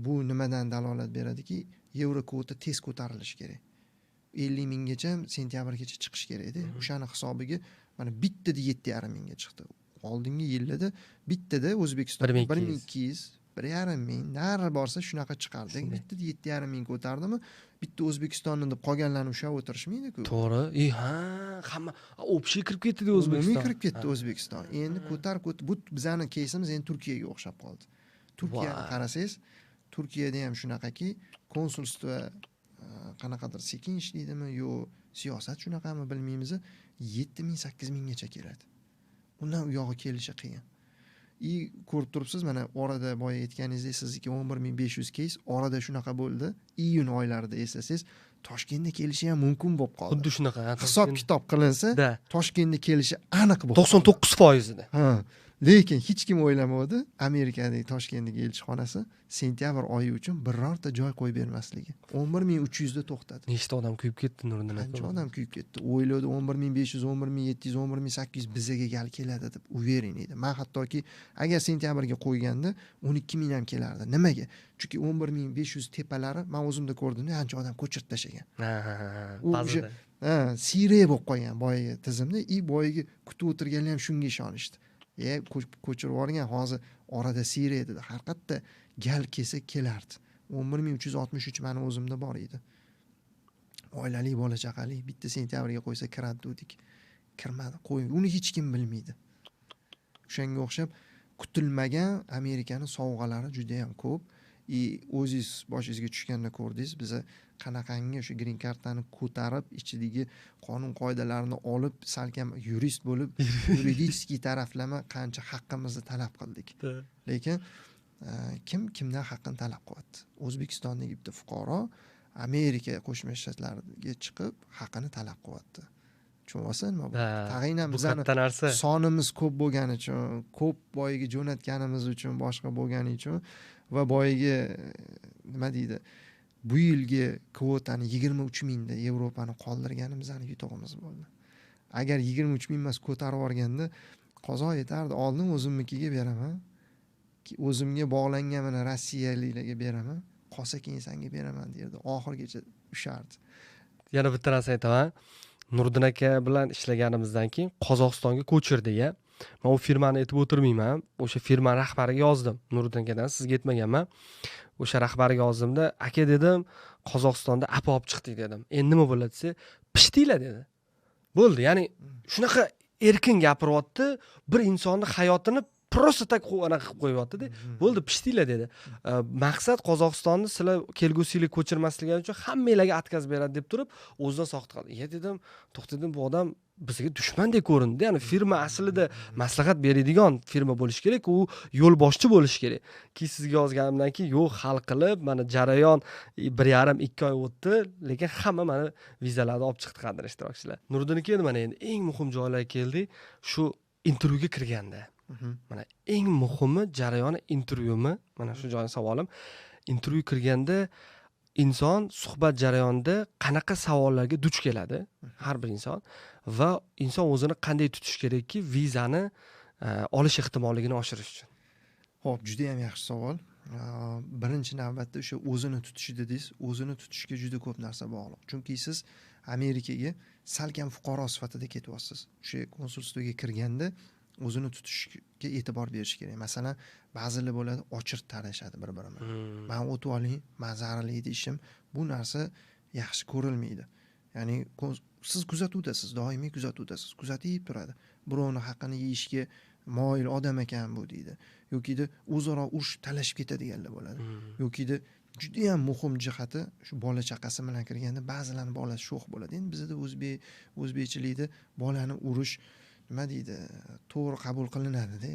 bu nimadan dalolat beradiki, yevro kvota tez ko'tarilishi kerak. 50 minggacha sentyabrgacha chiqish kerak edi. O'shani hisobiga mana bittada 7,5 mingga chiqdi. Oldingi yillarda bittada O'zbekistonda 1200, 1,5 ming nari borsa shunaqa chiqardi. Bittada 7,5 ming ko'tardimi? Bitta O'zbekistonni deb qolganlarni ushlab o'tirishmaydi-ku. To'g'ri. Ha, hamma общий kirib ketdi O'zbekiston. Umumiy kirib ketdi O'zbekiston. Endi ko'tar bu bizning keysimiz endi Turkiyaga o'xshab qoldi. Turkiyani qarasangiz, Turkiyada ham shunaqaki, konsulstvo qanaqadir sekin ishlaydimi, yo siyosat shunaqami bilmaymiz, 7 ming, 8 minggacha keladi. Undan u yog'i kelishi qiyin. I ko'rib turibsiz, mana orada boya aytganingizdek sizniki 11500 keys orada shunaqa bo'ldi. Iyun oylarida eslasangiz, Toshkentda kelishi ham mumkin bo'lib qoldi. Xuddi shunaqa. Hisob kitob qilinsa, Toshkentda kelishi aniq bo'ldi. 99% edi. Ha. Lekin hech kim o'ylamadi, Amerikadagi Toshkentdagi elchixonasi sentyabr oyi uchun birorta joy qo'yib bermasligi. 11300 da to'xtadi. Nechta odam kuyib ketdi Nuriddin aka? Qancha odam kuyib ketdi. O'yladi 11500, 11700, 11800 bizaga gal keladi deb уверен edi. Men hattoki agar sentyabrga qo'yganda 12000 ham kelardi. Nimaga? Chunki 11500 tepalari men o'zimda ko'rdim, ancha odam ko'chirib tashlagan. Ha. Ha, siyrak bo'lib qolgan boyagi tizimda, i boyagi kutib o'tirganlar ham shunga ishonishdi. Ko'chirib yuborgan, hozir orada siyrak dedi. Har qayerda gal kelsa kelardi. 11363 meni o'zimda bor edi. Oilali, bola chaqali bitta sentyabrga qo'ysa kiradi dedik. Kirmadi. Qo'y, uni hech kim bilmaydi. O'shanga o'xshab kutilmagan Amerikani sovg'alari juda ham ko'p. O'zingiz boshingizga tushganda ko'rdingiz, biza qanaqangi o'sha green card'ni ko'tarib, ichidagi qonun qoidalarini olib, salkam yurist bo'lib, yuridический taraflama qancha haqqimizni talab qildik. Lekin kim kimdan haqqini talab qilyapti? O'zbekistondagi bitta fuqaro Amerika Qo'shma Shtatlariga chiqib haqqini talab qilyapti. Tushunayapsan nima bu? Tag'in ham bizani sonimiz ko'p bo'lgani uchun, ko'p boyiga jo'natganimiz uchun, boshqa bo'lgani uchun va boyiga nima deydi, bu yilgi kvotani 23 mingda Yevropani qoldirganimizni yutug'imiz bo'ldi. Agar 23 ming emas ko'tarib yuborganda qazo yetardi. Oldin o'zimnikiga beraman, o'zimga bog'langan mana rossiyaliklarga beraman, qolsa keyin senga beraman derdi. Oxirgacha ushardi. Yana bitta narsa aytaman. Nuriddin aka bilan ishlaganimizdan keyin Qozog'istonga ko'chirdik. Men u firmani aytib o'tirmayman. O'sha firma rahbariga yozdim. Nuriddin akadan sizga aytmaganman. O'sha rahbariga yozdimda, aka dedim, Qozog'istonda apa olib chiqdik dedim. Endi nima bo'ladi desa, pishdinglar dedi. Bo'ldi. Ya'ni shunaqa erkin gapiryapti, bir insonni hayotini Просто так anaqa qilib qo'yyaptida. Bo'ldi, pishdinglar dedi. Maqsad Qozog'istonni sizlar kelgusi yili ko'chirmasliklari uchun hammanglarga отказ beradi deb turib, o'zidan soxta qildi. Iya dedim, to'xta dedim, bu odam bizga dushmandek ko'rindi. Ya'ni firma aslida maslahat beradigan firma bo'lishi kerak, u yo'lboshchi bo'lishi kerak. Keyin sizga yozganimdan keyin yo'q, hal qilib, mana jarayon 1,5-2 oy o'tdi, lekin hamma mana vizalarni olib chiqdi qadrli ishtirokchilar. Nuriddin aka, endi mana endi eng muhim joylarga keldik. Shu intervyuga kirganda. Mana eng muhimi jarayoni intervyumi, mana shu joyni savolim. Intervyu kirganda inson suhbat jarayonida qanaqa savollarga duch keladi har bir inson va inson o'zini qanday tutish kerakki, vizani olish ehtimolligini oshirish uchun? Ho'p, juda yam yaxshi savol. Birinchi navbatda o'sha o'zini tutishi dedingiz, o'zini tutishga juda ko'p narsa bog'liq. Chunki siz Amerikaga salkam fuqaro sifatida ketyapsiz. O'sha консульство ga kirganda o'zini tutishga e'tibor berish kerak. Masalan, ba'zilar bo'ladi, очередь talashadi bir biri bilan. Man o'tib oling, man zararli ishim. Bu narsa yaxshi ko'rilmaydi. Ya'ni siz kuzatuvdasiz, doimiy kuzatuvdasiz, kuzatib turadi. Birovni haqqini yeyishga moyil odam ekan bu deydi. Yokida o'zaro urush talashib ketadiganlar bo'ladi. Yokida judayam muhim jihati, shu bola chaqasi bilan kirganda ba'zilarni bolasi sho'x bo'ladi. Endi bizada o'zbekchilikda bolani urish nima deydi, to'g'ri qabul qilinadida,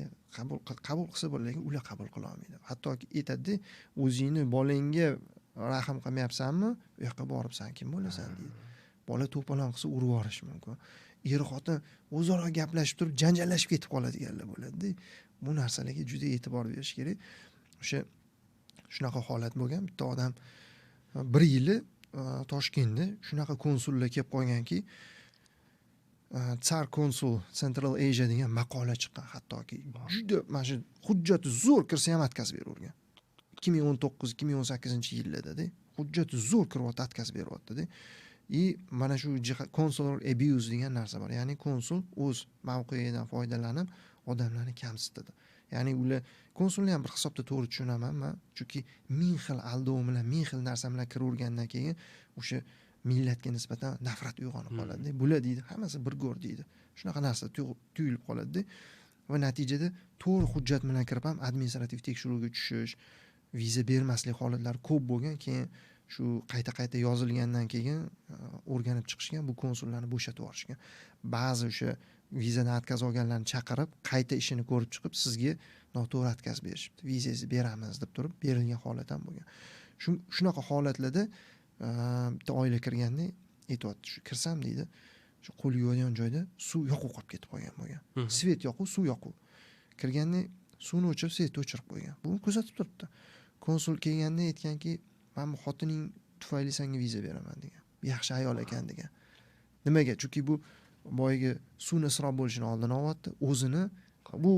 qabul qilsa bo'ladi, lekin ular qabul qila olmaydi. Hattoki aytadida, o'zingni bolangga rahm qilmayapsanmi, u yoqqa borib san kim bo'lasan deydi. Bola to'polon qilsa urib yuborishi mumkin. Er xotin o'zaro gaplashib turib janjallashib ketib qoladiganlar bo'ladida. Bu narsalarga juda e'tibor berish kerak. O'sha shunaqa holat bo'lgan, bitta odam bir yili Toshkentda shunaqa konsullar kelib qolganki, Tsar konsul Central Asia degan maqola chiqqan, hattoki juda mana shu hujjati zo'r kirsa ham отказ beravergan. 2019, 2018 yillarda hujjati zo'r kiryapti, отказ beryapti-da. И mana shu consular abuse degan narsa bor. Ya'ni konsul o'z mavqeidan foydalanib odamlarni kamsitadi. Ya'ni ular konsulni ham bir hisobda to'g'ri tushunaman man, chunki ming xil aldov bilan, ming xil narsa bilan kiravergandan keyin o'sha millatga nisbatan nafrat uyg'onib qoladi. Bular deydi, hammasi bir go'r deydi. Shunaqa narsa tuyulib qoladi-da. Va natijada to'g'ri hujjat bilan kirib ham administrativ tekshiruvga tushish, viza bermaslik holatlari ko'p bo'lgan. Keyin shu qayta-qayta yozilgandan keyin o'rganib chiqishgan, bu konsullarni bo'shatib yuborishgan. Ba'zi o'sha vizadan отказ olganlarni chaqirib, qayta ishini ko'rib chiqib, sizga noto'g'ri отказ berishibdi. Vizangizni beramiz deb turib berilgan holat ham bo'lgan. Shunaqa holatlarda bitta oila kirganda aytyapti, shu kirsam deydi, shu qo'l yuvadigan joyda suv yoquv qolib ketib qolgan bo'lgan. Свет yoquv, suv yoquv. Kirganda suvni o'chirib, свет ni o'chirib qo'ygan. Buni kuzatib turibdi. Konsul kelganda aytganki, men bu xotining tufayli senga viza beraman degan. Yaxshi ayol ekan degan. Nimaga? Chunki bu boyagi suvni isrof bo'lishini oldini olyapti. O'zini bu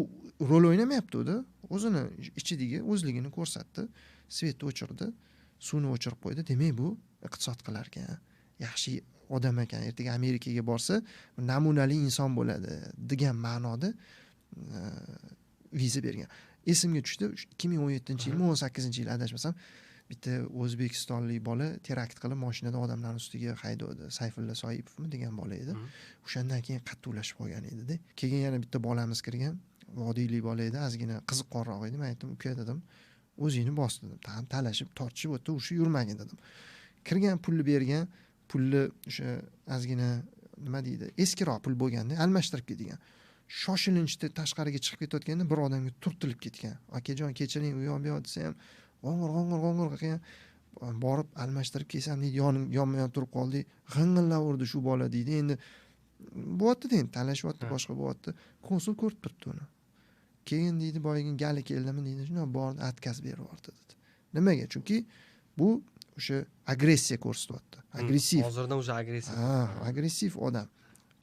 rol o'ynamayapti-da, o'zini ichidagi o'zligini ko'rsatdi. Свет ni o'chirdi, suvni o'chirib qo'ydi. Demak, bu iqtisod qilar ekan, yaxshi odam ekan, ertaga Amerikaga borsa namunali inson bo'ladi degan ma'noda viza bergan. Esimga tushdi, 2017-yilmi, 18-yil adashmasam, bitta o'zbekistonlik bola terakt qilib mashinada odamlarning ustiga haydovdi. Sayfulla Soipovmi degan bola edi. O'shandan keyin qattiqlashib qolgan edi-da. Keyin yana bitta bolamiz kirgan, vodiylik bola edi, ozgina qiziqqonroq edi. Men aytdim, uka dedim, o'zingni bos dedim. Tam talashib, tortishib o'tdi, urushib yurmagin dedim. Kirgan pulni bergan, pulni o'sha ozgina nima deydi, eskiroq pul bo'lganda almashtirib ketgan. Shoshilinchda tashqariga chiqib ketayotganda bir odamga turtilib ketgan. Akajon kechiring, u yoq bu yoq desa ham g'ong'ir g'ong'ir g'ong'ir qilgan. Borib almashtirib kelsam deydi, yonma-yon turib qoldi, g'ing'illab urdi shu bola deydi. Endi bo'lyapti-da, endi talashyapti, boshqa bo'lyapti. Konsul ko'rib turibdi uni. Keyin deydi, boyagi gali keldimi deydi, shunday bordi, отказ berib yubordi dedi. Nimaga? Chunki bu o'sha agressiya ko'rsatyapti. Agressiv. Hozirdan o'sha agressiv. Ha, agressiv odam.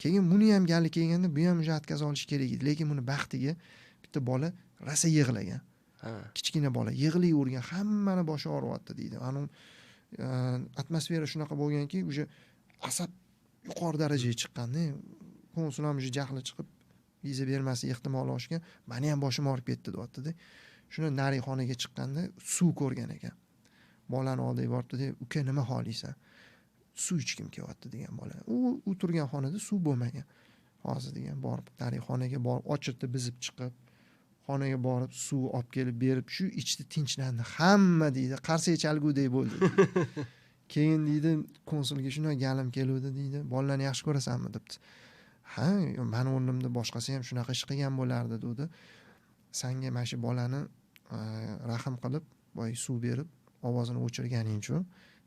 Keyin buni ham gali kelganda bu ham o'sha отказ olish kerak edi, lekin buni baxtiga bitta bola rosa yig'lagan. Kichkina bola yig'layvergan, hammani boshi og'riyapti deydi. Anu atmosfera shunaqa bo'lganki, o'sha asab yuqori darajaga chiqqanda, konsul ham o'sha jahli chiqib viza bermaslik ehtimoli oshgan, meni ham boshim og'rib ketdi deyapti-da. Shuni narigi xonaga chiqqanda suv ko'rgan ekan. Bolani oldiga boribdi-da, uka nima xohlaysan? Suv ichgim kelyapti degan bola. U turgan xonada suv bo'lmagan. Hozir degan borib narigi xonaga borib, очередь ni buzib chiqib, Xonaga borib suv olib kelib berib, shu ichdi, tinchlandi hamma deydi, qarsak chalgudek bo'ldi. Keyin deydi, konsulga shunday galim keluvdi deydi, bolalarni yaxshi ko'rasanmi debdi. Ha, mani o'rnimda boshqasi ham shunaqa ish qilgan bo'lardi dedi. Sanga mana shu bolani rahm qilib, boyagi suv berib, ovozini o'chirganing uchun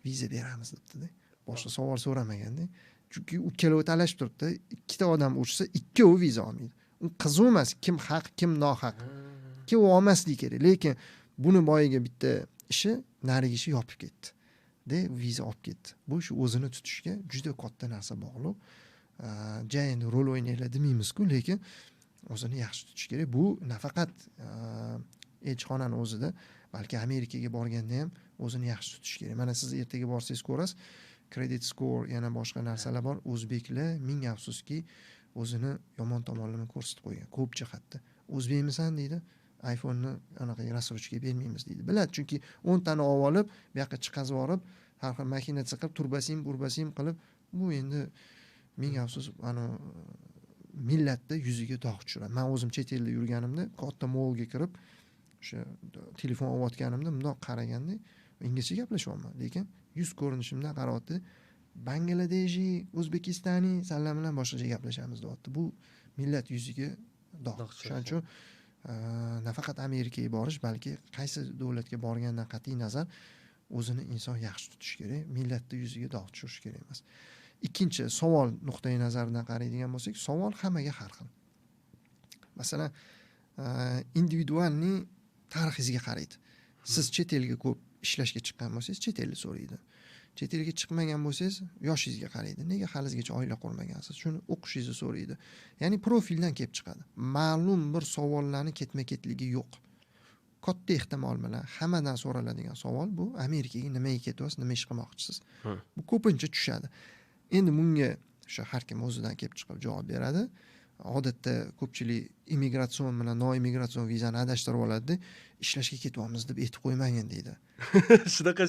viza beramiz debdi-da. Boshqa savol so'ramaganda. Chunki ikkalovi talashib turibdi. Ikkita odam urishsa, ikkovi viza olmaydi. U qiziq emas, kim haq, kim nohaq. Ikkovi olmasligi kerak. Lekin buni boyagi bitta ishi, narigi ishi yopib ketdi. De viza olib ketdi. Bu shu o'zini tutishga juda katta narsa bog'liq. Ja endi rol o'ynanglar demaymiz-ku, lekin o'zini yaxshi tutish kerak. Bu nafaqat elchixonani o'zida, balki Amerikaga borganda ham o'zini yaxshi tutish kerak. Mana siz ertaga borsangiz ko'rasiz, credit score, yana boshqa narsalar bor. O'zbeklar ming afsuski o'zini yomon tomonlama ko'rsatib qo'ygan ko'p jihatda. O'zbekmisan deydi, iPhone'ni anaqa рассрочка ga bermaymiz deydi. Biladi, chunki 10 tani olib olib, bu yoqqa chiqazib yuborib, har xil mashinacha qilib, turbasim, burbasim qilib, bu endi ming afsus ana millatda yuziga dog' tushiradi. Men o'zim chet elda yurganimda katta mallga kirib, o'sha telefon olayotganimda bundoq qaraganda inglizcha gaplashyapman, lekin yuz ko'rinishimdan qarayapti, Bangladeshi, O'zbekistoni, sanlar bilan boshqacha gaplashamiz deyapti. Bu millat yuziga dog'. Shuning uchun nafaqat Amerikaga borish, balki qaysi davlatga borgandan qat'iy nazar o'zini inson yaxshi tutish kerak, millatni yuziga dog' tushirish kerak emas. Ikkinchi savol nuqtai nazaridan qaraydigan bo'lsak, savol hammaga har xil. Masalan, individualniy tarixingizga qaraydi. Siz chet elga ko'p ishlashga chiqqan bo'lsangiz, chet elni so'raydi. Chet elga chiqmagan bo'lsangiz, yoshingizga qaraydi. Nega halizgacha oila qurmagansiz? Shuni o'qishingizni so'raydi. Ya'ni profildan kelib chiqadi. Ma'lum bir savollarni ketma-ketligi yo'q. Katta ehtimol bilan hammadan so'raladigan savol bu Amerikaga nimaga ketyapsiz, nima ish qilmoqchisiz? Bu ko'pincha tushadi. Endi bunga o'sha har kim o'zidan kelib chiqib javob beradi. Odatda ko'pchilik immigratsion bilan noimmigratsion vizani adashtirib oladi-da, ishlashga ketyapmiz deb aytib qo'ymagin deydi. Shunaqa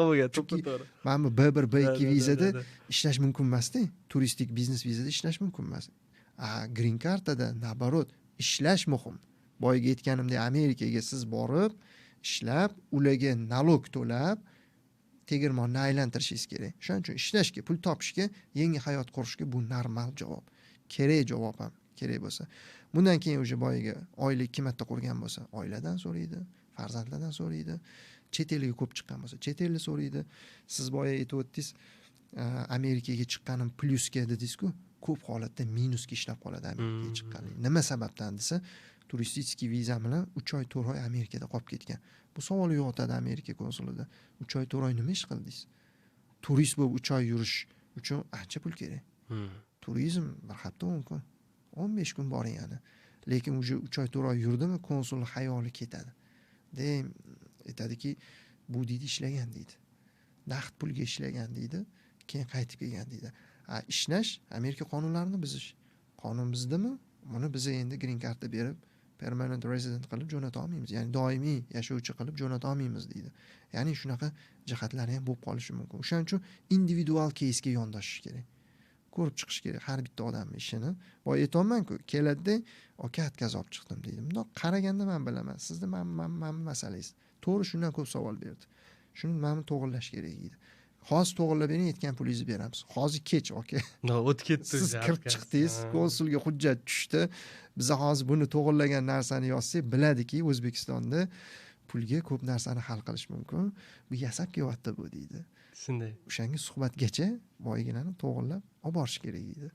bo'lgan, to'g'ri. Mana bu B1, B2 vizada ishlash mumkin emas-da, turistik biznes vizada ishlash mumkin emas. A green kartada naborot ishlash muhim. Boyagi aytganimdek, Amerikaga siz borib, ishlab, ularga nalog to'lab, tegirmonni aylantirishingiz kerak. Shuning uchun ishlashga, pul topishga, yangi hayot qurishga bu normal javob. Kerak javob ham kerak bo'lsa. Bundan keyin o'sha boyagi oila 2 marta qurgan bo'lsa, oiladan so'raydi, farzandlardan so'raydi. Chet elga ko'p chiqqan bo'lsa, chet elni so'raydi. Siz boya aytib o'tdingiz, Amerikaga chiqqanim plyusga dedingiz-ku, ko'p holatda minusga ishlab qoladi Amerikaga chiqqanlik. Nima sababdan desa, turistik viza bilan 3 oy 4 oy Amerikada qolib ketgan. Bu savol uyg'otadi Amerika konsulida. 3 oy 4 oy nima ish qildingiz? Turist bo'lib 3 oy yurish uchun ancha pul kerak. Turizm bir hafta 10 kun, 15 kun boring yana. Lekin уже 3 oy 4 oy yurdimi, konsul xayoli ketadi. De aytadiki, bu deydi ishlagan deydi. Naqd pulga ishlagan deydi, keyin qaytib kelgan deydi. A ishlash Amerika qonunlarini buzish. Qonun bizdimi? Buni biz endi green karta berib permanent resident qilib jo'nata olmaymiz. Ya'ni doimiy yashovchi qilib jo'nata olmaymiz deydi. Ya'ni shunaqa jihatlari ham bo'lib qolishi mumkin. O'shaning uchun individual keysga yondashish kerak. Ko'rib chiqish kerak har bitta odamning ishini. Boya aytyapman-ku, keladi-da, aka отказ olib chiqdim deydi. Bundoq qaraganda men bilaman, sizni men masalangiz. To'g'ri, shundan ko'p savol berdi. Shuni mana to'g'irlash kerak edi. Hozir to'g'irlab bering, aytgan pulingizni beramiz. Hozir kech, aka. No, o't ketdi. Siz kirib chiqdingiz, konsulga hujjat tushdi. Biz hozir buni to'g'irlagan narsani yozsak, biladiki, O'zbekistonda pulga ko'p narsani hal qilish mumkin. Bu yasab kelyapti bu deydi. Shunday. O'shanga suhbatgacha boyginani to'g'irlab olib borish kerak edi.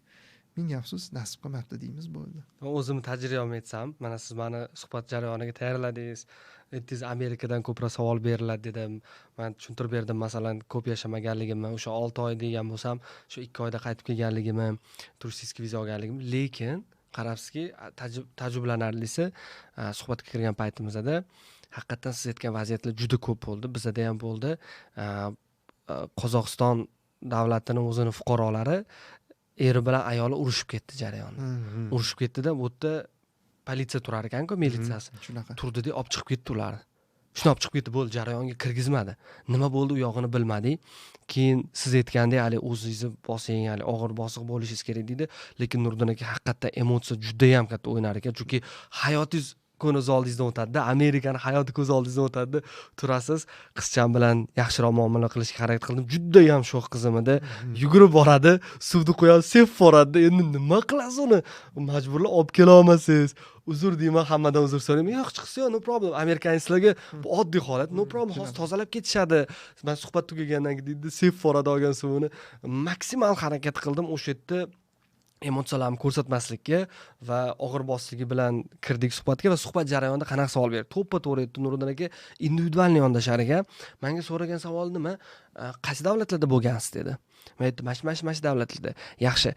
Ming afsus, nasib qilmabdi deymiz, bo'ldi. Men o'zimni tajribamni aytsam, mana siz meni suhbat jarayoniga tayyorladingiz. Aytdingiz Amerikadan ko'proq savol beriladi dedim. Men tushuntirib berdim, masalan, ko'p yashamaganligimni, o'sha 6 oy degan bo'lsam, shu 2 oyda qaytib kelganligimni, turistik viza olganligimni, lekin qarabsizki, taajjublanarlisi, suhbatga kirgan paytimizda haqiqatan siz aytgan vaziyatlar juda ko'p bo'ldi, bizda ham bo'ldi. Qozog'iston davlatini o'zini fuqarolari eri bilan ayoli urushib ketdi jarayonda. Urushib ketdi-da, bu yerda politsiya turar ekan-ku, militsiyasi. Shunaqa. Turdi-da, olib chiqib ketdi ularni. Shuni olib chiqib ketdi, bo'ldi, jarayonga kirgizmadi. Nima bo'ldi u yog'ini bilmadik. Keyin siz aytgandek, hali o'zingizni bosing, hali og'ir bosiq bo'lishingiz kerak deydi. Lekin Nurdin aka haqiqatdan emotsiya juda ham katta o'ynar ekan, chunki hayotingiz ko'z oldingizdan o'tadida, Amerikani hayoti ko'z oldingizdan o'tadi. Turasiz, qizcham bilan yaxshiroq muomala qilishga harakat qildim. Judayam sho'x qizim edi. Yugurib boradi, suvni qo'yadi, sepib boradi. Endi nima qilasiz uni? Majburlab olib kela olmasangiz. Uzr deyman, hammadan uzr so'rayman. Yo'q, chiqsa yo'q, no problem. Amerikanislarga bu oddiy holat, no problem, hozir tozalab ketishadi. Man suhbat tugagandan keyin deydi, sepib boradi olgan suvini. Maksimal harakat qildim o'sha yerda emotsiyalarimni ko'rsatmaslikka va og'ir bosiqligi bilan kirdik suhbatga va suhbat jarayonida qanaqa savol berdi? To'ppa-to'g'ri aytdi Nuriddin aka, индивидуальный yondashar ekan. Menga so'ragan savol nima? Qaysi davlatlarda bo'lgansiz dedi. Men aytdim, mana shu davlatlarda. Yaxshi,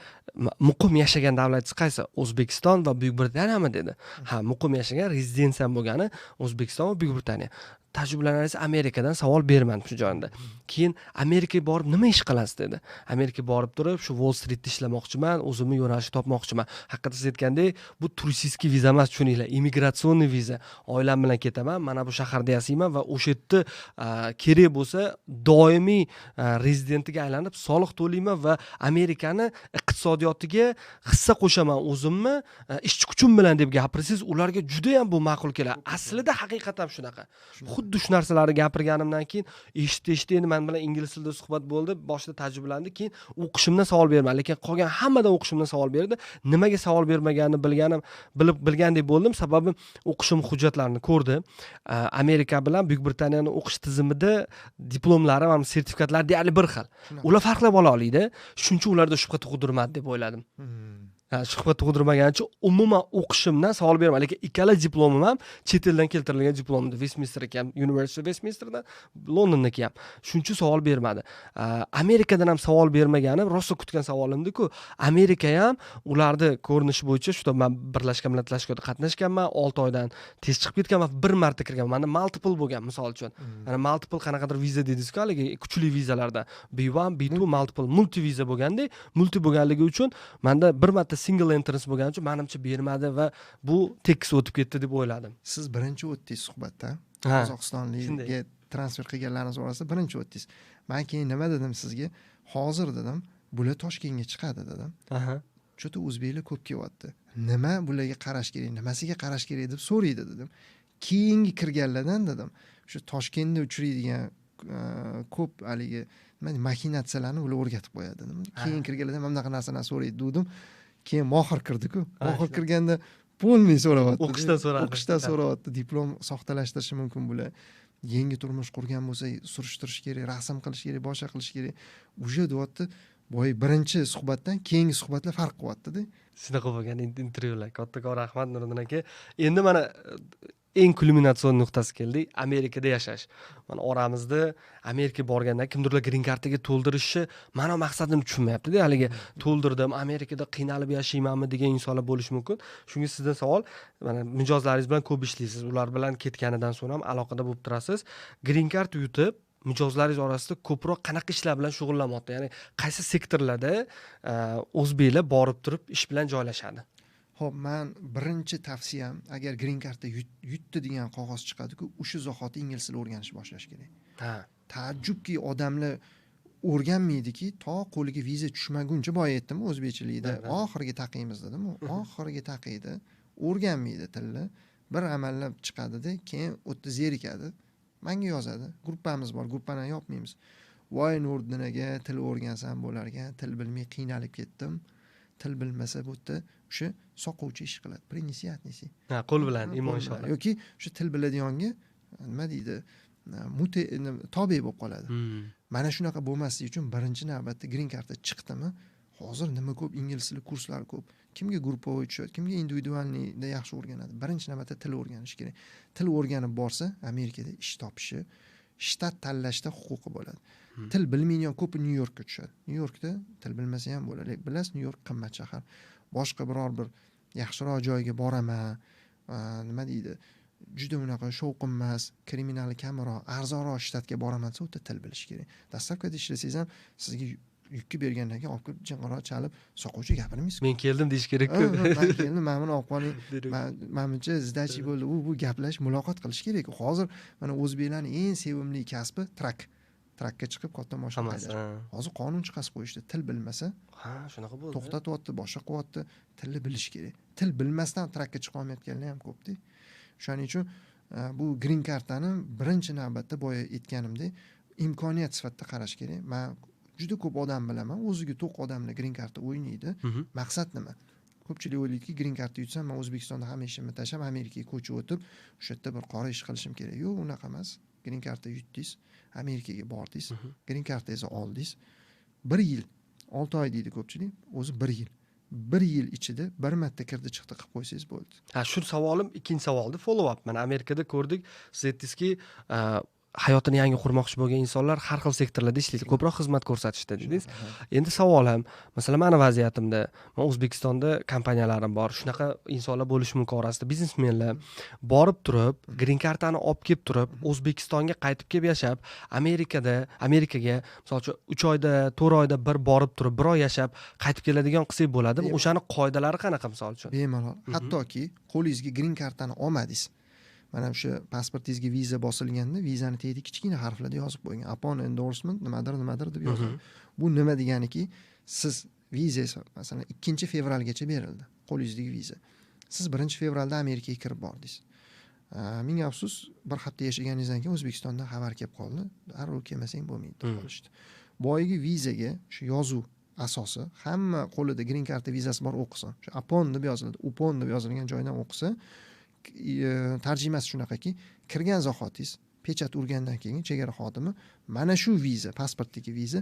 muqim yashagan davlatingiz qaysi? O'zbekiston va Buyuk Britaniyami dedi. Ha, muqim yashagan, rezidensiyam bo'lgani O'zbekiston va Buyuk Britaniya. Taajjublanarlisi, Amerikadan savol bermadim shu joyda. Keyin Amerikaga borib nima ish qilasiz dedi. Amerikaga borib turib, shu Wall Streetda ishlamoqchiman, o'zimni yo'nalishni topmoqchiman. Haqiqatda siz aytgandek, bu туристический viza emas, tushuninglar, иммиграционный viza. Oilam bilan ketaman, mana bu shaharda yashayman va o'sha yerda kerak bo'lsa doimiy rezidentiga aylanib soliq to'layman va Amerikani iqtisodiyotiga hissa qo'shaman o'zimni ishchi kuchim bilan deb gapirsangiz, ularga juda ham bu ma'qul keladi. Aslida haqiqatan shunaqa. Xuddi shu narsalarni gapirganimdan keyin eshitdi, eshitdi, endi men bilan ingliz tilida suhbat bo'ldi, boshida ta'jjublandi, keyin o'qishimdan savol bermadi, lekin qolgan hammadan o'qishimdan savol berdi. Nimaga savol bermaganini bilib bilgandek bo'ldim, sababi o'qishim hujjatlarini ko'rdi. Amerika bilan Buyuk Britaniyani o'qish tizimida diplomlari va sertifikatlari deyarli bir xil. Ular farqlab ola oladi. Shuning uchun ularda shubha tug'dirmadi deb o'yladim. Shubha tug'dirmagani uchun umuman o'qishimdan savol bermadi, lekin ikkala diplomim ham chet eldan keltirilgan diplom edi. Westminsterniki ham, University of Westminsterdan, Londonniki ham. Shuning uchun savol bermadi. Amerikadan ham savol bermagani rosa kutgan savolimdi-ku. Amerika ham ularni ko'rinishi bo'yicha, shu man Birlashgan Millatlar Tashkilotida qatnashganman, 6 oydan tez chiqib ketganman, bir marta kirganman. Menda multiple bo'lgan, misol uchun. Mana multiple qanaqadir viza dedingiz-ku, haligi kuchli vizalarda B1, B2, multiple, multi viza bo'lganda, multi bo'lganligi uchun menda bir marta single entrance bo'lgani uchun manimcha bermadi va bu tekis o'tib ketdi deb o'yladim. Siz birinchi o'tdingiz suhbatda. Ha, Qozog'istonlikga transfer qilganlarimiz orasida birinchi o'tdingiz. Man keyin nima dedim sizga? Hozir dedim, bular Toshkentga chiqadi dedim. Что-то o'zbeklar ko'p kelyapti. Nima bularga qarash kerak, nimasiga qarash kerak deb so'raydi dedim. Keyingi kirganlardan dedim, shu Toshkentda uchraydigan ko'p haligi nima deydi, maxinatsiyalarni ular o'rgatib qo'yadi dedim. Keyin kirganlardan mana bunaqa narsalarni so'raydi dedim. Keyin Mohir kirdi-ku. Mohir kirganda полный so'rayapti. O'qishdan so'radi. O'qishdan so'rayapti. Diplom soxtalashtirishi mumkin bular. Yangi turmush qurgan bo'lsa, surishtirish kerak, rasm qilish kerak, boshqa qilish kerak. Уже deyapti, boya birinchi suhbatdan keyingi suhbatlar farq qilyapti-da. Shunaqa bo'lgan intervyular. Kattakon rahmat, Nuriddin aka. Endi mana eng kulminatsion nuqtasi keldik, Amerikada yashash. Mana oramizda Amerikaga borganda kimdirlar green kartaga to'ldirishni ma'no maqsadini tushunmayapti-da. Haligi to'ldirdim, Amerikada qiynalib yashaymanmi degan insonlar bo'lishi mumkin. Shunga sizdan savol, mana mijozlaringiz bilan ko'p ishlaysiz, ular bilan ketganidan so'ng ham aloqada bo'lib turasiz. Green card yutib, mijozlaringiz orasida ko'proq qanaqa ishlar bilan shug'ullanmoqda? Ya'ni qaysi sektorlarda o'zbeklar borib turib ish bilan joylashadi? Xo'p, man birinchi tavsiyam, agar green cardda yutdi degan qog'oz chiqadi-ku, o'sha zahoti ingliz tili o'rganishni boshlash kerak. Taajjubki, odamlar o'rganmaydiki, to qo'liga viza tushmaguncha, boya aytdim o'zbekchilikda, oxirgi taqiymiz dedim, oxirgi taqiydi, o'rganmaydi tilni, bir amallab chiqadida, keyin u yerda zerikadi. Menga yozadi. Gruppamiz bor, gruppani yopmaymiz. Voy Nuriddin aka, til o'rgansam bo'lar ekan, til bilmay qiynalib ketdim. Til bilmasa bu yerda o'sha soqovchi ish qiladi. Принеси, отнеси. Ha, qo'l bilan imo Qo'l bilan. Ishora. Yoki o'sha til biladiganga nima deydi, mute tobe bo'lib qoladi. Mana shunaqa bo'lmasligi uchun birinchi navbatda green karta chiqdimi, hozir nima ko'p, ingliz tili kurslari ko'p. Kimga групповой tushadi, kimga индивидуальный da yaxshi o'rganadi. Birinchi navbatda til o'rganish kerak. Til o'rganib borsa, Amerikada ish topishi, shtat tanlashda huquqi bo'ladi. Til bilmaydigan ko'pi Nyu Yorkka tushadi. Nyu Yorkda til bilmasa ham bo'ladi. Lekin bilasiz, Nyu York qimmat shahar. Boshqa biror bir yaxshiroq joyga boraman, nima deydi, juda unaqa shovqin emas, kriminali kamroq, arzonroq shtatga boraman desa, u yerda til bilish kerak. Доставка da ishlasangiz ham sizga yukni bergandan keyin olib kelib jing'iroq chalib, soqovchi gapirmaysiz. Men keldim deyish kerak-ku. Ha, man keldim, mana buni olib qoling. Manimcha сдача bo'ldi. U bu gaplash, muloqot qilish kerak. Hozir mana o'zbeklarning eng sevimli kasbi truck. Truckka chiqib katta mashina Hammasi, haydash. ha. Hozir qonun chiqarib qo'yishdi. Til bilmasa, Ha, shunaqa bo'ldi. to'xtatyapti, boshqa qilyapti. Tilni bilish kerak. Til bilmasdan truckka chiqa olmayotganlar ham ko'pda. O'shaning uchun bu green kartani birinchi navbatda, boya aytganimdek, imkoniyat sifatida qarash kerak. Man juda ko'p odam bilaman, o'ziga to'q odamlar green karta o'ynaydi. Maqsad nima? Ko'pchilik o'ylaydiki, green karta yutsam, man O'zbekistonda hamma ishimni tashlab, Amerikaga ko'chib o'tib, o'sha yerda bir qora ish qilishim kerak. Yo'q, unaqa emas. Green karta yutdingiz, Amerikaga bordingiz, green kartangizni oldingiz, bir yil 6 oy deydi ko'pchilik, o'zi bir yil. Bir yil ichida bir marta kirdi chiqdi qilib qo'ysangiz bo'ldi. Ha, shu savolim ikkinchi savolda follow up. Mana Amerikada ko'rdik, siz aytdingizki, hayotini yangi qurmoqchi bo'lgan insonlar har xil sektorlarda ishlaydi, ko'proq xizmat ko'rsatishda dedingiz. Endi savolim, masalan, mani vaziyatimda, man O'zbekistonda kompaniyalarim bor, shunaqa insonlar bo'lishi mumkin orasida, biznesmenlar borib turib, green kartani olib kelib turib, O'zbekistonga qaytib kelib yashab, Amerikada, Amerikaga misol uchun 3 oyda, 4 oyda bir borib turib, bir oy yashab, qaytib keladigan qilsak bo'ladimi? O'shani qoidalari qanaqa, misol uchun? Bemalol. Hattoki qo'lingizga green kartani olmadingiz, mana o'sha pasportingizga viza bosilganda, vizani tagida kichkina harflarda yozib qo'ygan, upon endorsement nimadir nimadir deb yozgan. Bu nima deganiki, siz vizangiz, masalan, 2-fevralgacha berildi qo'lingizdagi viza, siz 1-fevralda Amerikaga kirib bordingiz. Ming afsus, bir hafta yashaganingizdan keyin O'zbekistondan xabar kelib qoldi, darrov kelmasang bo'lmaydi deb qolishdi. Boyagi vizaga shu yozuv asosi, hamma qo'lida green karta vizasi bor o'qisin, shu upon deb yoziladi, upon deb yozilgan joydan o'qisa, tarjimasi shunaqaki, kirgan zahotingiz pechat urgandan keyin chegara xodimi, mana shu viza, pasportdagi viza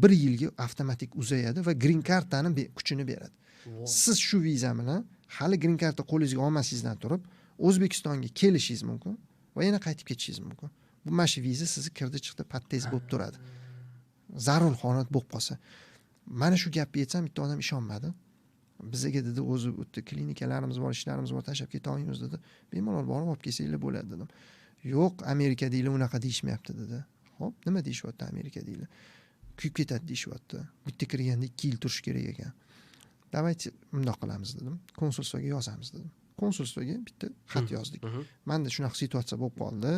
bir yilga avtomatik uzayadi va green kartani kuchini beradi. Siz shu viza bilan hali green karta qo'lingizga olmasingizdan turib O'zbekistonga kelishingiz mumkin va yana qaytib ketishingiz mumkin. Bu mana shu viza sizni kirdi chiqdi pattangiz bo'lib turadi, zarur holat bo'lib qolsa. Mana shu gapni aytsam, bitta odam ishonmadi. Bizaga dedi, o'zi u yerda klinikalarimiz bor, ishlarimiz bor, tashlab ketolmaymiz dedi. Bemalol borib olib kelsanglar bo'ladi dedim. Yo'q, Amerikadagilar unaqa deyishmayapti dedi. Ho'p, nima deyishyapti Amerikadagilar? Kuyib ketadi deyishyapti, bitta kirganda 2 yil turish kerak ekan. Давайте bundoq qilamiz dedim, konsulstvoga yozamiz dedim. Konsulstvoga bitta xat yozdik. Manda shunaqa situatsiya bo'lib qoldi,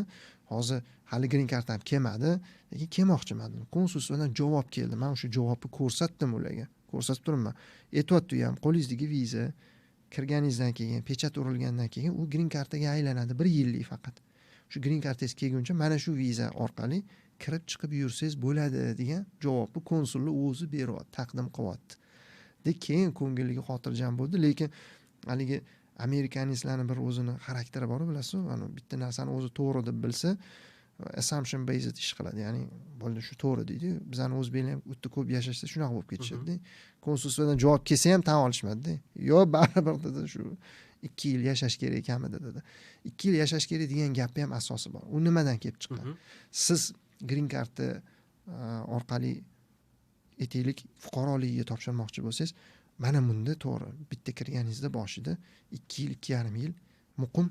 hozir hali green kartam kelmadi, lekin kelmoqchiman dedim. Konsulstvodan javob keldi, man o'sha javobni ko'rsatdim ularga, ko'rsatib turibman. Aytyapti u ham, qo'lingizdagi viza kirganingizdan keyin, pechat urilgandan keyin u green kartaga aylanadi, bir yillik faqat. Shu green kartangiz kelguncha mana shu viza orqali kirib chiqib yursangiz bo'ladi degan javobni konsulni o'zi beryapti, taqdim qilyapti de. Keyin ko'ngilliga xotirjam bo'ldi. Lekin haligi американец larni bir o'zini xarakteri bor, bilasiz, bitta narsani o'zi to'g'ri deb bilsa, assumption based ish qiladi, ya'ni bo'ldi, shu to'g'ri deydi. Bizani o'zbeklar ham u yerda ko'p yashashsa, shunaqa bo'lib ketishadida. Konsulstvodan javob kelsa ham tan olishmadida. Yo'q, baribir dedi, shu 2 yil yashash kerak kamida dedi. 2 yil yashash kerak degan gapni ham asosi bor. U nimadan kelib chiqqan? Siz green karta orqali, aytaylik, fuqaroligiga topshirmoqchi bo'lsangiz, mana bunda to'g'ri, bitta kirganingizda boshida 2 yil, 2,5 yil muqim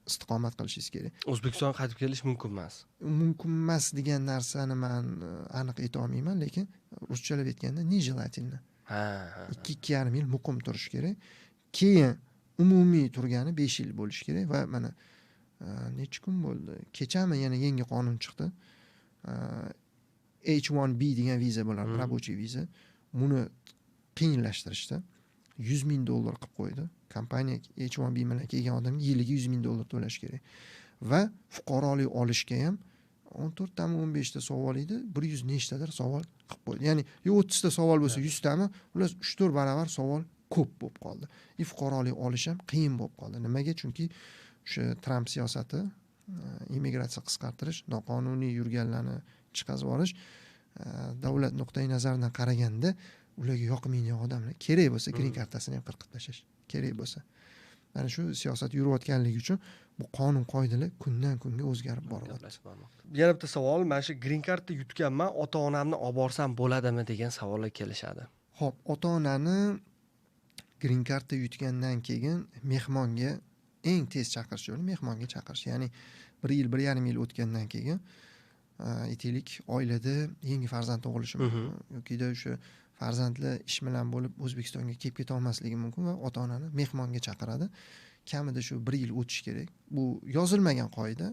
istiqomat qilishingiz kerak. O'zbekistonga qaytib kelish mumkin emas. Mumkin emas degan narsani man aniq aytolmayman, lekin ruschalab aytganda, нежелательно. Ha, ha. 2, 2,5 yil muqim turish kerak. Keyin umumiy turgani 5 yil bo'lishi kerak. Va mana necha kun bo'ldi, kechami, yana yangi qonun chiqdi. H1B degan viza bo'ladi, рабочий viza. Buni qiyinlashtirishdi, 100 000 dollar qilib qo'ydi. Kompaniya H1B bilan kelgan odamga yiliga 100 000 dollar to'lash kerak. Va fuqarolik olishga ham 14 tami, 15 ta savol edi, bir yuz nechtadir savol qilib qo'ydi. Ya'ni yo 30 ta savol bo'lsa, 100 tami, xullas, 3-4 barobar savol ko'p bo'lib qoldi и fuqarolik olish ham qiyin bo'lib qoldi. Nimaga? Chunki o'sha Tramp siyosati, immigratsiya qisqartirish, noqonuniy yurganlarni chiqazib yuborish, davlat nuqtai nazaridan qaraganda ularga yoqmaydigan odamlar kerak bo'lsa green kartasini ham qirqib tashlash kerak bo'lsa. Mana shu siyosat yurayotganligi uchun bu qonun qoidalar kundan kunga o'zgarib boryapti. Gaplashib bormoqda. Yana bitta savol, mana shu green karta yutganman, ota onamni olib borsam bo'ladimi degan savollar kelishadi. Ho'p, ota onani green karta yutgandan keyin mehmonga eng tez chaqirish yo'li mehmonga chaqirish. Ya'ni bir yil, 1,5 yil o'tgandan keyin, aytaylik, oilada yangi farzand tug'ilishi mumkin yokida o'sha farzandlar ish bilan bo'lib O'zbekistonga kelib ketolmasligi mumkin va ota onani mehmonga chaqiradi. Kamida shu bir yil o'tishi kerak. Bu yozilmagan qoida.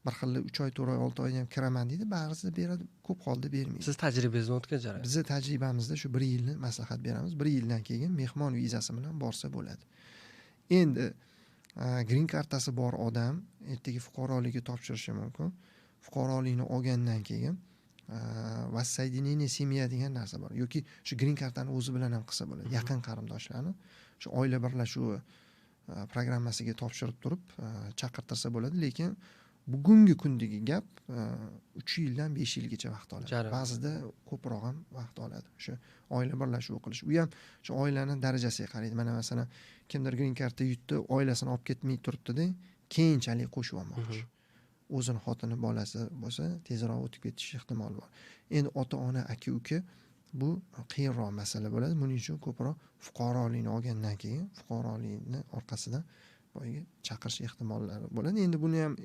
Bir xil 3 oy, 4 oy, 6 oyda ham kiraman deydi, ba'zida beradi, ko'p holda bermaydi. Siz tajribangizdan o'tgan jarayon. Bizni tajribamizda shu bir yilni maslahat beramiz. Bir yildan keyin mehmon vizasi bilan borsa bo'ladi. Endi Green kartasi bor odam ertaga fuqaroligi topshirishi mumkin. Fuqarolikni olgandan keyin воссоединение семья degan narsa bor yoki shu green kartani o'zi bilan ham qilsa bo'ladi. Yaqin qarindoshlarni shu oila birlashuvi programmasiga topshirib turib chaqirtirsa bo'ladi. Lekin bugungi kundagi gap 3 yildan 5 yilgacha vaqt oladi. Ba'zida ko'proq ham vaqt oladi o'sha oila birlashuvi qilish. U ham shu oilani darajasiga qaraydi. Mana, masalan, kimdir green karta yutdi, oilasini olib ketmay turibdida, keyinchalik qo'shib olmoqchi. O'zini xotini, bolasi bo'lsa, tezroq o'tib ketish ehtimoli bor. Endi ota ona, aka uka bu qiyinroq masala bo'ladi. Buning uchun ko'proq fuqarolikni olgandan keyin, fuqarolikni orqasidan boyagi chaqirish ehtimollari bo'ladi. Endi buni ham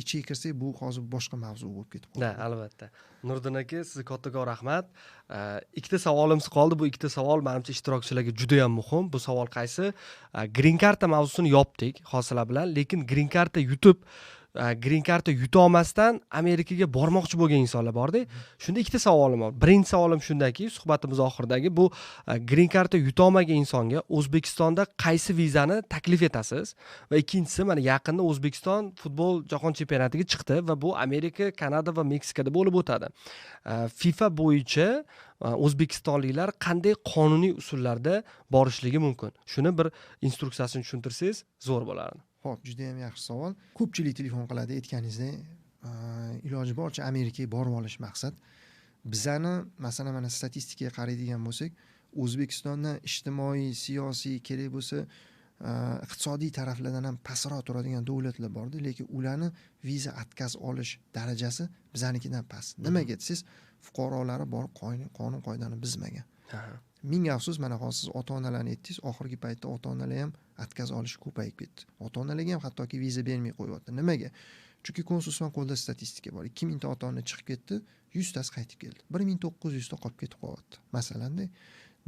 ichiga kirsak, bu hozir boshqa mavzu bo'lib ketib Да, qoladi. Albatta. Nuriddin aka, sizga kattakon rahmat. Ikkita savolimiz qoldi. Bu ikkita savol, manimcha, ishtirokchilarga juda yam muhim. Bu savol qaysi? Green karta mavzusini yopdik hozir bilan, lekin green karta yutib, green karta yuta olmasdan Amerikaga bormoqchi bo'lgan insonlar borda. Shunda ikkita savolim bor. Birinchi savolim shundaki, suhbatimiz oxiridagi bu green karta yuta olmagan insonga O'zbekistonda qaysi vizani taklif etasiz? Va ikkinchisi, mana yaqinda O'zbekiston futbol jahon chempionatiga chiqdi va bu Amerika, Kanada va Meksikada bo'lib o'tadi. FIFA bo'yicha o'zbekistonliklar qanday qonuniy usullarda borishligi mumkin? Shuni bir instruksiyasini tushuntirsangiz, zo'r bo'lardi. Ho'p, judayam yaxshi savol. Ko'pchilik telefon qiladi, aytganingizdek, iloji boricha Amerikaga borib olish maqsad. Bizani, masalan, mana statistikaga qaraydigan bo'lsak, O'zbekistondan ijtimoiy, siyosiy, kerak bo'lsa, iqtisodiy taraflardan ham pastroq turadigan davlatlar borda, lekin ularni viza отказ olish darajasi bizanikidan past. Nimaga desangiz, fuqarolari borib qonun qoidani buzmagan. Ming afsus, mana hozir siz ota onalarni aytdingiz, oxirgi paytda ota onalar ham отказ olish ko'payib ketdi. Ota onalarga ham hattoki viza bermay qo'yyapti. Nimaga? Chunki konsulxona qo'lida statistika bor. 2000 ta ota ona chiqib ketdi, 100 tasi qaytib keldi, 1900 ta qolib ketib qolyapti. Masalanda,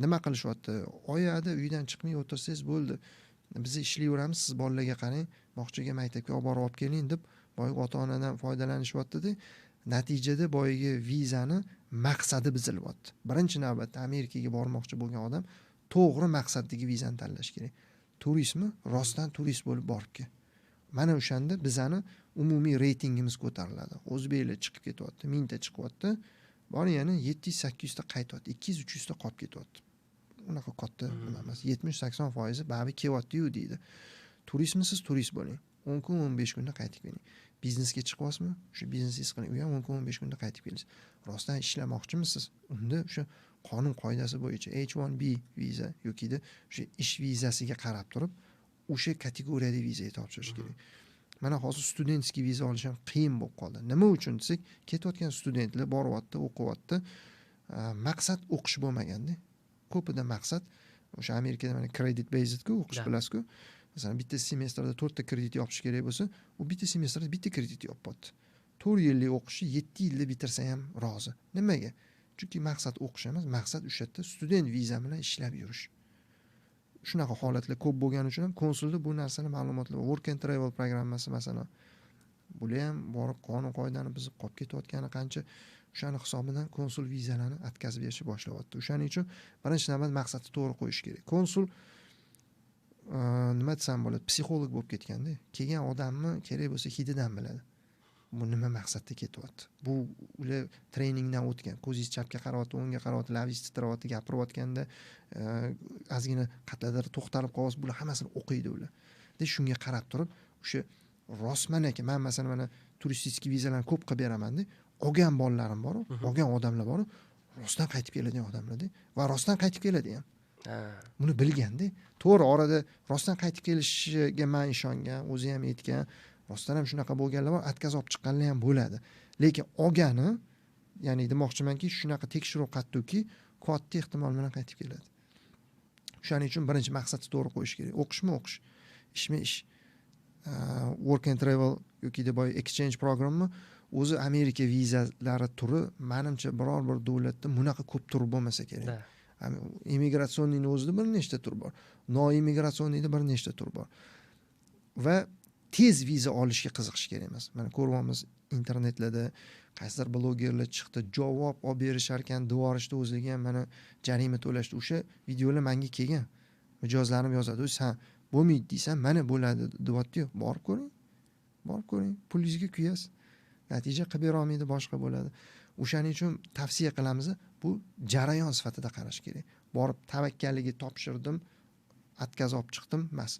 nima qilishyapti? Oyada uydan chiqmay o'tirsangiz bo'ldi, biz ishlayveramiz, siz bolalarga qarang, bog'chaga, maktabga olib borib olib keling, deb boyagi ota onadan foydalanishyaptida. Natijada boyagi vizani maqsadi buzilyapti. Birinchi navbatda Amerikaga bormoqchi bo'lgan odam to'g'ri maqsaddagi vizani tanlash kerak. Turistmi, rostdan turist bo'lib borib kel. Mana o'shanda bizani umumiy reytingimiz ko'tariladi. O'zbeklar chiqib ketyapti, 1000 ta chiqyapti, bor yana 700-800 ta qaytyapti, 200-300 ta qolib ketyapti. Unaqa katta nima emas, 70-80 foizi baribir kelyaptiyu deydi. Turistmisiz, turist bo'ling, 10 kun, 15 kunda qaytib keling. Biznesga chiqyapsizmi, o'sha biznesingizni qiling, u ham 10 kun, 15 kunda qaytib kelasiz. Rostdan ishlamoqchimisiz, unda o'sha qonun qoidasi bo'yicha H1B viza yokida o'sha ish vizasiga qarab turib, o'sha kategoriyada vizaga topshirish kerak. Mana hozir студентский viza olish ham qiyin bo'lib qoldi. Nima uchun desak, ketayotgan studentlar boryapti, o'qiyapti, maqsad o'qish bo'lmaganda. Ko'pida maqsad o'sha Amerikada mana credit basedku o'qish, bilasizku. Masalan, bitta semestrda to'rtta kredit yopish kerak bo'lsa, u bitta semestrda bitta kredit yopyapti. 4 yillik o'qishni 7 yilda bitirsa ham rozi. Nimaga? Chunki maqsad o'qish emas, maqsad o'sha yerda student viza bilan ishlab yurish. Shunaqa holatlar ko'p bo'lgani uchun ham konsulda bu narsani ma'lumotlar, work and travel programmasi, masalan, bular ham borib qonun qoidani buzib qolib ketayotgani qancha. O'shani hisobidan konsul vizalarni отказ berishni boshlayapti. O'shaning uchun birinchi navbat maqsadni to'g'ri qo'yish kerak. Konsul, nima desam bo'ladi, psixolog bo'lib ketganda. Kelgan odamni kerak bo'lsa hididan biladi, bu nima maqsadda ketyapti. Bu ular treningdan o'tgan. Ko'zingiz chapga qarayapti, o'ngga qarayapti, labingiz titrayapti gapirayotganda, ozgina qayerdadir to'xtalib qolyapsiz, bular hammasini o'qiydi ular. De shunga qarab turib o'sha rostman aka, man, masalan, mana turistik vizalarni ko'p qilib beramanda, olgan bolalarim boru, olgan odamlar boru, rostdan qaytib keladigan odamlarda va rostdan qaytib keladi ham. Buni bilganda, to'g'ri, orada rostdan qaytib kelishiga man ishongan, o'zi ham aytgan, rostdan ham shunaqa bo'lganlar bor, отказ olib chiqqanlar ham bo'ladi. Lekin olgani, ya'ni demoqchimanki, shunaqa tekshiruv qattiqki, katta ehtimol bilan qaytib keladi. O'shaning uchun birinchi maqsadni to'g'ri qo'yish kerak. O'qishmi, o'qish, ishmi, ish, work and travel yoki boya exchange programma. O'zi Amerika vizalari turi, manimcha, biror bir davlatda bunaqa ko'p tur bo'lmasa kerak. Иммиграционный ni o'zida bir nechta tur bor, ноиммиграционный da bir nechta tur bor. Va tez viza olishga qiziqish kerak emas. Mana ko'ryapmiz, internetlarda qaysidir blogerlar chiqdi, javob olib berishar ekan, devorishdi, o'ziga ham mana jarima to'lashdi. O'sha videolar manga kelgan, mijozlarim yozadi: "San Bo'lmaydi deysan, mana bo'ladi deyapti-yu, borib ko'ring. Borib ko'ring, pulingizga kuyasiz. Natija qilib bera olmaydi, boshqa bo'ladi. O'shaning uchun tavsiya qilamiz, bu jarayon sifatida qarash kerak. Borib tavakkalligi topshirdim, отказ olib chiqdim emas.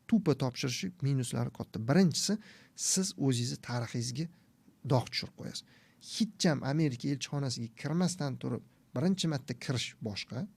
Тупо topshirishi minuslari katta. Birinchisi, siz o'zingizni tarixingizga dog' tushirib qo'yasiz. Hech ham Amerika elchixonasiga kirmasdan turib birinchi marta kirish boshqa.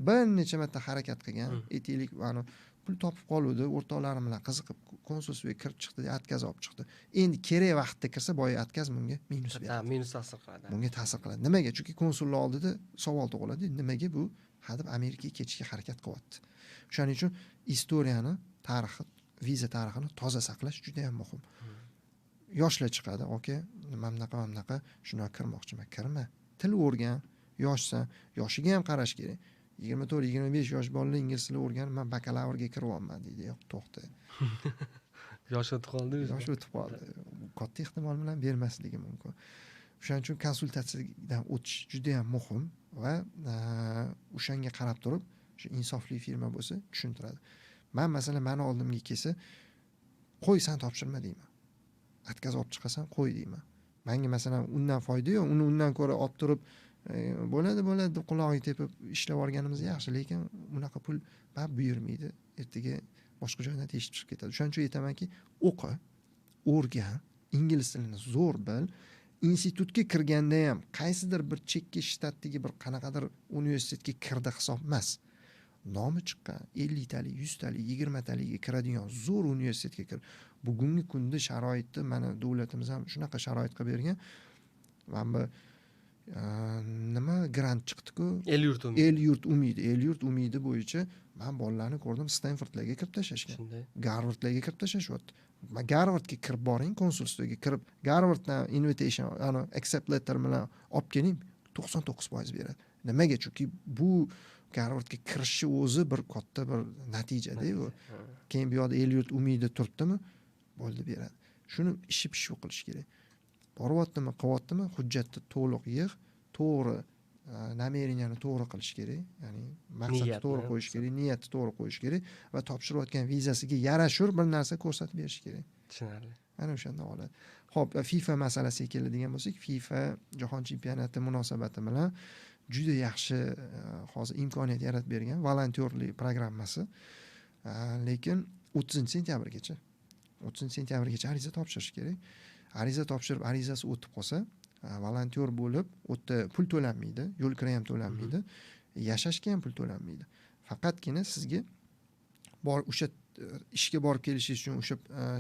Bir necha marta harakat qilgan, aytaylik, mana pul topib qoluvdi, o'rtoqlarim bilan qiziqib konsulstvoga kirib chiqdi, отказ olib chiqdi. Endi kerak vaqtda kirsa, boya отказ bunga minus beradi. Minus ta'sir qiladi. Bunga ta'sir qiladi. Nimaga? Chunki konsullar oldida savol tug'iladi. Nimaga bu hadeb Amerikaga ketishga harakat qilyapti? O'shaning uchun история ni, tarixi, viza tarixini toza saqlash juda ham muhim. Yoshlar chiqadi, aka, mana bunaqa, mana bunaqa, shunaqa kirmoqchiman. Kirma. Til o'rgan, yoshsan, yoshiga ham qarash kerak. 24, 25 yosh bolalar ingliz tilini o'rganib, men bakalavrga kiryapman deydi. Yo'q, to'xta. Yosh o'tib qoldi. Yosh o'tib qoldi. Katta ehtimol bilan bermasligi mumkin. O'shaning uchun konsultatsiyadan o'tish juda ham muhim va o'shanga qarab turib, o'sha insofli firma bo'lsa tushuntiradi. Men masalan, meni oldimga kelsa, qo'y san topshirma deyman. Отказ olib chiqasan, qo'y deyman. Menga masalan undan foyda yo'q, uni undan ko'ra olib turib bo'ladi, bo'ladi deb qulog'iga tepib ishlab olganimiz yaxshi, lekin unaqa pul baribir buyurmaydi. Ertaga boshqa joydan teshib chiqib ketadi. O'shaning uchun aytamanki, o'qi, o'rgan, ingliz tilini zo'r bil. Institutga kirganda ham qaysidir bir chekka shtatdagi bir qanaqadir universitetga kirdi hisob emas. Nomi chiqqan 50 talik, 100 talik, 20 talikka kiradigan zo'r universitetga kir. Bugungi kunda sharoitni mana davlatimiz ham shunaqa sharoit qilib bergan. Mana bu nima grant chiqdi-ku? El yurt umidi. El yurt umidi. El yurt umidi bo'yicha men bolalarni ko'rdim, Stanfordlarga kirib tashlashgan. Garvardlarga kirib tashlashyapti. Garvardga kirib boring, konsulstvoga kirib, Garvarddan invitation, ana accept letter bilan olib keling, 99% beradi. Nimaga? Chunki bu Garvardga kirishi o'zi bir katta bir natija-da bu. Keyin bu yoqda el yurt umidi turibdimi? Bo'ldi, beradi. Shuni ishi pishuv qilish kerak. Boryaptimi, qilyaptimi, hujjatni to'liq yig', to'g'ri намерения ni to'g'ri qilish kerak, ya'ni maqsadni to'g'ri qo'yish kerak, niyatni to'g'ri qo'yish kerak va topshirayotgan vizasiga yarashur bir narsa ko'rsatib berish kerak. Tushunarli. Ana o'shanda oladi. Xo'p, FIFA masalasiga keladigan bo'lsak, FIFA jahon chempionati munosabati bilan juda yaxshi hozir imkoniyat yaratib bergan volontyorlik programmasi. Lekin 30 sentyabrgacha, 30 sentyabrgacha ariza topshirish kerak. Ariza topshirib, arizasi o'tib qolsa, volontyor bo'lib, u yerda pul to'lanmaydi, yo'l kira ham to'lanmaydi, yashashga ham pul to'lanmaydi. Faqatgina sizga bor o'sha ishga borib kelishingiz uchun o'sha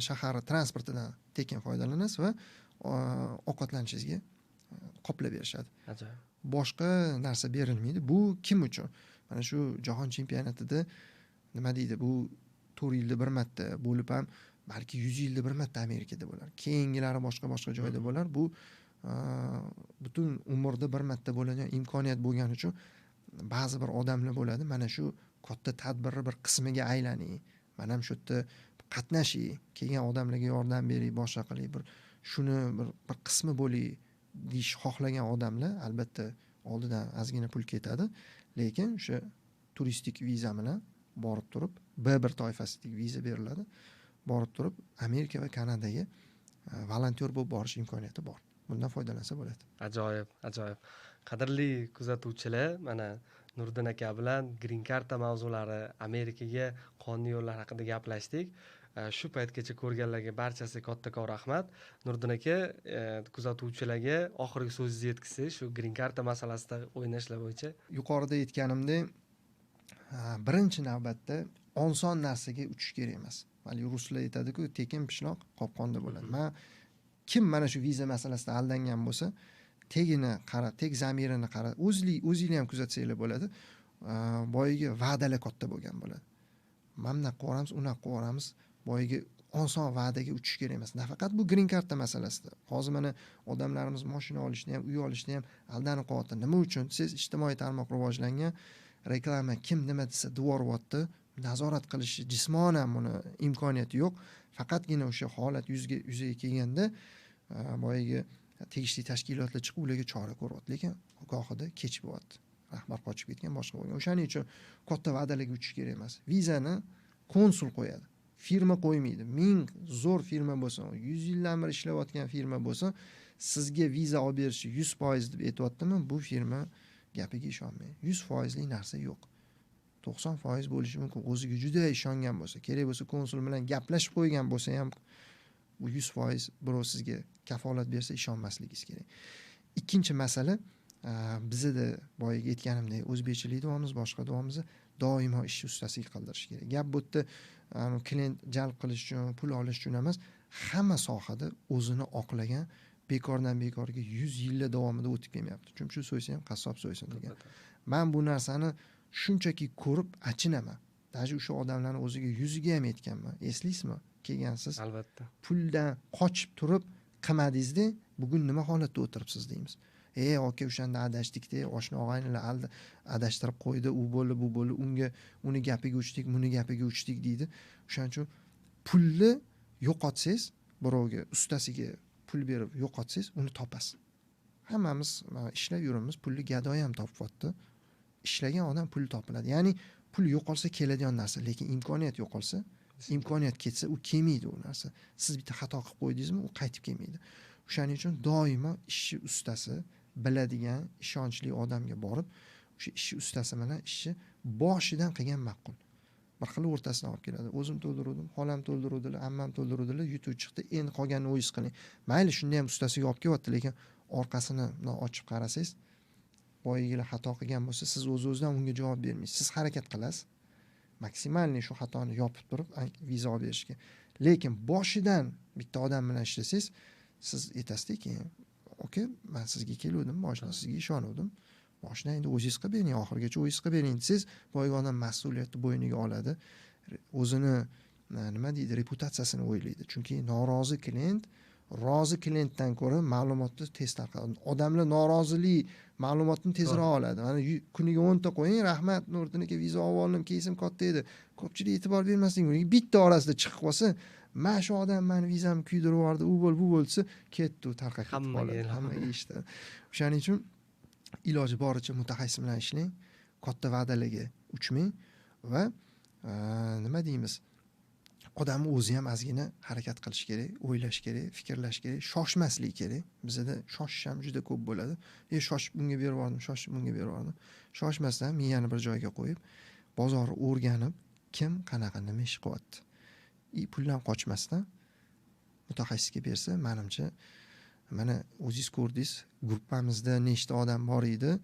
shahar transportidan tekin foydalanasiz va ovqatlanishingizga qoplab berishadi. Ajoyib. Boshqa narsa berilmaydi. Bu kim uchun? Mana shu jahon chempionatida nima deydi, bu 4 yilda bir marta bo'lib ham, balki 100 yilda bir marta Amerikada bo'lar. Keyingilari boshqa boshqa joyda bo'lar. Bu butun umrda bir marta bo'ladigan imkoniyat bo'lgani uchun ba'zi bir odamlar bo'ladi, mana shu katta tadbirni bir qismiga aylaning, mana ham shu yerda qatnashing, kelgan odamlarga yordam bering, boshqa qiling, bir shuni bir qismi bo'ling deyish xohlagan odamlar albatta oldidan ozgina pul ketadi, lekin o'sha turistik viza bilan borib turib, B1 toifasidagi viza beriladi, borib turib Amerika va Kanadaga volontyor bo'lib borish imkoniyati bor. Bundan foydalansa bo'ladi. Ajoyib, ajoyib. Qadrli kuzatuvchilar, mana Nuriddin aka bilan green karta mavzulari, Amerikaga qonuniy yo'llar haqida gaplashdik. Shu paytgacha ko'rganlarga barchasiga kattakon rahmat. Nuriddin aka, kuzatuvchilarga oxirgi so'zingizni yetkazsangiz shu green karta masalasida o'ynashlar bo'yicha. Yuqorida aytganimdek, birinchi navbatda oson narsaga uchish kerak emas. Haligi ruslar aytadiku, tekin pishloq qopqonda bo'ladi. Man kim mana shu viza masalasida aldangan bo'lsa, tegini qara, teg zamirini qara, o'zinglar ham kuzatsanglar bo'ladi. Boyagi va'dalar katta bo'lgan bo'ladi. Mana bunaqa qilib yuboramiz, unaqa qilib yuboramiz. Boyagi oson va'daga uchish kerak emas. Nafaqat bu green karta masalasida. Hozir mana odamlarimiz mashina olishni ham, uy olishni ham aldanib qolyapti. Nima uchun? Siz ijtimoiy tarmoq rivojlangan, reklama kim nima desa devoryapti, nazorat qilishi jismonan buni imkoniyati yo'q. Faqatgina o'sha holat yuzaga kelganda, boyagi tegishli tashkilotlar chiqib ularga chora ko'ryapti, lekin gohida kech bo'lyapti. Rahbar qochib ketgan, boshqa bo'lgan. O'shaning uchun katta va'dalarga uchish kerak emas. Vizani Konsul qo'yadi, firma qo'ymaydi. Ming zo'r firma bo'lsin, 100 yildan beri ishlayotgan firma bo'lsin, sizga viza olib berishi 100% deb aytyaptimi, bu firma gapiga ishonmang. 100%lik narsa yo'q. 90% bo'lishi mumkin. O'ziga juda ishongan bo'lsa, kerak bo'lsa konsul bilan gaplashib qo'ygan bo'lsa ham, u 100% birov sizga kafolat bersa, ishonmasligingiz kerak. Ikkinchi masala, bizada boyagi aytganimdek, o'zbekchilik deyapmiz, boshqa deyapmiz, doimo ishni ustasiga qildirish kerak. Gap bu yerda klient jalb qilish uchun, pul olish uchun emas, hamma sohada o'zini oqlagan, bekordan bekorga 100 yillar davomida o'tib kelmayapti. Chumchuq so'ysa ham qassob so'ysin degan. Man bu narsani shunchaki ko'rib achinaman. Даже o'sha odamlarni o'ziga, yuziga ham aytganman. Eslaysizmi? Kelgansiz. Albatta. Puldan qochib turib qilmadingizda, bugun nima holatda o'tiribsiz deymiz. Ey aka, o'shanda adashdikda, oshna og'aynilar aldi, adashtirib qo'ydi, u bo'ldi, bu bo'ldi, unga uni gapiga uchdik, buni gapiga uchdik deydi. O'shaning uchun pulni yo'qotsangiz, birovga, ustasiga pul berib yo'qotsangiz, uni topasiz. Hammamiz ishlab yuribmiz, pulni gadoy ham topyapti. Ishlagan odam pul topiladi. Ya'ni pul yo'qolsa keladigan narsa, lekin imkoniyat yo'qolsa, imkoniyat ketsa, u kelmaydi u narsa. Siz bitta xato qilib qo'ydingizmi, u qaytib kelmaydi. O'shaning uchun doimo ishchi ustasi biladigan, ishonchli odamga borib, o'sha ishchi ustasi bilan ishni boshidan qilgan ma'qul. Bir xil o'rtasidan olib keladi. O'zim to'ldiruvdim, xolam to'ldiruvdilar, ammam to'ldiruvdilar, yutuv chiqdi, endi qolganini o'zingiz qiling. Mayli, shunda ham ustasiga olib kelyapti, lekin orqasini bundoq ochib qarasangiz, boyagilar xato qilgan bo'lsa, siz o'z-o'zidan unga javob bermaysiz. Siz harakat qilasiz, maksimalniy shu xatoni yopib turib viza olib berishga. Lekin boshidan bitta odam bilan ishlasangiz, siz aytasizda keyin, "Okey, men sizga keluvdim, boshidan sizga ishonuvdim. Boshidan endi o'zingiz qilib bering, oxirigacha o'zingiz qilib bering" desangiz, boyagi odam mas'uliyatni bo'yniga oladi. O'zini nima deydi, reputatsiyasini o'ylaydi. Chunki norozi klient rozi klientdan ko'ra ma'lumotni tez tarqatadi. Odamlar norozilik ma'lumotni tezroq oladi. Mana kuniga 10 ta qo'ying, rahmat Nuriddin aka, viza olib oldim, keysim katta edi. Ko'pchilik e'tibor bermasligi mumkin. Bitta orasida chiqib qolsa, mana shu odam meni vizamni kuydirib yubordi, u bo'l, bu bo'lsa, ketdi, u tarqab ketib qoladi. Hammaga eshitadi. O'shaning uchun iloji boricha mutaxassis bilan ishlang, katta va'dalarga uchmang va nima deymiz, odamni o'zi ham ozgina harakat qilish kerak, o'ylash kerak, fikrlash kerak, shoshmaslik kerak. Bizada shoshish ham juda ko'p bo'ladi. Shoshib bunga berib yubordim, shoshib bunga berib yubordim. Shoshmasdan miyani bir joyga qo'yib, bozorni o'rganib, kim qanaqa nima ish qilyapti. Puldan qochmasdan mutaxassisga bersa, menimcha, mana o'zingiz ko'rdingiz, gruppamizda nechta odam bor edi.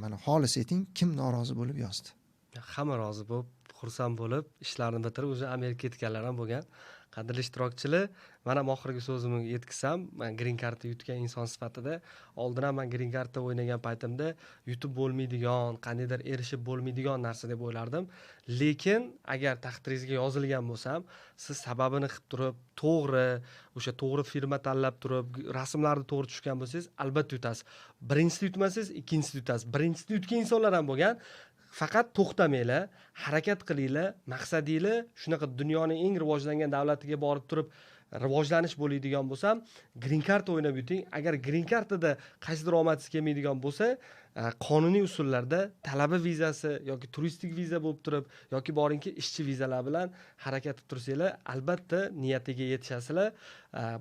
Mana xolis ayting, kim norozi bo'lib yozdi? Hamma rozi bo'lib, xursand bo'lib, ishlarini bitirib, o'zi Amerikaga ketganlar ham bo'lgan. Qadrli ishtirokchilar, mana oxirgi so'zimni yetkazsam, men green cardni yutgan inson sifatida, oldin ham men green cardda o'ynagan paytimda yutib bo'lmaydigan, qandaydir erishib bo'lmaydigan narsa deb o'ylardim. Lekin agar taqdiringizga yozilgan bo'lsam, siz sababini qilib turib, to'g'ri, o'sha to'g'ri firma tanlab turib, rasmlarni to'g'ri tushgan bo'lsangiz, albatta yutasiz. Birinchisida yutmasangiz, ikkinchisida yutasiz. Birinchisida yutgan insonlar ham bo'lgan. Faqat to'xtamanglar, harakat qilinglar, maqsadinglar shunaqa dunyoning eng rivojlangan davlatiga borib turib rivojlanish bo'ladigan bo'lsam, green card o'ynab yuting. Agar green cardda qaysidir omadsiz kelmaydigan bo'lsa, qonuniy usullarda talaba vizasi yoki turistik viza bo'lib turib yoki boringki ishchi vizalar bilan harakat qilib tursanglar, albatta niyatiga yetishasizlar.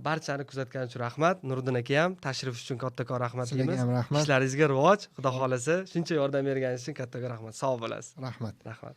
Barchani kuzatgani uchun rahmat. Nuriddin aka ham tashrif uchun kattakon rahmat Sizlarga deymiz. ham rahmat. Ishlaringizga rivoj, Xudo xolasa, shuncha yordam berganingiz uchun kattakon rahmat. Sog' bo'lasiz. Rahmat. Rahmat.